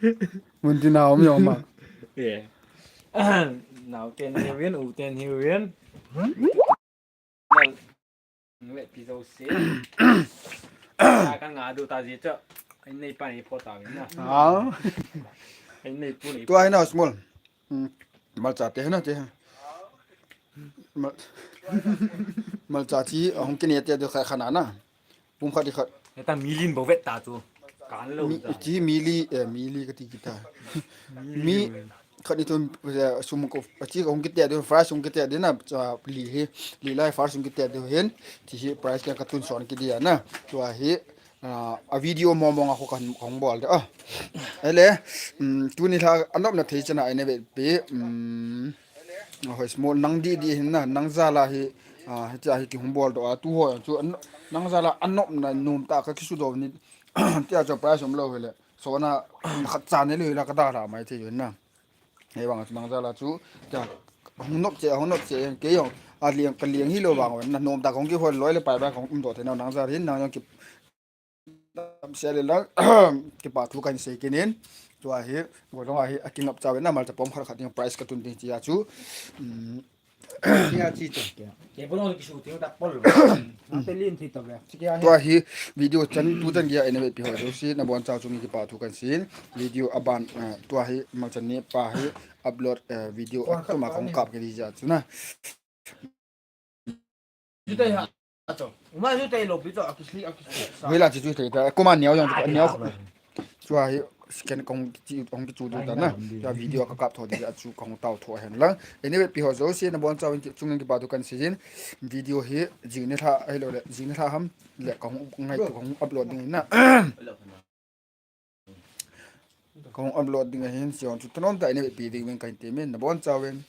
Mun te nau mo ma. Yeah. Nau ten hiu in, u ten hiu in. Ngal, ngal pi zo se. Ka nga du ta ji cho. Ai nei pa nei po ta win na. Ah. Ai nei pu nei. Tu ai na small. Hmm. Malcha te na te. Mal-, malcha chi, ah, hung kine te de kha-, khana na. Pum khat di khat. Eta milin bo vet ta chu. Kan lo mi, ta. Chi mili, eh, mili ka ti kita. Mi, khat ni tu, eh, sum ko, chi hung kite de, fry hung kite de na, cha li hi, li lai fry hung kite de hin, chi hi price ka katun son ki dia na. Tua hi, Ah, a video mo mo nga ko kan kong bol de. Ah. Ele, mm, tuni la anop na thei chana ene ve pe, mm, hoi small nang di di hin na, nang jala hi, ah, hi cha hi ki hung bol do a tu ho chu an-, nang jala anop na num ta ka kisu do ni, tia cho price um lo hele. So na khat cha ne le la ka da la mai thei na. Hei bang nang jala chu, cha hung nop che, hung nop che, ke yong, a liang, ka liang hi lo bang na num ta kong ki hol loi le pai ba kong um do thei na nang jala hin nang yong ki Tam sia le lang, kipa thu kan sei kinin. Tua hi, golong ahi, a kingap chau na malcha pom khat khat ding price ka tun ding chia chu. Um, chia chi chu. Ke bolong ki shooting ta pol. Ang te lin thi to ve. Chi kia hi. Tua hi, video chan, tu chan kia ene ve pi ho jouse, na bon chau chung kipa thu kan sin. Video aban, eh, tua hi, malcha ni pa hi, upload, eh, video a tuma kong kap ke di ja chu na. Jutai ha. Acho. Uma jutai lo pi cho akisli akisli. Wela chi jutai ta. Kuma niao jong niao. Chua hi scan kong chi kong chu ta na. Ya video ka kap tho di achu kong tau tho hen lang. Anyway, pi ho jouse na bon chau chung kipa thu kan sei jin. Video hi jing ni tha ai lo le jing ni tha ham le kong ngai tu kong upload ding na. Kong upload ding ahin, siang chu tanom ta ine pi ding men kain te men, na bon chau ven.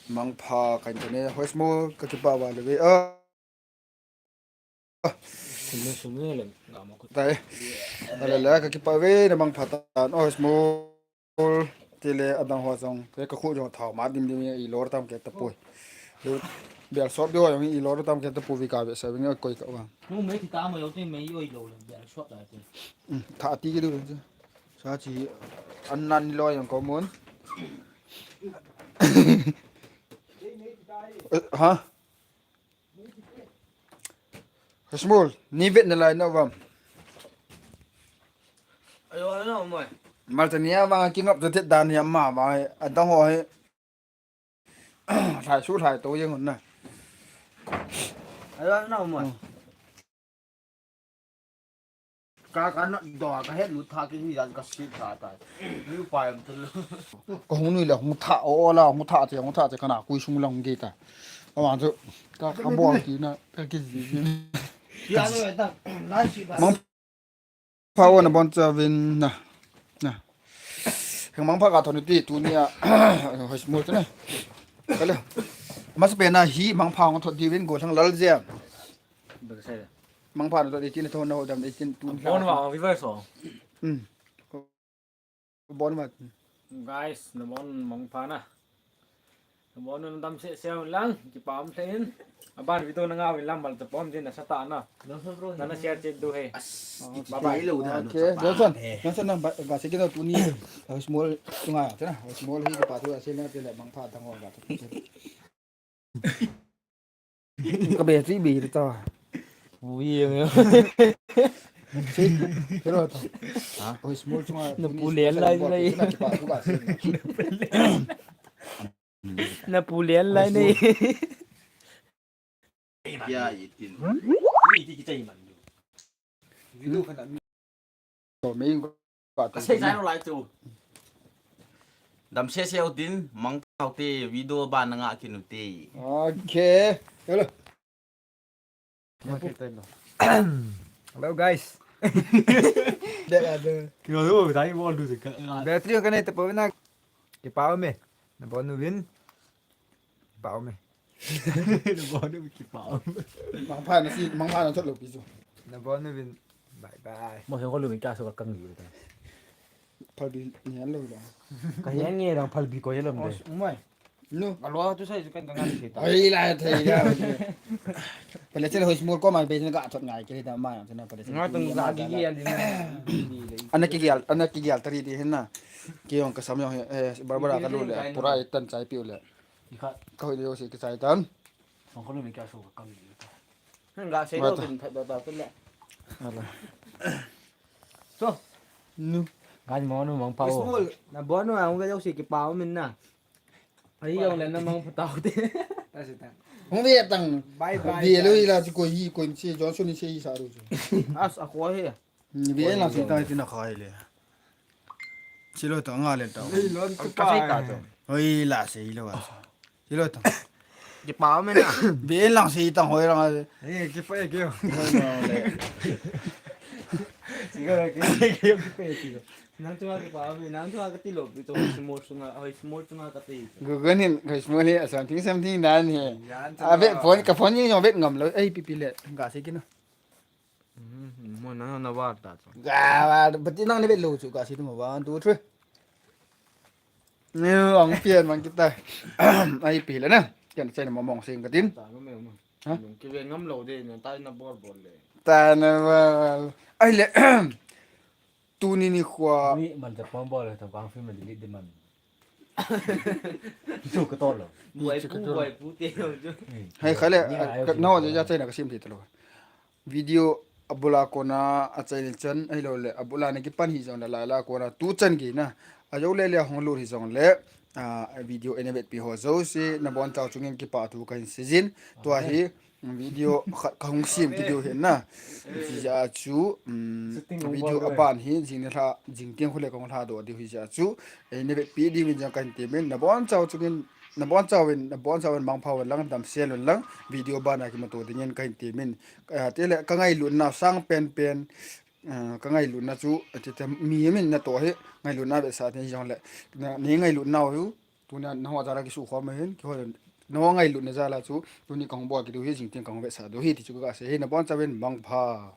Mangpha kain te ne, hoi small ka kipa va le ve. Ah. Sum sum le, ga ma ko. Tai. Ale le ka kipa ve, na mangpha ta, hoi small. Tile adang ho jong, te ka khu jong thao ma dim dim i lor tam ke tapoi. Bel sop di ho jong i lor tam ke tapoi vi ka ve sa ving koi ka wa. Nu me kita ma yo te me yo lo le bel sop da te. Tha ti ki du. Sa chi an nan lo jong ko mun. Eh, ha? Small, ni vet na lai na vam. Ayo, ano mo. Mal tania vang kingap to tet dan ya ma vang adang ho he. Thai su thai to jeng na. Ayo, ano mo. Ka ka na do ka het lu tha ki ni dan ka si tha ta. Lu pa em tu. Ka hung nui le hung tha o la hung tha che hung tha che ka na kui sung lang ge ta. Ka ma chu ka ka bo ki na ka ki ji. Ya no ta. Na si ba. Mang pha o na bon cha vin na. Na. Heng mang pha ka thon ti tu ni a. Hoi small tu na. Ka le. Mas pe na hi mang pha ngthot di vin go thang lal je. Mang pha na to di tin thon na ho dam di tin tu. Bon wa viewers so. Hmm. Bon wa. Guys, na bon mang pha na. Na bon na dam se se lang ki pam thlen. Aban video na nga vin lam bal ta pom din na sa ta na. Na na share che du he. Bye bye. Okay, Johnson. Johnson na ga se ke tu ni. Small tu nga ya na. Small hi pa tu se na te le mang pha dang ho ga. Ka be chi be ta. Ui ye. Chi. Pero ta. Ha? Oi small chunga. Na pu len lai lai. Na pu len lai nei. Ya itin. Ui ti ki chai man. Video kana To me ka to. Asei sai lo lai tu. Dam se se utin mang pha u te video ba na nga kinu te. Okay. Hello. Hello guys. Dek ada. Kilo tu tadi mau du dekat. Battery ka nei te pau na. Ki pau me. Na bon nu vin. Pau me. Na bon nu ki pau. Mang pha na si mang pha na chot lo pi chu. Na bon nu vin. Bye bye. Mo se ko lu mi ka so ka kang yu ta. Phalbi ni an lo da. Ka yang nge dang phalbi ko ye lam de. Mai. Nu. Alo tu sai kan kan se ta. Ai la thei ya. Pale chele hoi small ko mai be ka thot ngai ke da mai na pale. Nga tung ga di gi an di. Ana ki gial ana ki gial tari di hin na. Ki yong ka sam yong eh Barbara ka lu le pura itan chai piu le. Ka hoi le yo se ki chai tan. Song ko lu mi ka so ka kang. Nga sei lo bin phat ba ba le. Ala. So. Nu. Gan mo nu mang pa o. Small. Na bon nu ang ga yo se ki pau min na. Ai yong le na mang pha tau te. Ta se ta. Hung ve tang. Bye bye. Ve lo ila chi ko hi ko chi Johnson ni se hi sa ru chu. As a ko he. Ve lang se ta ti na khai le. Chi lo ta nga le ta. Ei lon tu ka. Ka se ta to. Oi la se hi lo wa. Chi lo ta. Ki pau me na. Ve lang se ta hoi lang. Ei ki pa ki. Chi ga ki ki ki pa ki. Nang tu ki pau me nang tu ka ti lo pi to small sunga hoi small sunga ka ti. Gugun hin ka small hi something something dan hi. A ve phone ka phone ni yong ve ngam lo. Ei pi pi le. Ga se ki na. Mo na na wa ta chu. Ga wa, bati nang ni be lo chu ka si tu mo one, two, three. Ni ang pian mang kita. Ai pi le na. Kian sai na mo mong sing ka tin. Ta mo me mo. Ha? Nung ki ve ngam lo de na ta na bor bor le. Ta na wa. Ai le. Tuni ni khua. Ni man ta pom bol ta bang film delete de man. Chu ka tol lo. Buai pu buai pu te lo chu. Hai khale. No ja ja chai na ka sim ti lo. Video abula kona a chai le chan ai lo le abula na ki pan hi jong la la la kona tu chan gi na. A jo le le hong lu hi jong le. A video ene bet pi ho jo si na bon chau chungin ki pa tu kan season. Tua hi Video khat ka hung sim ki diu hin na. Hijeh a chu, um, video aban hi jing ni lha, jing tiang khole kong lha do diu hijeh a chu. Ei ne be pi diu min jang kan ti min. Na bon chau chungin, na bon chau in, na bon chau in mang phau lang dam sel lang. Video ban a ki ma to dingin kan ti min. Ah, te le ka ngailutna sang pen pen. Ah, ka ngailutna chu, ati te mi min na to hi. Ngailutna be sa te jong le. Na, ni ngailutna hu. Tuna na ho jala ki su khom hin, ki ho na ho ngailutna jala chu, tuni kong bol ki diu hi jing tiang kong ve sa diu hi ti chu ka se hi na bon chauvin mang pha.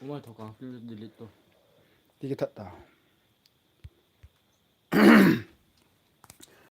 Uma thoka ki delete to. Ti ki that ta.